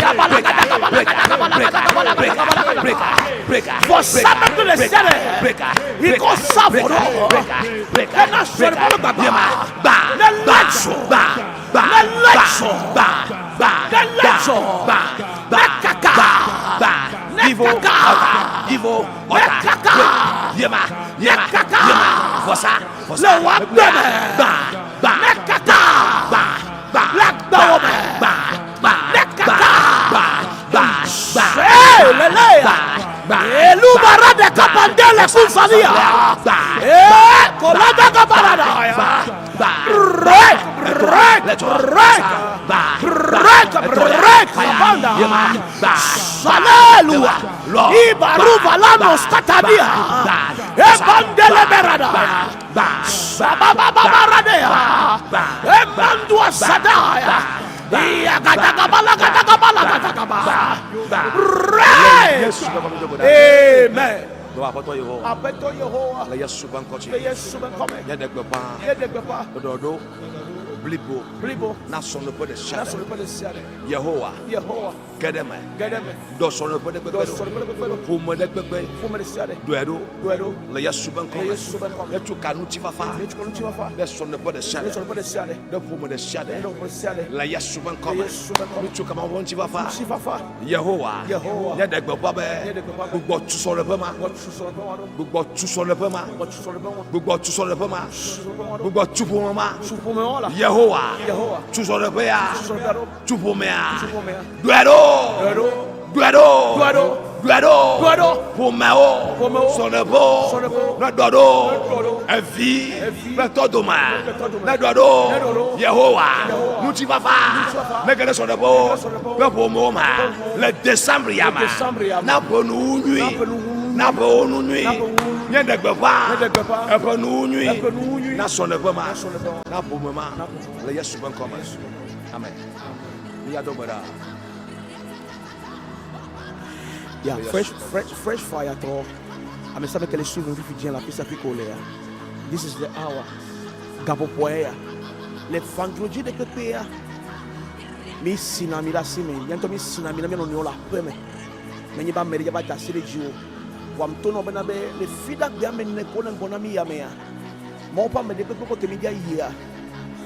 Breaker. Breaker. Breaker. Breaker. Vɔsamlekpui ɖe sia ɖe. Breaker. Iko sa vɔ ɖo. Breaker. Breaker. Ena srɔ̃ɖeƒe ƒe gbagba. Yema. Gba. Ne Gba. lɛtsɔ. Gba. Gba. Ne lɛtsɔ. Gba. Gba. Ne lɛtsɔ. Gba. Gba. Ne kaka. Gba. Gba. Ne Ivo. kaka. Ọ̀tà. Ivo. Ne Ọ̀tà. kaka. Break. Yema. Yema. Nekaka. Yema. Vɔsa. Vɔsa. Le wò agbe me. Gbã. Gbã. Nekaka. Gbã. Gbã. Le agbewo me. Gbã. Gbã. Nekaka. Gbã. Gbã. Gbã. Ee, lele ya. Gbã. Gbã. Elubara de kapandele kufalia. Gbã. Ee, kolada kabarada ya. Gbã. Gbã. Break, break, Letɔ. break. Gbã. Break, break, kabanda. Yema. Gbã. Salelua. Lɔ. Ibaruva lanos katadia. Gbã. Ebandele berada. Gbã. Sababababaradea. Emandua sadaya. Iyagadagabalagadagadaba. Break. Yesu ƒe ŋkɔ me do gbe ɖa. Amen. Do Aƒetɔ Yehowa. Aƒetɔ Yehowa. Le Yesu ƒe ŋkɔ dzi. Le Yesu ƒe ŋkɔ me. Míeɖe gbeƒã. Míeɖe gbeƒã. Ɖɔɖɔɖo blibo. Blibo. Na srɔ̃ɖeƒe ɖe sia Na ɖe. srɔ̃ɖeƒe ɖe sia ɖe. Yehowa. Yehowa. Ge ɖe eme. Ge ɖe eme. Ɖɔ srɔ̃ɖeƒe ɖe kpekpe Ɖɔ ɖo. srɔ̃ɖeƒe ɖe kpekpe ɖo. Ƒome ɖe kpekpe. Ƒome ɖe sia ɖe. Ɖɔe ɖo. Ɖɔe ɖo. Le Yesu ƒe ŋkɔ Le me. Yesu ƒe ŋkɔ me. Míetu ka ŋutifafa. Míetu ka ŋutifafa. Ɖe srɔ̃ɖeƒe ɖe sia Ɖe ɖe. srɔ̃ɖeƒe ɖe sia ɖe. Ɖe ƒome ɖe sia ɖe. Ɖe ƒome ɖe sia ɖe. Le Yesu ƒe ŋkɔ Le me. Yesu ƒe ŋkɔ me. Míetu ka Mawu ƒe ŋutifafa. Ŋutifafa. Yehowa. Yehowa. Míeɖe gbeƒã be. Míeɖe gbeƒã be. Gbugbɔ tu srɔ̃ɖeƒe ma. Gbugbɔ tu srɔ̃ɖeƒe ma ɖo. Gbugbɔ tu srɔ̃ɖeƒe ma. Gbugbɔ tu srɔ̃ɖeƒe ma. Gbugbɔ tu srɔ̃ɖeƒe ma. Tu srɔ̃ɖeƒe ma ɖo. Gbugbɔ tu ƒome ma. Tu ƒome ma la. Yehowa. Yehowa. Tu srɔ̃ɖeƒe ya. Tu srɔ̃ɖeƒea ɖo. Tu ƒomea. Tu ƒomea. Ɖɔe ɖo. Ɖɔe ɖo. Ɖɔe ɖo. Ɖɔe ɖo. Ɖɔe ɖo. Ɖɔe ɖo. Ƒomewo. Ƒomewo. Srɔ̃ɖeƒewo. Srɔ̃ɖeƒewo. Ne ɖɔ ɖo. Ne ɖɔ ɖo. Evi. Evi. Kple tɔ dome. Kple tɔ dome. Ne ɖɔ ɖo. Ne ɖɔ ɖo. Yehowa. Yehowa. Ŋutifafa. Ŋutifafa. Ne ge ɖe srɔ̃ɖeƒewo. Ne ge ɖe srɔ̃ɖeƒewo. Kple ƒomewo me. ƒomewo. Le Desembre ya me. Le Desembre ya me. Na ƒe nuwu nyui. Na ƒe nuwu nyui. Na ƒe wo nu nyui. Na ƒe wo nu nyui. Míeɖe gbeƒã. Míeɖe gbeƒã. Eƒe nuwu nyui. Eƒe nuwu nyui. Na srɔ̃ɖeƒe ma. Na srɔ̃ɖeƒe ma. Na ƒome ma. Na ƒome ma. Le Yesu ƒe ŋkɔ me. Amen. Míado gbe ɖa. Yeah, fresh, fresh, fresh fire tɔ. Ame sia ame ke le suivre fifi dzẽ le afi sia afi ke wòlea. This is the hour. Gaƒoƒoa eya. Le vendredi ɖe kpekpea, mi sina mi ɖe asi me. Mía ŋutɔ mi sina mi na mía nɔnɔewo le aƒe me. Nenye be ame ɖe dza va da asi ɖe dziwò. Vɔa ŋto nɔ bena be le fiɖagbea me ne ko ne ŋgɔ na mi ya mea, Mawu ƒe ame ɖe kpekpe gbɔ ke mi dza yia,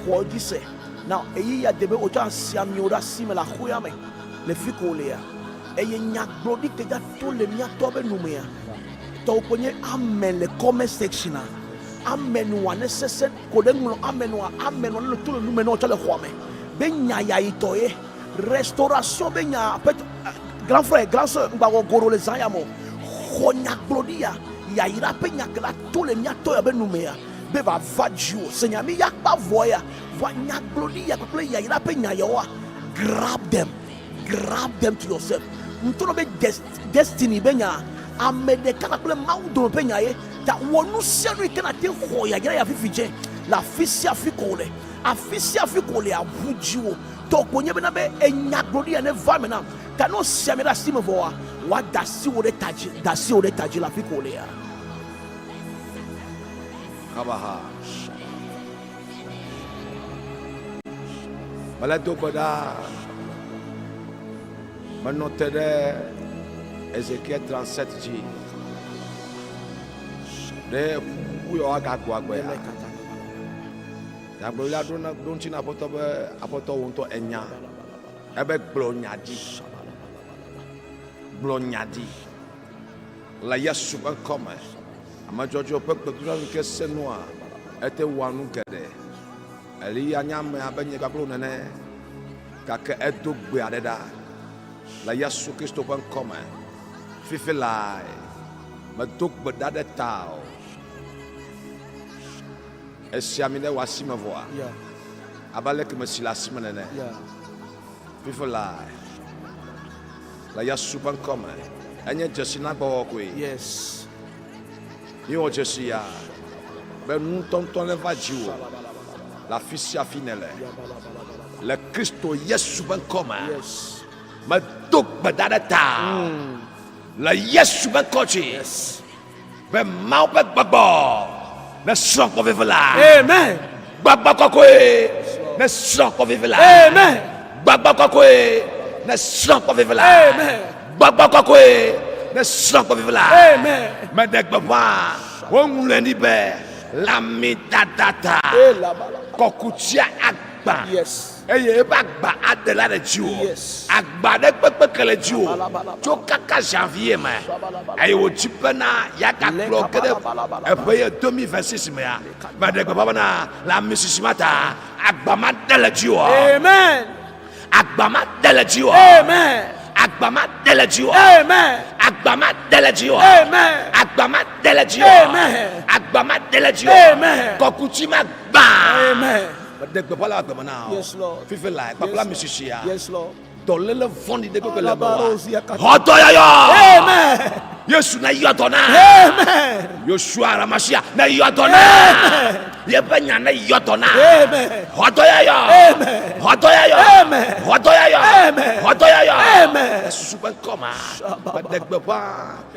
xɔ edzi se. Na ɣeyiɣia de be wotsɔ asi amiwo ɖe asi me le axoea me le fi ke wolea. Eye nyagblɔɖi ke dza to le mía tɔ be numea, tɔwo kpɔ nye amen le comment section a. Amen wa ne sese ko ɖe ŋlɔ amen wa, amen wa ne le to le nume na wotsɔ le xɔa me. Be nya ya yi tɔ ye. Restauration be nya aƒetɔ, grand frère, grand sœur, ŋgba wɔ goro le zã ya me o. Xɔ nyagblɔɖi ya, yayra ƒe nya ke la to le mía tɔ ya be numea be va va dziwò. Se nya mi ya kpa vɔ ya. Vɔa nyagblɔɖi ya kpakple yayra ƒe nya yawoa, grab them, grab them to yourself. Ŋutɔ nɔ be destiny be nya, ame ɖeka kpakple Mawu dome ƒe nya ye. Ta wɔ nu sia nu yi ke nàte xɔ yayra ya fifi dze le afi sia afi ko wòle. Afi sia afi ko wòlea, ʋu dziwò. Tɔ ko nye bena be enyagblɔɖi ya neva eme nam. Ta ne wosi ame ɖe asi me vɔa, woada asi wò ɖe ta dzi, da asi wò ɖe ta dzi le afi ko wòlea. Kabaha. Mele do gbe ɖa. Menɔ te ɖe Ezekiel 37 dzi. Ɖe ƒu yɔ agagbɔ agbea. Nyagblɔɖila ɖo na ɖo ŋuti na Aƒetɔ be Aƒetɔ wò ŋutɔ enya. Ebe gblɔ nya ɖi. Gblɔ nya ɖi. Le Yesu ƒe ŋkɔ me. Ame dzɔdzɔe ƒe gbedodoɖa nu ke se nua, ete wɔa nu geɖe. Eliya nye ame abe nye kpakple wò nene, gake edo gbe aɖe ɖa le Yesu Kristo ƒe ŋkɔ me. Fifi lae medo gbe ɖa ɖe tawò. Esi ami ɖe wò asi me vɔa? Abe aleke mesi le asi me nene. Fifi lae le Yesu ƒe ŋkɔ me. Enye dzesi na gbɔwɔ koe. Yes. Míewɔ dzesi ya be nu ŋutɔŋutɔ neva dziwò le afi sia afi nèle. Le Kristo Yesu ƒe ŋkɔ me. Yes. Medo gbe ɖa ɖe ta le Yesu ƒe ŋkɔ dzi. Yes. Be Mawu ƒe gbɔgbɔ nesrɔ̃ kpɔ vivi la. Amen. Gbɔgbɔ kɔkɔe nesrɔ̃ kpɔ vivi la. Amen. Gbɔgbɔ kɔkɔe nesrɔ̃ kpɔ vivi la. Amen. Gbɔgbɔ kɔkɔe nesrɔ̃ kpɔ vivi la. Amen. Meɖe gbeƒã woŋlɔe ɖi be lãmidada ta Eh, la, ba, la. kɔkutia agbã Yes. Eye eƒe agba aɖe la le dziwò. Yes. Agba ɖe kpekpe ke le dziwò tso kaka janvier me. Eye wòdzi bena yeagakplɔ ke ɖe eƒe ye 2026 mea. Meɖe gbeƒã bena le ami sisi ma ta agba ma ɖe le dziwò. Amen. Agba ma ɖe le dziwò. Amen. Agba ma ɖe le dziwò. Amen. Agba ma ɖe le dziwò. Amen. Agba ma ɖe le dziwò. Amen. Agba ma ɖe le dziwò. Amen. Kɔkuti ma gbã. Amen. Meɖe gbeƒã le agbe me na wò. Yes, Lord. Fifi lae kpakple Yes, ami sisia. Yes, Lord. Dɔléle vɔ̃ɖi ɖe kpekpe le mewòa. Alabarozia kata. Xɔ dɔyɔyɔ. Amen. Yesu ne yɔ dɔ na. Amen. Yosua Ramasia ne yɔ dɔ na. Yeƒe nya ne yɔ dɔ na. Amen. Xɔ dɔyɔyɔ. Amen. Xɔ dɔyɔyɔ. Amen. Xɔ dɔyɔyɔ. Amen. Xɔ dɔyɔyɔ. Amen. Yesu ƒe ŋkɔ ma. Meɖe gbeƒã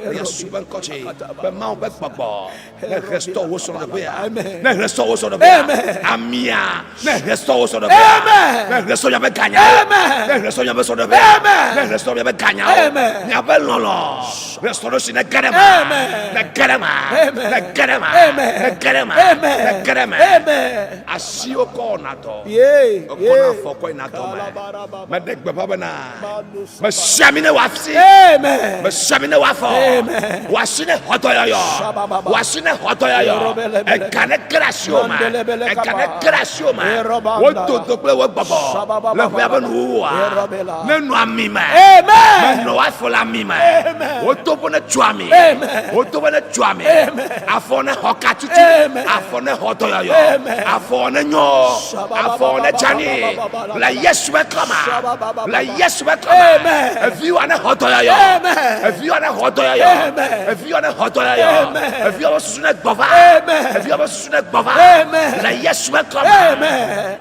le Yesu ƒe ŋkɔ dzi be Mawu ƒe gbɔgbɔ ne restore wo srɔ̃ɖeƒea. Amen. Ne restore wo srɔ̃ɖeƒea. Amen. Amia ne restore wo srɔ̃ɖeƒea. Amen. Ne restore miaƒe ganyawo. Amen. Ne restore miaƒe srɔ̃ɖeƒea. Amen. Ne restore miaƒe ganyawo. Amen. Miaƒe lɔlɔ̃. Restore si ne ge ɖe eme. Amen. Ne ge ɖe eme. Amen. Ne ge ɖe eme. Amen. Ne ge ɖe eme. Amen. Ne ge ɖe eme. Amen. Asiwo kɔ wɔna dɔ. Yeah. Ekɔna Yeah. afɔ kɔ yina dɔ me. Kalabarababa. Meɖe gbeƒã bena Manu Mesia mi ne wòasi. Amen. Mesia mi ne wòafɔ. Amen. Wòasi ne xɔ dɔyɔyɔ. Shabababa. Wòasi ne xɔ dɔyɔyɔ. Erobelebele. Ega ne ge ɖe asiwò me. Mandelebele Ega ne kaba. ge ɖe asiwò me. Erobanda. Wo dodo kple wo gbɔgbɔ. Shabababa. Le ƒea ƒe nuwuwua. Erobela. Ne nɔ ami me. Amen. Ne nɔ woafɔ le ami me. Amen. Wo toƒe ne tso ami. Amen. Wo toƒe ne tso ami. Amen. Afɔ ne xɔ ka tutu. Amen. Afɔ ne xɔ dɔyɔyɔ. Amen. Afɔ ne nyɔ. Shabababa. Afɔ ne dzani. Le Yesu ƒe kɔma. Shabababa. Le Yesu ƒe kɔma. Amen. Eviwoa ne xɔ dɔyɔyɔ. Amen. Eviwoa ne xɔ dɔyɔyɔ. Amen. Eviwoa ne xɔ dɔyɔyɔ. Amen. Eviwoa ƒe susu ne gbɔ va. Amen. Eviwoa ƒe susu ne gbɔ va. Amen. Le Yesu ƒe kɔma. Amen.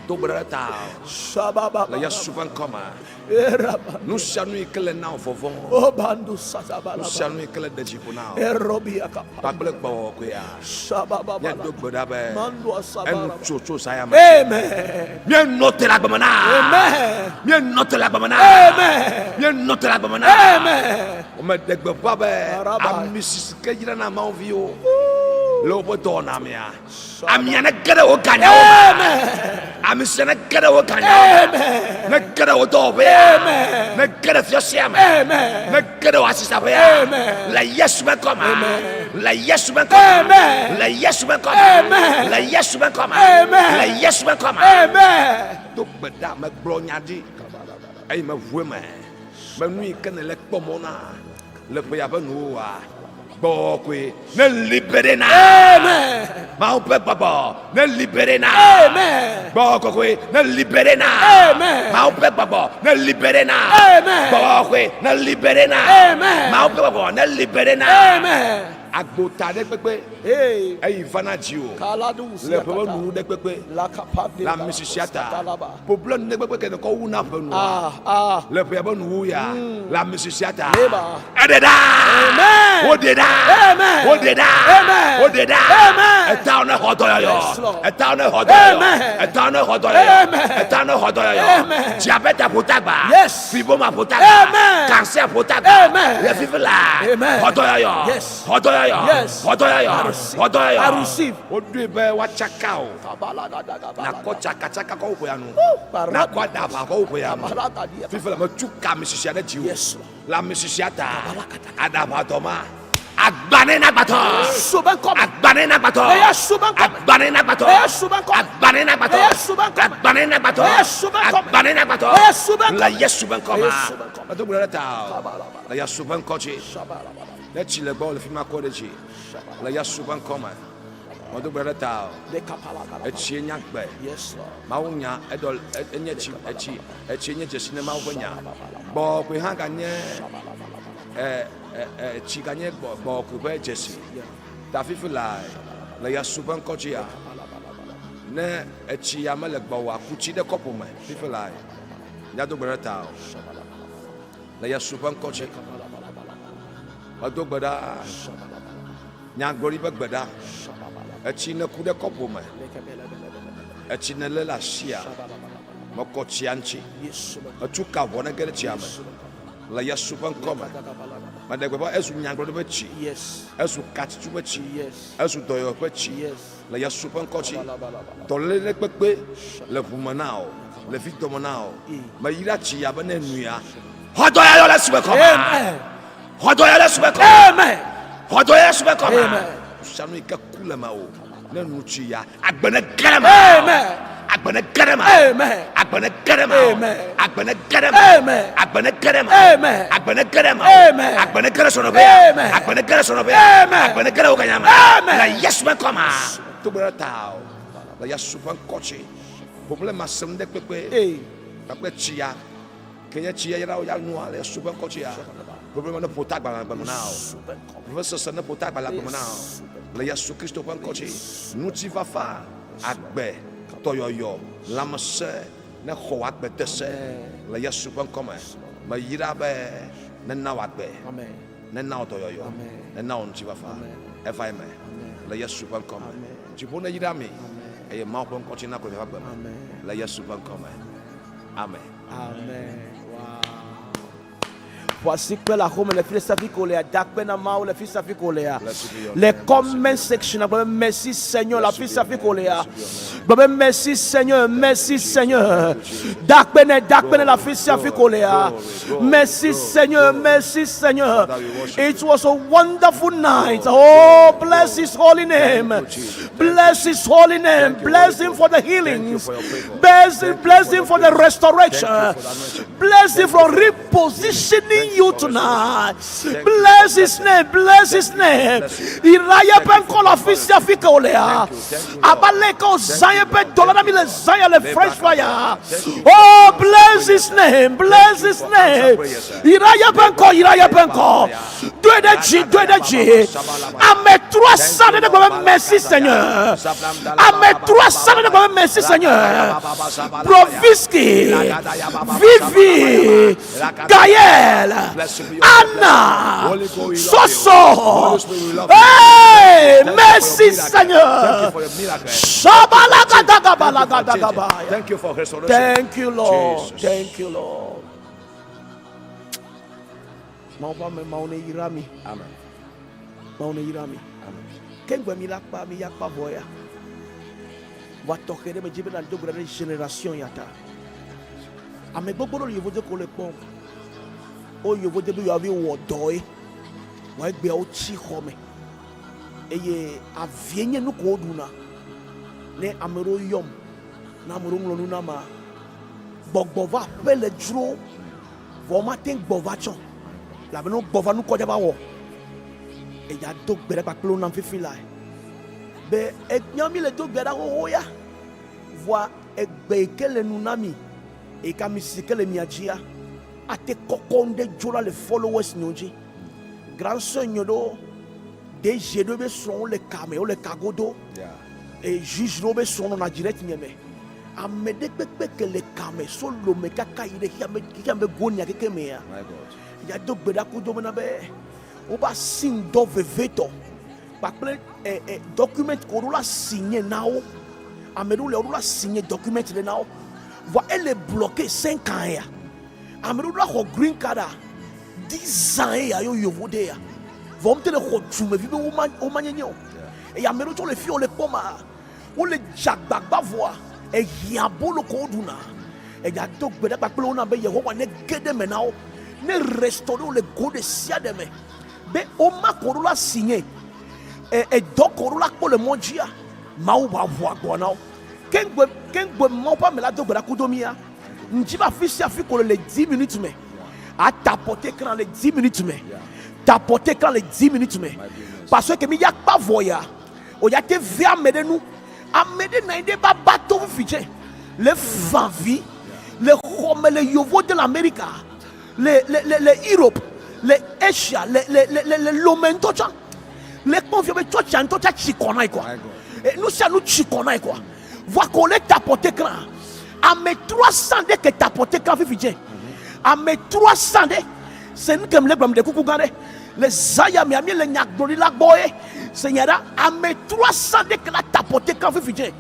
Do gbe ɖe ta Shabababa. le Yesu ƒe ŋkɔ me. Eraba. Nu sia nu yi ke le na wò vɔvɔ̃. Obandu Nu sia satabalaba. nu yi ke le ɖe dzi ƒo na wò. Erobia kapa. Kpakple gbɔwɔ koea. Shabababa. Míado gbe ɖa be Mandu enu asabaraba. tso tso zã ya me. Amen. Míenɔ te le agbe me na. Amen. Míenɔ te le agbe me na. Amen. Míenɔ te le agbe me na. Amen. Womeɖe gbeƒã be Araba. ami sisi ke dzrana Mawu viwo le woƒe dɔwɔna mea. Amia ne ge ɖe wo ganyawo me. Amen. Ami sia ne ge ɖe wo ganyawo me. Amen. Ne ge ɖe wo dɔwɔƒea. Amen. Ne ge ɖe fiɔsia me. Amen. Ne ge ɖe wo asisaƒea. Amen. Le Yesu ƒe ŋkɔ me. Amen. Le Yesu ƒe ŋkɔ me. Amen. Le Yesu ƒe ŋkɔ me. Amen. Le Yesu ƒe ŋkɔ me. Amen. Le Yesu ƒe ŋkɔ me. Amen. Do gbe ɖa megblɔ nya ɖi eye meʋu eme be nu yi ke nèle kpɔ mɔ na le ƒe ya ƒe nuwòa gbɔ koe Ne libere na. Amen. Mawu ƒe gbɔgbɔ ne libere na. Amen. Gbɔ kɔkɔe ne libere na. Amen. Mawu ƒe gbɔgbɔ ne libere na. Amen. Gbɔ kɔkɔe ne libere na. Amen. Mawu ƒe gbɔgbɔ ne libere na. Amen. agbota ɖe kpekpe Hey. eyi vana dziwò Kaladus le ƒe ƒe nuwu ɖe kpekpe La kapande. le ami sisia ta Talaba. problème ɖe kpekpe ke ne kɔ wu na ƒe nua Ah ah. le ƒe ya ƒe nuwu ya le ami sisia ta Leba. Eɖe ɖa. Amen. Woɖe ɖa. Amen. Woɖe ɖa. Amen. Woɖe ɖa. Amen. Etawo ne xɔ dɔyɔyɔ. Yes, Lord. Etawo ne xɔ dɔyɔyɔ. Amen. Etawo ne xɔ dɔyɔyɔ. Amen. Etawo ne xɔ dɔyɔyɔ. Amen. Diabète ƒotagba. Yes. Fibrome ƒotagba. Amen. Cancer ƒotagba. Amen. Le fifi la. Amen. Xɔ dɔyɔyɔ. Yes. Xɔ dɔyɔyɔ. Yes. Xɔ dɔyɔyɔ. I receive. Xɔ dɔyɔyɔ. I receive. woɖoe be woatsaka o nakɔ tsakatsaka kɔ ƒo ya nu nakɔ aɖaʋa kɔ ƒo ya nu fifi le metu ka ami sisia ɖe dziwò Yes, Lord. le ami sisia ta aɖaʋa dɔ ma Agba ne nagbatɔ. Soben kom. Agba ne nagbatɔ. Eya soben kom. Agba ne nagbatɔ. Eya soben kom. Agba ne nagbatɔ. Eya soben kom. Agba ne nagbatɔ. Eya soben kom. Agba ne nagbatɔ. Eya soben kom. Le Yesu ƒe ŋkɔ me. Eya soben kom. medo gbe ɖe ta o le Yesu ƒe ŋkɔ dzi ne tsi le gbɔ le fi ma kɔ ɖe dzi le Yesu ƒe ŋkɔ me medo gbe ɖe ta o etsie nye agbe Yes, Lord. Mawu nya eɖɔ enye tsi etsi etsie nye dzesi ne Mawu ƒe nya gbɔkɔe hã ganye ɛ ɛ ɛ tsi ganye gbɔ gbɔkɔe ƒe dzesi ta fifi la le Yesu ƒe ŋkɔ dzia ne etsi ya mele gbɔwòa ku tsi ɖe kɔpu me fifi la míado gbe ɖe ta o le Yesu ƒe ŋkɔ dzi medo gbe ɖa nyagblɔɖi ƒe gbe ɖa etsi ne ku ɖe kɔpu me etsi ne lé le asia mekɔ tsia ŋuti etu ka ʋɔ ne ge ɖe tsia me. Le Yesu ƒe ŋkɔ me. Meɖe gbeƒã ezu nyagblɔɖi ƒe tsi. Yes. Ezu katsitsu ƒe tsi. Yes. Ezu dɔyɔyɔ ƒe tsi. Yes. Le Yesu ƒe ŋkɔ dzi. Dɔléle kpekpe le ʋu me na wò, le vidɔme na wò. Meyra tsi ya be ne nuya. Xɔ dɔyɔyɔ le Yesu ƒe ŋkɔ me. Amen. Xɔ dɔyɔyɔ le Yesu ƒe ŋkɔ me. Amen. Xɔ dɔyɔyɔ le Yesu ƒe ŋkɔ me. Amen. Nusianu yi ke ku le mewò, ne nu tsi ya, agbe ne ge ɖe eme. Amen. Agbe ne ge ɖe eme. Amen. Agbe ne ge ɖe eme. Amen. Agbe ne ge ɖe eme. Amen. Agbe ne ge ɖe eme. Amen. Agbe ne ge ɖe eme. Amen. Agbe ne ge ɖe srɔ̃ɖeƒea. Amen. Agbe ne ge ɖe srɔ̃ɖeƒea. Amen. Agbe ne ge ɖe wò ganya me. Amen. Le Yesu ƒe ŋkɔ me. Togbe ɖe ta o. Le Yesu ƒe ŋkɔ dzi. Problema sem ɖe kpekpe. Ee. Kpakple tsia. Ke nye tsi yayra wo ya nua le Yesu ƒe ŋkɔ dzia. Problema ne ƒo ta agbalẽ agbe me na o. Vevesese ne ƒo ta agbalẽ agbe me na o. Le Yesu Kristo ƒe ŋkɔ dzi. Ŋutifafa, agbe, dɔyɔyɔ, lãmesẽ ne xɔ wò agbe de se le Yesu ƒe ŋkɔ me. Meyra be nena wò agbe, nena wò dɔyɔyɔ, nena wò ŋutifafa. Eva eme le Yesu ƒe ŋkɔ me. Dziƒo neyra mi eye Mawu ƒe ŋkɔ dzi nakɔ miaƒe agbe me le Yesu ƒe ŋkɔ me. Amen. Amen. Wow. Voici que la home le fils Safi Dakpe na Mawu le fils Safi Kolea. Les comment section merci Seigneur la fils Safi Kolea. Merci Seigneur, merci Seigneur. Dakpene Dakpene la fils Safi Kolea. Merci Seigneur, merci Seigneur. It was a wonderful night. Oh, bless his holy name. Bless his holy name. Bless him for the healings. Bless him, bless him for the restoration. Bless him for repositioning you tonight. Bless his name. Bless his name. Iraya penkola fisia fikolea. Abaleko zaya pe dolana mi le zaya le fresh fire. Oh, bless his name. Bless his name. Iraya penko, iraya penko. Deux de G, deux de G. Ame 300 de gbe merci Seigneur. Ame 300 de gbe merci Seigneur. Proviski, Vivi, Gaël, Anna, Soso. Hey, merci Seigneur. Shabalakadagabalakadagabaya. Thank you for restoration. Thank you, Lord. Jesus. Thank you, Lord. Mawu ƒe ame, Mawu neyra mi. Amen. Mawu neyra mi. Amen. Ke ŋgbe mi la kpa mi ya kpa vɔ ya. Vɔa tɔxɛ ɖe me dzi be na do gbe ɖa ɖe generation ya ta. Ame gbogbo ɖewo le yevuwo ko le kpɔm. Wo yevuwo de be yewoavi wɔ dɔe. Vɔa egbea wotsi xɔ me. Eye avie nye nu ko woɖuna. Ne ame ɖewo yɔm, ne ame ɖewo ŋlɔ nu na ma, gbɔgbɔ va aƒe le dzro. Vɔ womate ŋu gbɔ va tsɔ. Elabena wogbɔ va nukɔdza va wɔ. Eya do gbe ɖa kpakple wo nam fifi lae. Be enya mi le do gbe ɖa xoxo ya. Vɔa egbe yi ke le nu na mi, eyi ke ami si ke le mia dzia, ate kɔkɔ nu ɖe dzo la le followers nyewo dzi. Grand sœur nye ɖewo, DG ɖewo be srɔ̃wo le ka me, wole ka godo. Yeah. Eye juge ɖewo be srɔ̃wo nɔna direct nye me. Ame ɖe kpekpe ke le ka me, so lome kaka yi ɖe xexeame, xexeame gonia keke mea. My God. Ya do gbe ɖa kudo bena be woba si ŋdɔ vevitɔ kpakple ɛ ɛ document ko ɖo la signé na wo. Ame ɖewo le woɖo la signé document ɖe na wo. Vɔa ele bloqué 5 ans ya. Ame ɖewo ɖo la xɔ green card a 10 ans ya yo yovo ɖe ya. Vɔ wo mete le xɔ dumevi be woma woma nyenye o. Eye ame ɖewo tsɛ le fi wole kpɔm ma wole dze agbagba vɔa ehiã bolo ko woɖuna. Eya do gbe ɖa kpakple wo na be Yehowa ne ge ɖe me na wo, ne restore wo le go ɖe sia ɖe me be woma ko ɖo la signé e edɔ ko ɖo la kpɔ le mɔ dzia Mawu va ʋu agboa na wo. Ke ŋgbe ke ŋgbe Mawu ƒe ame la do gbe ɖa kudo mía. Ŋdzi be afi sia afi ko le le 10 minutes me. A tapote écran le 10 minutes me. Tapote écran le 10 minutes me. Parce que mi ya kpa vɔ ya. O ya te ve ame ɖe nu. Ame ɖe nɔ anyi ɖe ba ba to fifi dze. Le fa vi. Le xɔme le yovo de le Amerika. Le le le le Europe. Le Asia. Le le le le le Lome ŋutɔ tsã. Le kpɔm fia be tsɔtsia ŋutɔ tsã tsi kɔ na yi kɔa. E, nu sia nu tsi kɔ na yi kɔa. Vɔa ko le tapote écran. Ame 300 ɖe ke tapote écran fifi dze. Ame 300 ɖe. Se nu ke me le gblɔm ɖe kuku gã ɖe. Le zã ya mea mi le nyagblɔɖila gbɔ ye. Se nya ɖa. Ame 300 ɖe ke la tapote écran fifi dze.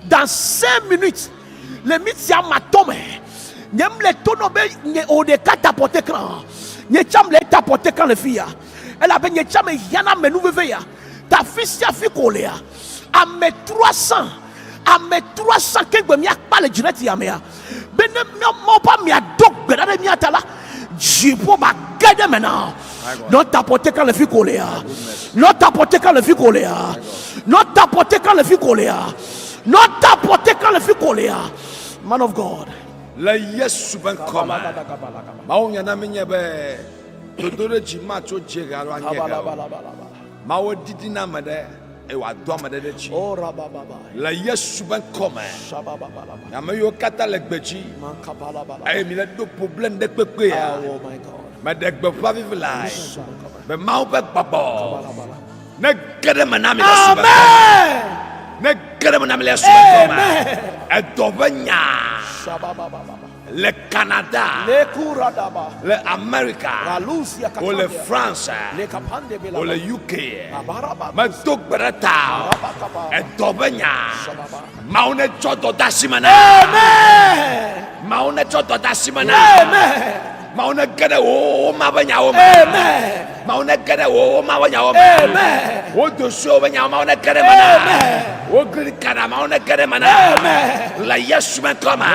Dans 5 minutes, le mi tia ma tɔ me. Nye m le to nɔ be nye o ɖeka tapote écran. Nye tsã mle eta pɔte kan le fi ya. Elabe nye tsã mehiã na amenuveve ya. Ta afi sia afi ko wòlea, ame 300, ame 300 ke gbe míakpa le dzineti ya mea, be ne Mawu ƒe amea do gbe ɖa ɖe mía ta la, dziƒo ba ge ɖe eme na. Nɔ ta pɔte kan le fi ko lea. Nɔ ta pɔte kan le fi ko lea. Nɔ ta pɔte kan le fi ko lea. Nɔ ta pɔte kan le fi ko lea. Man of God. Le Yesu ƒe ŋkɔ me. Mawu nya na mí nye be dodoɖedzi matso dziehe alo anyiehe o. Mawu didi na ame ɖe eye wòado ame ɖe ɖe dzi. Le Yesu ƒe ŋkɔ me. Ame yiwo katã le gbedzi eye mi le ɖo problem ɖe kpekpea. Meɖe gbeƒã vivi lae be Mawu ƒe gbɔgbɔ ne ge ɖe me na mi le Yesu ƒe ŋkɔ me. Ne ge ɖe me na mi le Yesu ƒe ŋkɔ me. Edɔ ƒe nya le Canada, le Amerika, o le France, o le UK. Medo gbe ɖe ta edɔ ƒe nya. Mawu ne tsɔ dɔ de asi me na. Mawu ne tsɔ dɔ de asi me na. Mawu ne ge ɖe wò ma ƒe nyawo me. Mawu ne ge ɖe wò ma ƒe nyawo me. Wò dosuwo ƒe nyawo Mawu ne ge ɖe me na. Wò green card Mawu ne ge ɖe me na. Le Yesu me ŋkɔ me.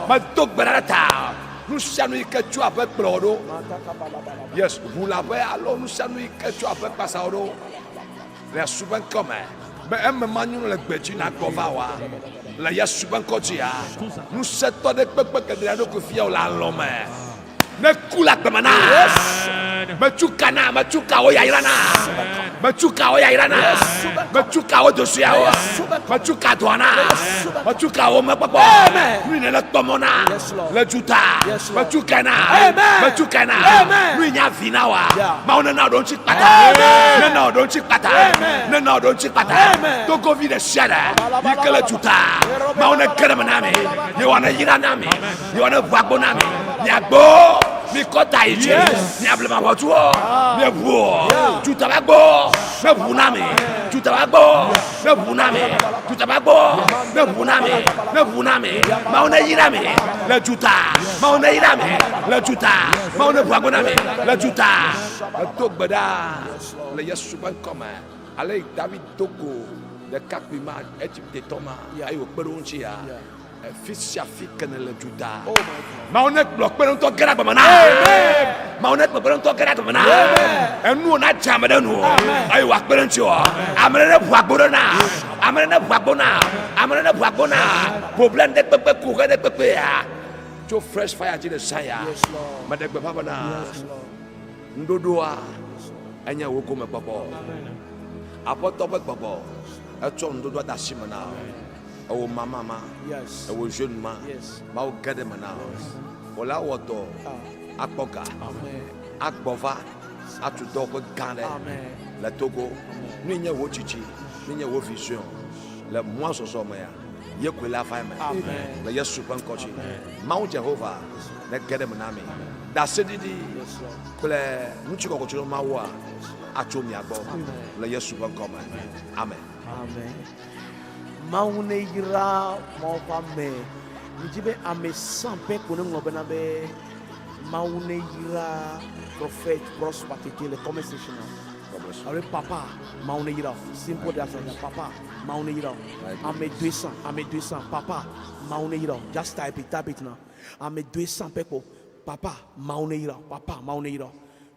Medo gbe ɖa ɖe ta. Nu sia nu yi ke tso aƒe kplɔ ɖo. Yes, ʋu le aƒe alo nu sia nu yi ke tso aƒe kpasa ɖo. Le Yesu ƒe ŋkɔ me. Be eme manyo le gbedzi nagbɔ va wa. Le Yesu ƒe ŋkɔ dzia, ŋusẽtɔ ɖe kpekpe geɖe ɖokui fia wò le alɔ me. Ne ku le agbe me na. Metu ka na, metu ka wo yayra na. Metu ka wo yayra na. Metu ka wo dosuiawo. Metu ka dɔa na. Metu ka wo mekpɔkpɔ. Nu yi ne le kpɔmɔ na. Le duta. Metu ka na. Metu ka na. Nu yi nye avi na wa. Mawu nena wò ɖo ŋuti kpata. Nena wò ɖo ŋuti kpata. Nena wò ɖo ŋuti kpata. Togovi ɖe sia ɖe yi ke le duta. Mawu ne ge ɖe me na mi. Yehowa ne yra na mi. Yehowa ne ʋu agbo na mi. Miagbo. Mikɔ ta yi dzi. Miable maʋɔtuwo. Mieʋu o. Duta ƒe agbo ne ʋu na mi. Duta ƒe agbo ne ʋu na mi. Duta ƒe agbo ne ʋu na mi. Ne ʋu na mi. Mawu ne yra mi le duta. Mawu ne yra mi le duta. Mawu ne ʋu agbo na mi le duta. Edo gbe ɖa le Yesu ƒe ŋkɔ me. Ale yi David do go ɖekakpui ma, Egiptetɔ ma, eye wòkpe ɖe wo ŋuti ya. Fi sia fi ke nèle duta. Mawu ne kplɔ kpeɖeŋutɔ ge ɖe agbe me na. Mawu ne kplɔ kpeɖeŋutɔ ge ɖe agbe me na. Enuwo nadze ame ɖe nu eye wòakpe ɖe ŋuti o. Ame ɖe ne ʋu agbo ɖe na. Ame ɖe ne ʋu agbo na. Ame ɖe ne ʋu agbo na. Problem ɖe kpekpe kuxe ɖe kpekpe ya. Tso fresh fire dzi le zã ya. Meɖe gbeƒã bena ŋuɖoɖoa enye wò gomekpɔkpɔ. Aƒetɔ ƒe gbɔgbɔ etsɔ ŋuɖoɖoa de asi me na wò. Ewò mama ma, ewò jeune ma, Mawu ge ɖe me na wò. Wò la wɔ dɔ akpɔ ga, agbɔ va atu dɔwɔƒe gã ɖe le Togo. Nu yi nye wò tsitsi, nu yi nye wò vision le mɔa zɔzɔ mea, ye koe la va eme le Yesu ƒe ŋkɔ dzi. Mawu Jehova ne ge ɖe me na mi. Ɖaseɖiɖi kple ŋutikɔkɔe tso Mawua atso mia gbɔ le Yesu ƒe ŋkɔ me. Amen. Amen. Mawu ne yra Mawu ƒe ame. Midzi be ame sã pɛ ko ne ŋlɔ bena be Mawu ne yra Prophet Prosper Tete le comment section na. Alo papa Mawu ne yra. Simple de asanya papa Mawu ne yra. Ame 200, ame 200 papa Mawu ne yra. Just type it, type it now. Ame 200 pɛ ko papa Mawu ne yra. Papa Mawu ne yra.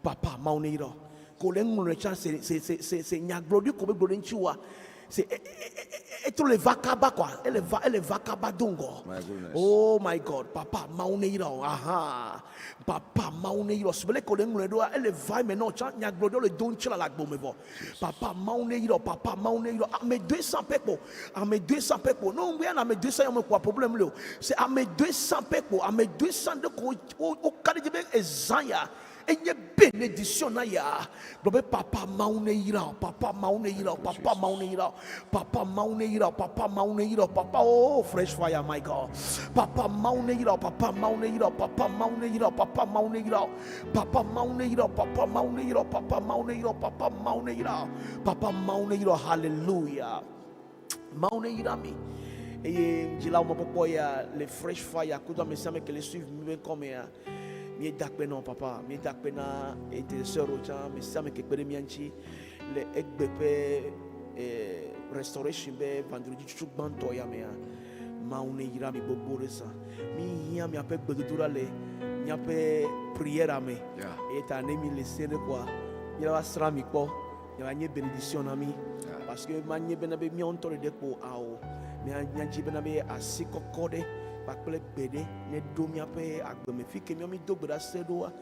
Papa Mawu ne yra. Ko le ŋlɔe tsã se se se se se nyagblɔɖi ko be gblɔ ɖe ŋuti wa. Se etro le va kaba quoi. Ele va ele va kaba do ŋgɔ. Oh my God, papa Mawu ne yra o. Aha. Papa Mawu ne yra o. Sibele ko le ŋlɔe ɖoa ele va eme nɔ tsã nyagblɔɖi le do ŋuti le agbo me vɔ. Papa Mawu ne yra o. Papa Mawu ne yra o. Ame 200 pɛ kpo. Ame 200 pɛ kpo. No ŋgbe ya na ame 200 ya me kpoa problème le o. C'est ame 200 pɛ kpo. Ame 200 ɖe ko wo ka ɖe dzi be ezã ya. Enye bénédiction na ya. Gblɔ be papa Mawu ne yra o. Papa Mawu ne yra o. Papa Mawu ne yra o. Papa Mawu ne yra o. Papa Mawu ne yra o. Papa oh fresh fire my God. Papa Mawu ne yra o. Papa Mawu ne yra o. Papa Mawu ne yra o. Papa Mawu ne yra o. Papa Mawu ne yra o. Papa Mawu ne yra o. Papa Mawu ne yra o. Papa Mawu ne yra o. Papa Mawu ne yra o. Hallelujah. Mawu ne yra mi. Eye dzilawo mɔkpɔkpɔ ya le fresh fire kudo ame sia ame ke le suivre mi be ŋkɔmea. Míeda akpe na wò papa, míeda akpe na intercesseur tsã, ame sia ame ke kpe ɖe mía ŋuti le egbe ƒe eh, restoration be vendredi tsutsu gbãtɔ ya mea. Mawu ne yra mi gbogbo ɖe zã. Míhiã miaƒe gbedodoɖa le míaƒe prière me. Yeah. Eya ta ne mi le se ɖe kɔa, míava srã mi kpɔ. Miava nye bénédiction na mí. Yeah. Parce que manye bena be míawo ŋutɔ ɖeɖe kpo ao. Mía míadzi bena be asi kɔkɔ ɖe kpakple gbe ɖe ne ɖo míaƒe agbe me. Fi ke míawo mído gbe ɖa se ɖoa,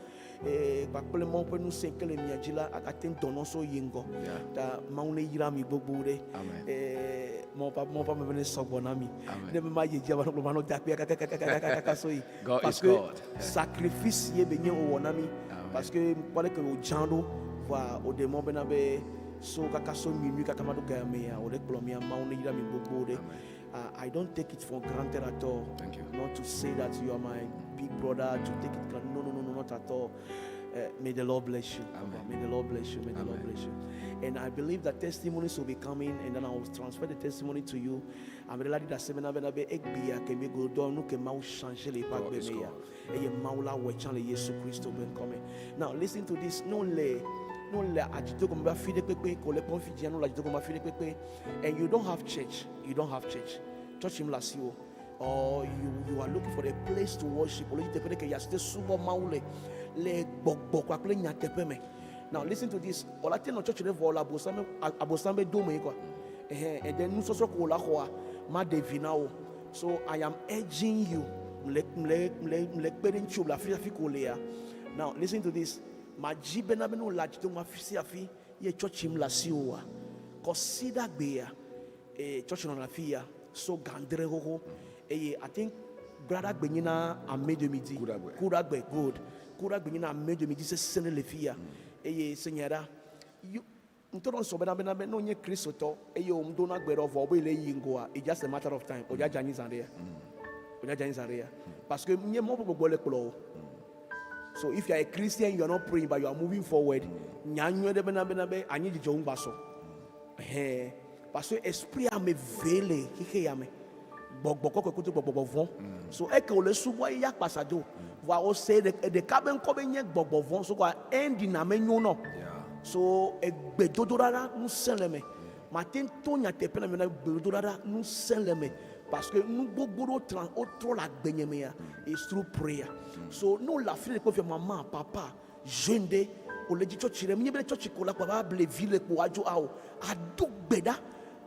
eh, kpakple Mawu ƒe ŋusẽ ke le mia dzi la, agate ŋu dɔnɔ so yi ŋgɔ. Yeah. Ta Mawu ne yra mi gbogbo ɖe. Amen. Eh, Mawu ƒe Mawu ƒe ame ne sɔgbɔ na mi. Amen. Ne be ma yi dzi ava nɔ manɔ da kpea kakakakakakaka so yi. God Parce is que God. sacrifice ye be nye wòwɔ na mi. Amen. Parce que kpɔ ɖe ke wòdzã ɖo voa wòɖe mɔ bena be so kaka so minuit kaka va ɖo ga mea wòɖe kplɔ mia Mawu ne yra mi gbogbo ɖe. Amen. I don't take it for granted at all. Thank you. Not to say that you are my big brother, to take it granted. No, no, no, no, not at all. May the Lord bless you. Amen. May the Lord bless you. May the Lord Amen. bless you. And I believe that testimonies will be coming, and then I will transfer the testimony to you. I'm ready that seven be egbia ke mi go do nu ke Mawu changer le God is me ya. God. Eye Mawu la wɔ tsã le Yesu Kristo be ŋkɔme. Now listen to this. No le no le adzidogɔme be afi ɖe kpekpe ko le kpɔm fi dzia no le adzidogɔme afi ɖe kpekpe and you don't have church. You don't have church. Church im la si o. Or you are looking for a place to worship. Ole teƒe ɖe ke ya ste subɔ Mawu le le gbɔgbɔ kpakple nyateƒe me. Now listen to this. Ola te nɔ church ɖe vɔ le abosam abosam be dome quoi. Ɛhɛn, and then nusɔsrɔ̃ ko la xɔa ma ɖe vi na wo. So I am urging you. Mle mle mle mle kpe ɖe ŋuti le afi afi ko lea. Now listen to this. Madzi bena be ne wole adzidome afi sia afi ye tsɔtsi m le asiwò oa, kɔsiɖagbea eh, tsɔtsi nɔna afi ya so gãdre xoxo eye I think braɖagbe nyina ame de midi. Kuɖagbe. Kuɖagbe good. Kuɖagbe nyina ame de midi sesẽ ɖe le fi ya eye se nya ɖa. You ŋutɔ ɖe sɔ bena bena be ne wonye kristotɔ eye wòŋdona gbe ɖe vɔ be le yi ŋgɔa it's just a matter of time. Wòdza dze anyi zã ɖea. Wòdza dze anyi zã ɖea. Parce que nye mɔ ƒe gbɔgbɔ le kplɔ o. So if you are a Christian, you are not praying, but you are moving forward. Nya nyuie ɖe bena bena be anyi dzidzɔ ŋu gba sɔ. Ɛhɛn. Parce que esprit ame ve le xexe ya me. Gbɔgbɔ kɔkɔe kudo gbɔgbɔ vɔ̃. So eke wòle subɔ eya kpasa do. Voa wose ɖeka be ŋkɔ be nye gbɔgbɔ vɔ̃. So kɔa eŋdina menyo nɔ. Yeah. So egbedodoɖa la ŋusẽ le me. Mate ŋu to nyateƒe na mi bena gbedodoɖa la ŋusẽ le me. Parce que nu gbogbo ɖewo tra wotrɔ le agbenye mea is through prayer. So ne wole afi ɖe kpɔ fia mama, papa, jeune ɖe wòle dzi tsɔtsi ɖe menye be tsɔtsi ko la kpo ava ble vi le kpo adzo ao. Ado gbe ɖa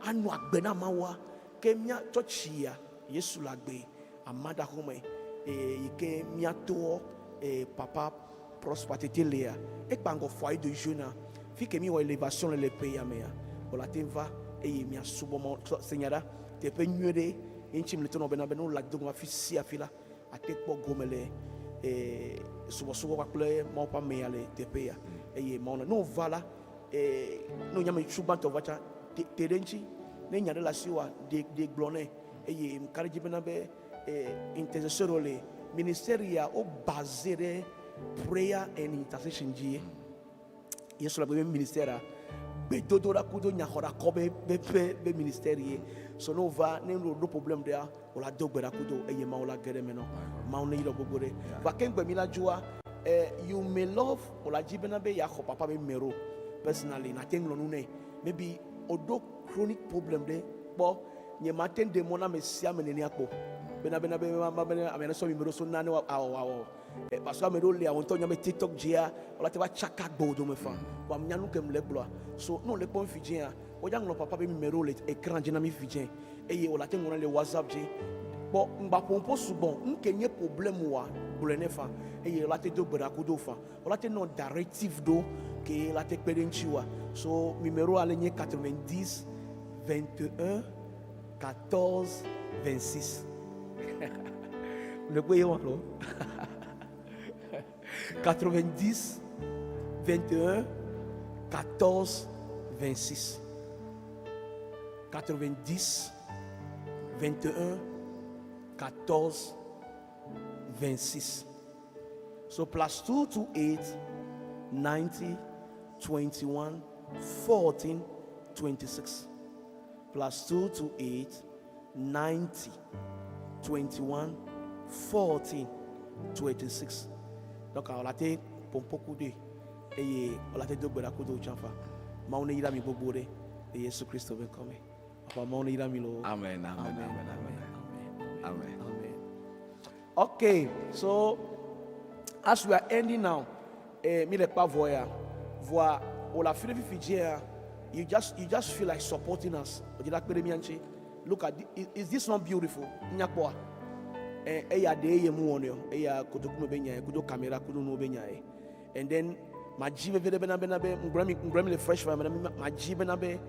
anɔ agbe na Mawua. Ke mía tsɔtsia Yesu le agbe amadaxɔme eye yi ke míatoɔ eh, papa Prosper tete lea ekpa ŋgɔ foyer de jeune fi ke míwɔ élévation le le ƒe ya mea wòle ate va eye míasubɔ Mawu. So, se nya ɖa teƒe nyuie ɖe ye ŋuti mle to nɔ bena be ne wole adzidogɔme afi sia afi la ate kpɔ gome le eh, subɔsubɔ kpakple Mawu ƒe amea le teƒe ya eye Mawu na ne wova la eh, ne wònye ame tsu gbãtɔ va tsã te te ɖe ŋuti ne nya ɖe le asiwòa ɖe ɖe gblɔ nɛ eye mka ɖe dzi bena be eh, intercesseur le ministère ya wo basé ɖe prayer and intercession dzi ye. Yesu le be ministère a gbedodoɖa kudo nyaxɔɖakɔ be be be be ministère ye. So ne wova ne ɖo problème ɖea wòla do gbe ɖa kudo eye Mawu la ge ɖe eme nɔ. Mawu ne yrɔ gbogbo ɖe. Va ke ŋgbe mi la dzoa eh, you may love wòla dzi bena be yeaxɔ papa be numéro personally nate ŋlɔ nu nɛ. Maybe oɖo chronic problem ɖe kpɔ nye mate ŋu ɖe mɔ na ame sia ame nenea kpo. Bena bena be ma bena ame aɖe sɔ numéro so na ne wa awɔ awɔ. Eh, parce que ame ɖewo lia wo ŋutɔ nya be TikTok dzia wòla te va tsaka gbewo dome fa. Vɔa nya nu ke mle gblɔa. So ne wòle kpɔm fi dzia, wodza ŋlɔ papa be numéro le écran dzi na mi fi dze eye wòle ate ŋlɔ le WhatsApp dzi. Kpɔ ŋgba ƒo ŋƒo sugbɔ nu ke nye problème wa gblɔe ne fa eye wòle ate do gbe ɖa kudo fa. Wòle ate nɔ directive ɖo ke la te kpe ɖe ŋuti wa. So numéro ale nye 90 21 14 26. Le kpe ye wa lo. 90 21 14 26. 90 21 14 26. So plus 2 to 8 90 21 14 26. Plus 2 to 8 90 21 14 26. Donc wòle ate ƒompo ku ɖoe eye wòle ate do gbe ɖa kudo wò tsã fa. Mawu ne yra mi gbogbo ɖe le Yesu Kristo be ŋkɔ me. Papa Mawu ne yra mi loo. Amen, amen, amen, amen. Amen. Amen. Okay, so as we are ending now, eh, mi le kpa vɔ ya, vɔa wòle afi ɖe fifi dzia, you just feel like supporting us. Wòdzi la kpe ɖe mía ŋuti. Look at is this not beautiful? Nya kpɔa? Eh, eya ɖe eye mu wɔnɛ o. Eya kotoku me be nya ye, kudo camera kudo nuwo be nya ye. And then madzi veve ɖe bena bena be ŋgblɔ mi le fresh fire bena madzi bena be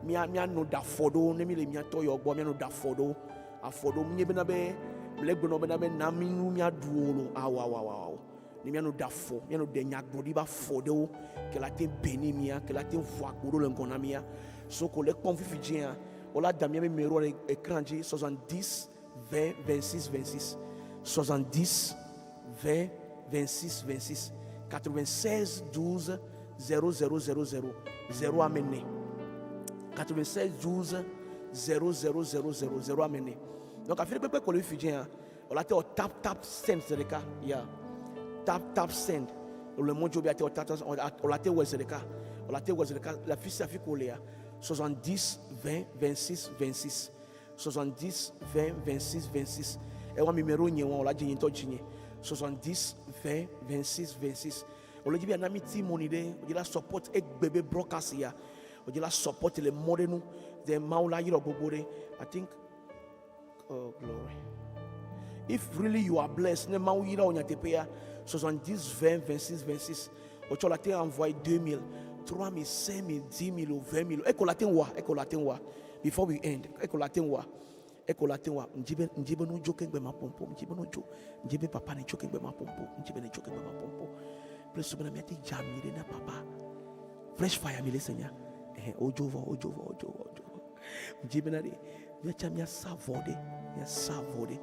mía míanɔ da afɔ ɖo ne mi le mía tɔ yɔ gbɔ, míanɔ da afɔ ɖo, afɔ ɖo nye bena be le gblɔ bena be na mi nu míaɖu o lo, awo awo awo awo, ne míanɔ da afɔ, míanɔ ɖe nyagblɔɖi be afɔ ɖewo ke la te beni mía, ke la te ʋu agbo ɖo le ŋgɔ na mía. So ko le kpɔm fifi dzia, wola da mía be numéro le écran dzi: 70 20 26 26, 70 20 26 26, 96 12 0 0 0 0 0 amene, 96 12 0 0 0 0 0 amene. Donc afi ɖe kpekpe ko le fifi dzia, wòle ate wɔ tap tap send zi ɖeka ya, tap tap send le mɔdzo be ate wɔ tap tap, wòle ate wɔ zi ɖeka, wòle ate wɔ zi ɖeka le afi sia afi ko lea: 70 20 26 26, 70 20 26 26. Ewa numéro nye wa, wòle adze nye ŋutɔ dzinye: 70 20 26 26. Wòle dzi be yana mi ti mɔni ɖe wòdzi la support egbe be broadcast ya, wòdzi la support le mɔ ɖe nu de. Mawu la yrɔ gbogbo ɖe. I think, oh glory, if really you are blessed, ne Mawu yra wò nyateƒea, 70 20 26 26, wotsɔ la te envoyer 2000, 3000, 5000, 10 000 ou 20 000. Eko la te wa, eko la te wa. Before we end, eko la te wa, eko la te wa. Ndzibe ndzibe no dzo kengbe ma pompo, ndzibe no dzo, ndzibe papa ne dzo kengbe ma pompo, ndzibe ne dzo kengbe ma pompo. Plus bena miate dzami ɖe na papa. Fresh fire mi le senya. Eh, odzo vɔ, odzo vɔ, odzo vɔ, odzo vɔ. Ndzibe na ɖe miatsa miasa vɔ ɖe, miasa vɔ ɖe.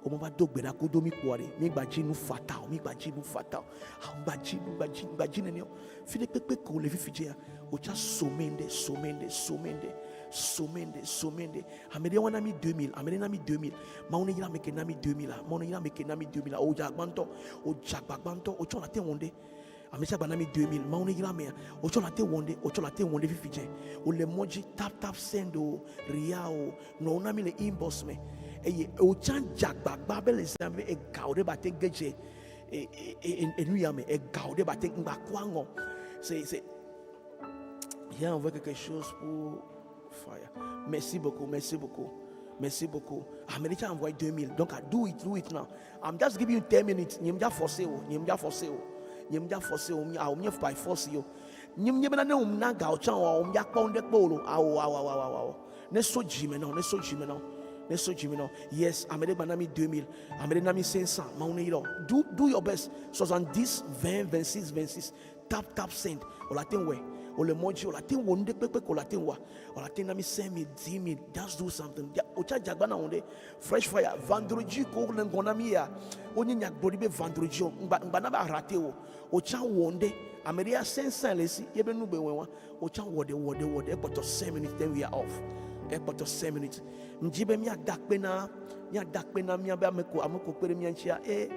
Wome va do gbe ɖa kudo mi kpoa ɖe, mi gba dzi nu fata o, mi gba dzi nu fata o. Awo gba dzi nu, gba dzi, gba dzi nene o. Fi ɖe kpekpe ko le fifi dzia, wotsa somende, somende, somende, somende, somende. Ame ɖe wa na mi 2000, ame ɖe na mi 2000. Mawu ne yra ame ke na mi 2000 la, Mawu ne yra ame ke na mi 2000 la. O dza gbãtɔ, o dza gbagbãtɔ, o tsɔ la te wɔn ɖe. Ame sia gba na mi 2000, Mawu ne yra amea. O tsɔ la te wɔn ɖe, o tsɔ la te wɔn ɖe fifi dze. O le mɔ dzi tap tap send o, ria o, nɔ wo na mi le inbox me. Eye o tsã dza gbagba be le zã be egawo ɖe ba te ge dze enu ya me, egawo ɖe ba te ŋgba kɔ aŋɔ. C'est j'ai envoyé quelque chose pour fire. Merci beaucoup, merci beaucoup. Merci beaucoup. Ah, mais déjà envoyé 2000. Donc, I do it, do it now. I'm just giving you 10 minutes. Nyem ja force o. Nyem ja force o. Nyem ja force o. Ah, nye by force yo. Nyem nye bena ne um na ga o chan o um ja kpɔ ŋɖe kpɔ o lo. Awo awo awo awo awo. Ne so dzi me na, ne so dzi me na. Ne so dzi me na. Yes, ame ɖe gba na mi 2000. Ame ɖe na mi 500. Mawu ne yrɔ. Do your best. 70 20 26 26. Tap tap send. O la te wɛ. O le mɔ dzi, o la te wɔ nu ɖe kpekpe ko o la te wɔa. O la te na mi 5000, 10 000. Just do something. Ya, o tsa dzagba na wo ɖe. Fresh fire. Vendredi ko le ŋgɔ na mi ya. Wonye nyagblɔɖi be vendredi o. Ŋgba ŋgba na be arate o. O tsa wɔ ŋɖe. Ame ɖe ya 500 le esi. Ye be nu gbe wɔ wa. O tsa wɔ ɖe, wɔ ɖe, wɔ ɖe. Ekpɔtɔ 5 minutes, then we are off. Ekpɔtɔ 5 minutes. Ŋdzi be míada akpe na, míada akpe na míabe ame ko kpe ɖe mía ŋutia. E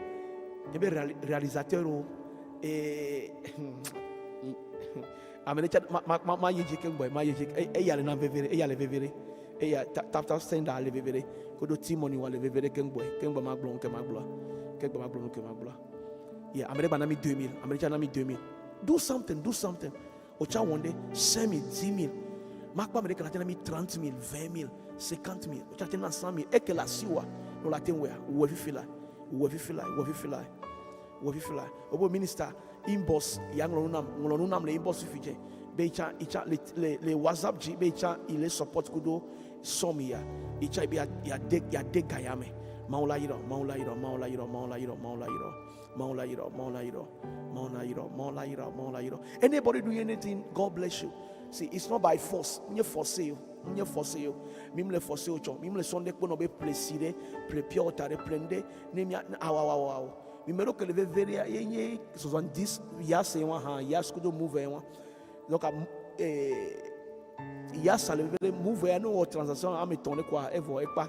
ebe réalisateur o. E ame ɖe tsa ma ma ma ma yi dzi ke ŋgbɔ ma yi dzi eya le nam veve ɖe, eya le veve ɖe, eya tap tap sender le veve ɖe kodo T-Money wa le veve ɖe ke ŋgbɔe ke ŋgbɔ ma gblɔ nu ke ma gblɔa, ke ŋgbɔ ma gblɔ nu ke ma gblɔa. Yeah, ame ɖe gba na mi 2000, ame ɖe tsa na mi 2000. Do something, do something. O tsa wɔn ɖe 5000, 10 000. Makpɔ ame ɖe ke la te na mi 30 000, 20 000, 50 000. O tsa te na 100 000. Eke le asi wa, no la te wɔa, wɔ fifi la, wɔ fifi la, wɔ fifi la, wɔ fifi la. Obo minister inbox ya ŋlɔ nu nam, ŋlɔ nu nam le inbox fifi dze. Be itsa itsa le WhatsApp dzi be itsa ile support kudo sɔm ya. Itsa be ya de ga ya me. Mawu la yrɔ, Mawu la yrɔ, Mawu la yrɔ, Mawu la yrɔ, Mawu la yrɔ. Mawu la yrɔ, Mawu la yrɔ, Mawu la yrɔ, Mawu la yrɔ, Mawu la yrɔ. Anybody doing anything, God bless you. See, it's not by force. Nye force you. Nye force you. Mi mle force you tsɔ. Mi mle sɔn ɖe kpɔnɔ be ple si ɖe, ple pure water ɖe, ple ŋɖe. Ne mia awo awo awo awo. Mi me ɖo ke le veve ɖea, ye nye 70 ya se wa hã, ya kudo move wa. Donc, ya sa le veve ɖe, move ya ne wɔ transaction ame tɔn ɖe koa, evɔ ekpa.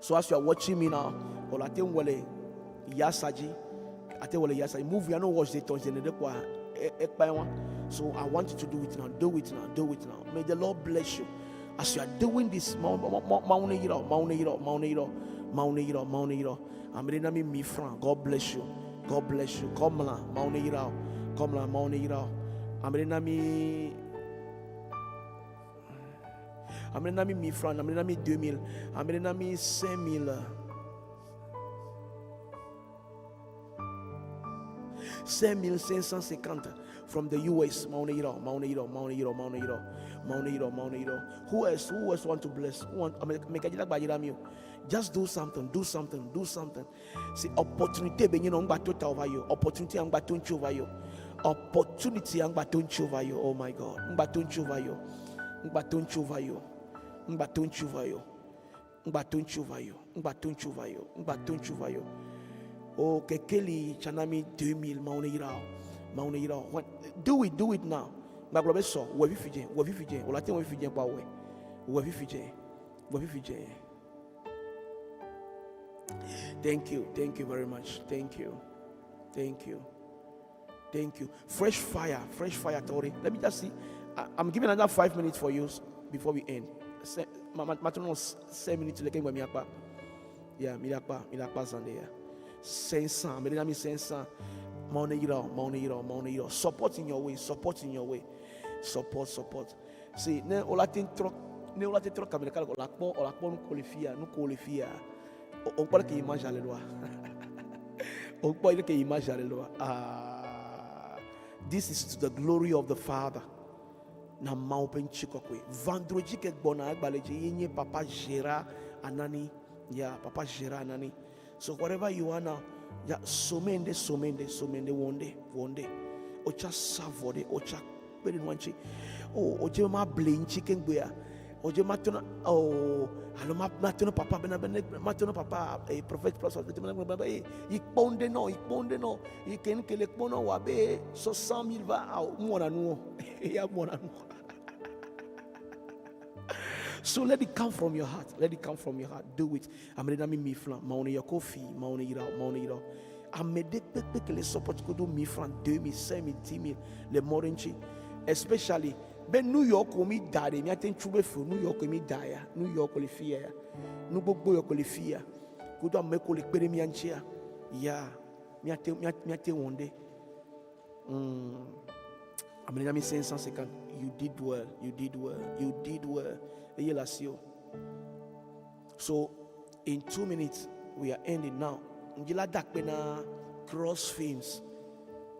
So as you are watching me now, o la te ŋu le Yasa dzi. Ate wole yasa. Movie I no watch the touch the kwa ekpa. So I want you to do it now. Do it now. Do it now. May the Lord bless you. As you are doing this, God bless you. God bless you. Come on, Come on, Amenami 1000 francs, amenami 2000, amenami 5000. 5550 from the US. Who else? Who else want to bless? Who want, just do something, do something, do something. See, opportunity over you. Opportunity over you. Opportunity over you. Oh my God. Over you. Over you. Over you. Over you. Over you. Over you. Oh, kekeli chanami 2000 maone maone Do it, do it now. Gbagblɔ be sɔ wɔ fifi dze, wɔ fifi dze, wòle ate wɔ fifi dze kpa wɔe, wɔ fifi dze, wɔ fifi dze. Thank you, thank you very much. Thank you, thank you, thank you. Fresh fire, Tori. Let me just see. I'm giving another 5 minutes for you before we end. Maintenant, 5 minutes. Yeah, milakpa, milakpa Sunday. 500, mes amis, 500. Money, support in your way, support in your way, support, support. See, ne ola tin trop, ne ola tin trop comme la po, la po nous qualifie, nous qualifie. On parle que image alléluia. On parle que image alléluia. Ah, this is to the glory of the Father. Na ma open chikokwe. Vendredi ke bona agbaleje yenye Papa Gérard Anani. Yeah, Papa Gérard Anani. So whatever you are now, ya somende somende somende wonde wonde. Ocha savode ocha pere nwanchi. Oh, oje ma blenchi kengbe. Oje ma tona oh, alo ma tona papa bena bena ma tona papa eh prophète plus eh iponde no iponde no iken kele pono wa be 60 000 va mona nu. Ya mona nu. So let it come from your heart. Let it come from your heart. Do it. Amede mi flan. Maone ya kofi. Maone ira. Maone ira. Amede pepe que les support kodo mi flan 2000, 5000, 10 000. Les morenchi. Especially ben New York mi dare mi aten chube fu New York mi daya. New York le fia ya. Nu gbogbo yok le fia. Kodo ame ko le pere mi anchia. Ya. Mi aten mi aten wonde. Amede mi 550. You did well. You did well. You did well. So in 2 minutes we are ending now. Njila dakpe na Cross Films.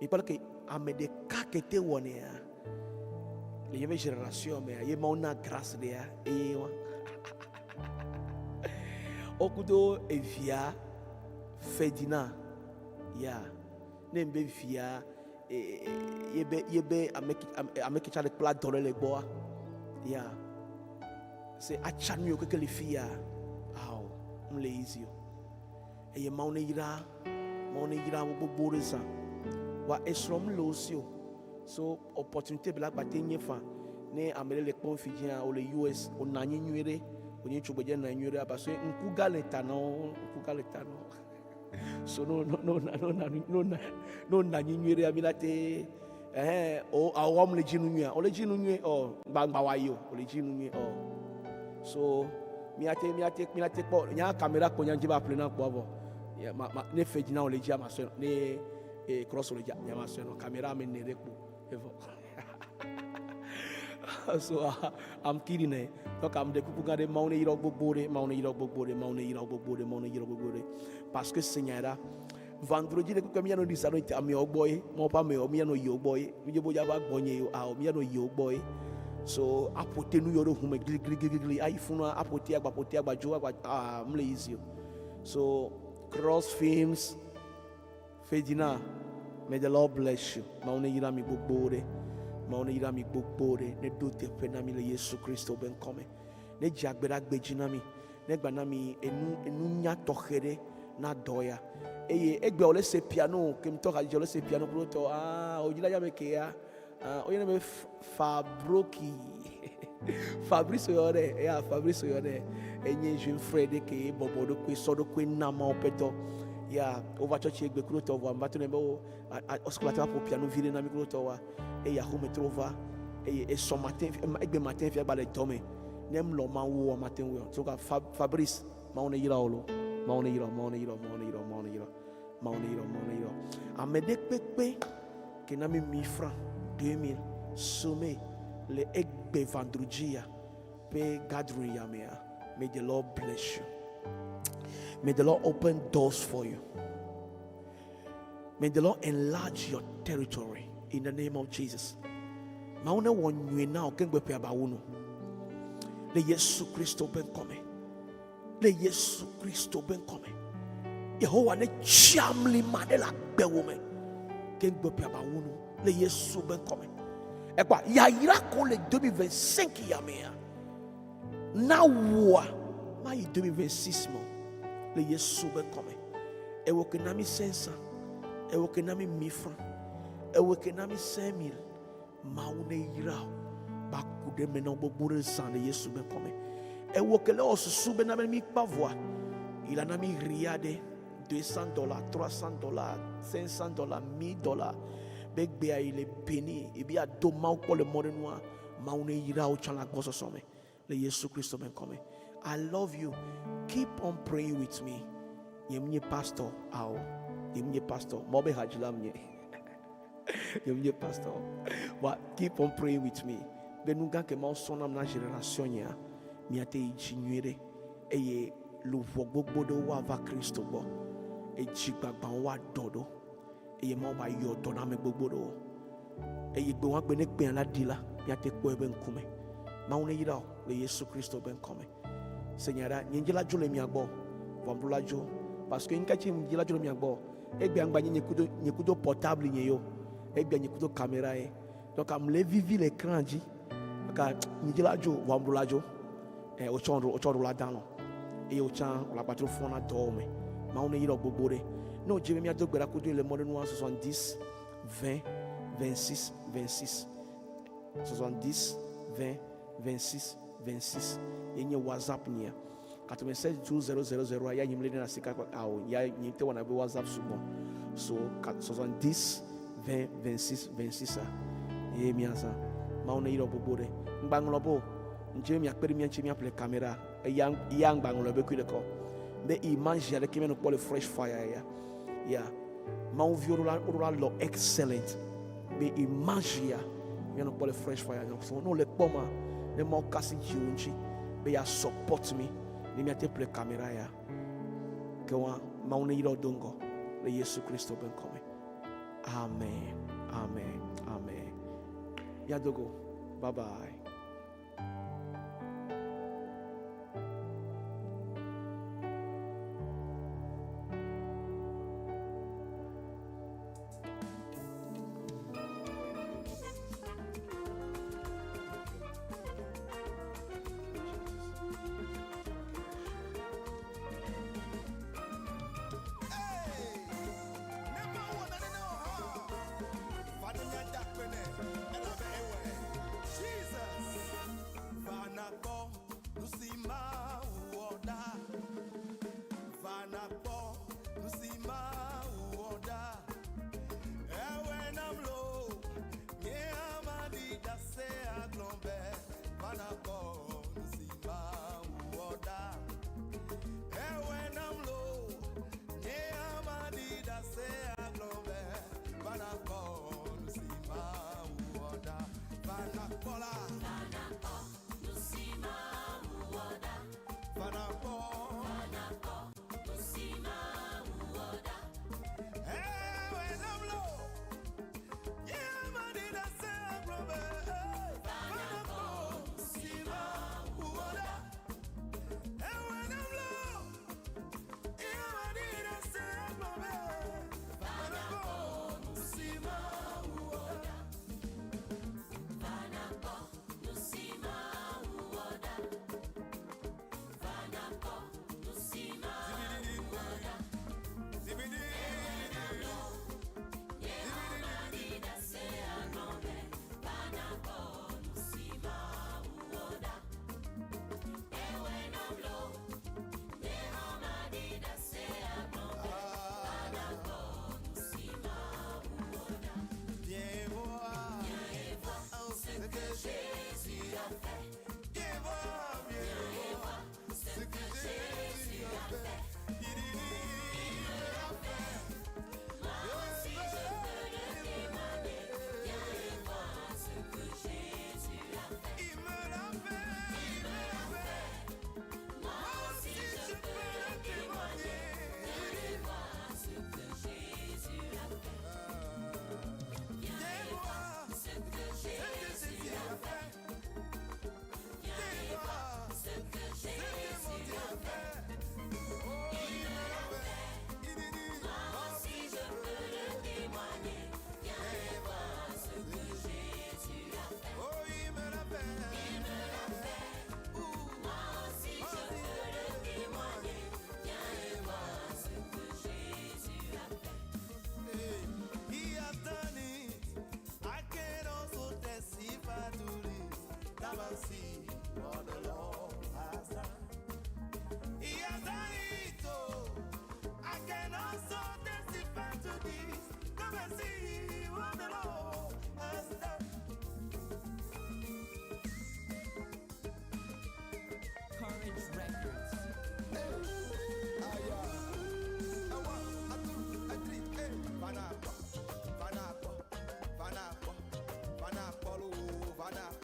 Il parle que amede kakete wone ya. Le yeme génération mais ye mauna grâce de ya. E wa. Okudo evia Ferdinand. Ya. Nembe via yebe yebe ameki chale pla dole le boa. Ya. C'est achanu que les filles ah on les easy et maune ira gbogbo reza wa esrom lo so opportunité bla ba te nyefa ne amele le pon fidjien o le US o na nyi nyuere o nyi chugbeje na nyuere parce que nku gale tano nku gale tano so no no no no no no no na nyi nyuere amila te eh o awom le jinu nyu o le jinu nyu o gbangba wa yo o le jinu nyu o. So mi ate mi ate mi ate po nya caméra ko nya jiba plena ko avo ya ma ma ne fejina o le jia ma so ne e cross o le jia nya ma so no caméra me ne repo evo. So I'm kidding eh. Donc am de kuku gade maune iro gbogbo re maune iro gbogbo re maune iro gbogbo re maune iro gbogbo re parce que Seigneur vendredi le kuku mi no di sano ite ami ogbo e mo pa me o mi no yi ogbo e mi je boja ba gbonye o ah mi no yi ogbo e. So apote nu yoro hume gli gli gli gli ayi funu apote agba pote agba jo agba ah mle easy. So Cross Films Ferdinand, may the Lord bless you. Maune ira mi gbogbo re maune ira mi gbogbo re ne do te pe na mi le Yesu Kristo ben kome ne jagbe da gbeji na mi ne gba na mi enu enu nya tɔxɛ na dɔ ya eye egbe wòle se piano ke ŋutɔ ka dzi wòle se piano kple tɔ ah o dzi la me ke ya ah oyene be Fabroki. Fabrice yɔ ɖe ya Fabrice yɔ ɖe enye jeune frère ɖe ke bɔbɔ ɖokui sɔ ɖokui na Mawu ƒe dɔ. Ya wova tsɔtsi egbe ku ɖo tɔ vɔa mva to nɛ be wo ɔsikula te va ƒo piano vi ɖe na mi ku ɖo tɔ wa eye axome trɔ va eye esɔ matin egbe matin fia gba le dɔ me ne mlɔ mawu wa matin wɔ so ka Fabrice Mawu ne yra wo lo Mawu ne yra Mawu ne yra Mawu ne yra Mawu ne yra Mawu ne yra Mawu ne yra ame ɖe kpekpe ke na mi 1000 francs 2000 some le egbe vendredi ya ƒe gathering ya mea may the Lord bless you may the Lord open doors for you may the Lord enlarge your territory in the name of Jesus Mawu ne wɔ nyui na wò keŋgbe ƒe abawu nu le Yesu Kristo ƒe ŋkɔme le Yesu Kristo ƒe ŋkɔme Yehowa ne tsi amli ma ɖe le agbewò me keŋgbe ƒe abawu nu le Yesu ƒe ŋkɔme ekpa yayra ko le 2025 ya mea na wòa mayi 2026 me le Yesu ƒe ŋkɔme ewo ke na mi 500 ewo ke na mi 1000 francs ewo ke na mi 5000 Mawu ne yra wò ba ku ɖe me na wo gbogbo ɖe zã le Yesu ƒe ŋkɔme. Ewo ke le wɔ susu be na be mi kpa vɔa, yi la na mi ɣria ɖe 200 dollars, 300 dollars, 500 dollars, 1000 dollars be gbea yi le beni ebi ado Mawu kpɔ le mɔ ɖe nua, Mawu ne yra wò tsã le agbɔsɔsɔ me le Yesu Kristo ƒe ŋkɔme. I love you. Keep on praying with me. Nye menye pastor ao. Nye menye pastor. Mɔ be hadzila menye. Nye menye pastor. But keep on praying with me. Be nu gã ke Mawu sɔ nam na generation nyea, miate yi dzi nyuie ɖe. Eye luʋɔ gbogbo ɖewo woava Kristo gbɔ. Edzi gbagbãwo woaɖɔ ɖo. Eye Mawu ba yɔ dɔ na ame gbogbo ɖewo. Eye gbe woagbe ne kpea la ɖi la, miate kpɔe be ŋkume. Mawu ne yra wò le Yesu Kristo be ŋkɔme. Se nya ɖa, nye ŋdzi la dzo le mia gbɔ, vɔ ŋɖo la dzo. Parce que ŋka tsi ŋdzi la dzo le mia gbɔ. Egbea ŋgba nye nye kudo nye kudo portable nye yo. Egbea nye kudo caméra ye. Donc am le vivi le écran dzi. Ka nye dzi la dzo, vɔ ŋɖo la dzo. Eh, wotsɔ ŋɖo wotsɔ ŋɖo la dan lɔ. Eye wotsã wòle agbatro fɔna na dɔwɔ me. Mawu ne yra wò gbogbo ɖe. Ne wòdze be míado gbe ɖa kudo le mɔ ɖe nua 70 20 26 26 70 20 26 26 ye nye WhatsApp nyea. 87 12 000 ya nyim le ɖe asi kaka ao ya nye te wɔna be WhatsApp sugbɔ. So 70 20 26 26 a ye miazã. Mawu ne yra wò gbogbo ɖe. Ŋgba ŋlɔ be o. Ŋdze be miakpe ɖe mía ŋuti míaƒle kamera. Eya ya ŋgba ŋlɔ be kui ɖeka o. Be image aɖeke míanɔ kpɔ le fresh fire ya. Ya. Mawu viwo ɖo la woɖo la lɔ excellent. Be image ya míanɔ kpɔ le fresh fire. So ne wole kpɔ ma ne Mawu kasi dziwò ŋuti be ya support mi ne míate ƒle kamera ya. Ke wa Mawu ne yra wò do ŋgɔ le Yesu Kristo be ŋkɔ me. Amen. Amen. Amen. Míado go. Bye bye.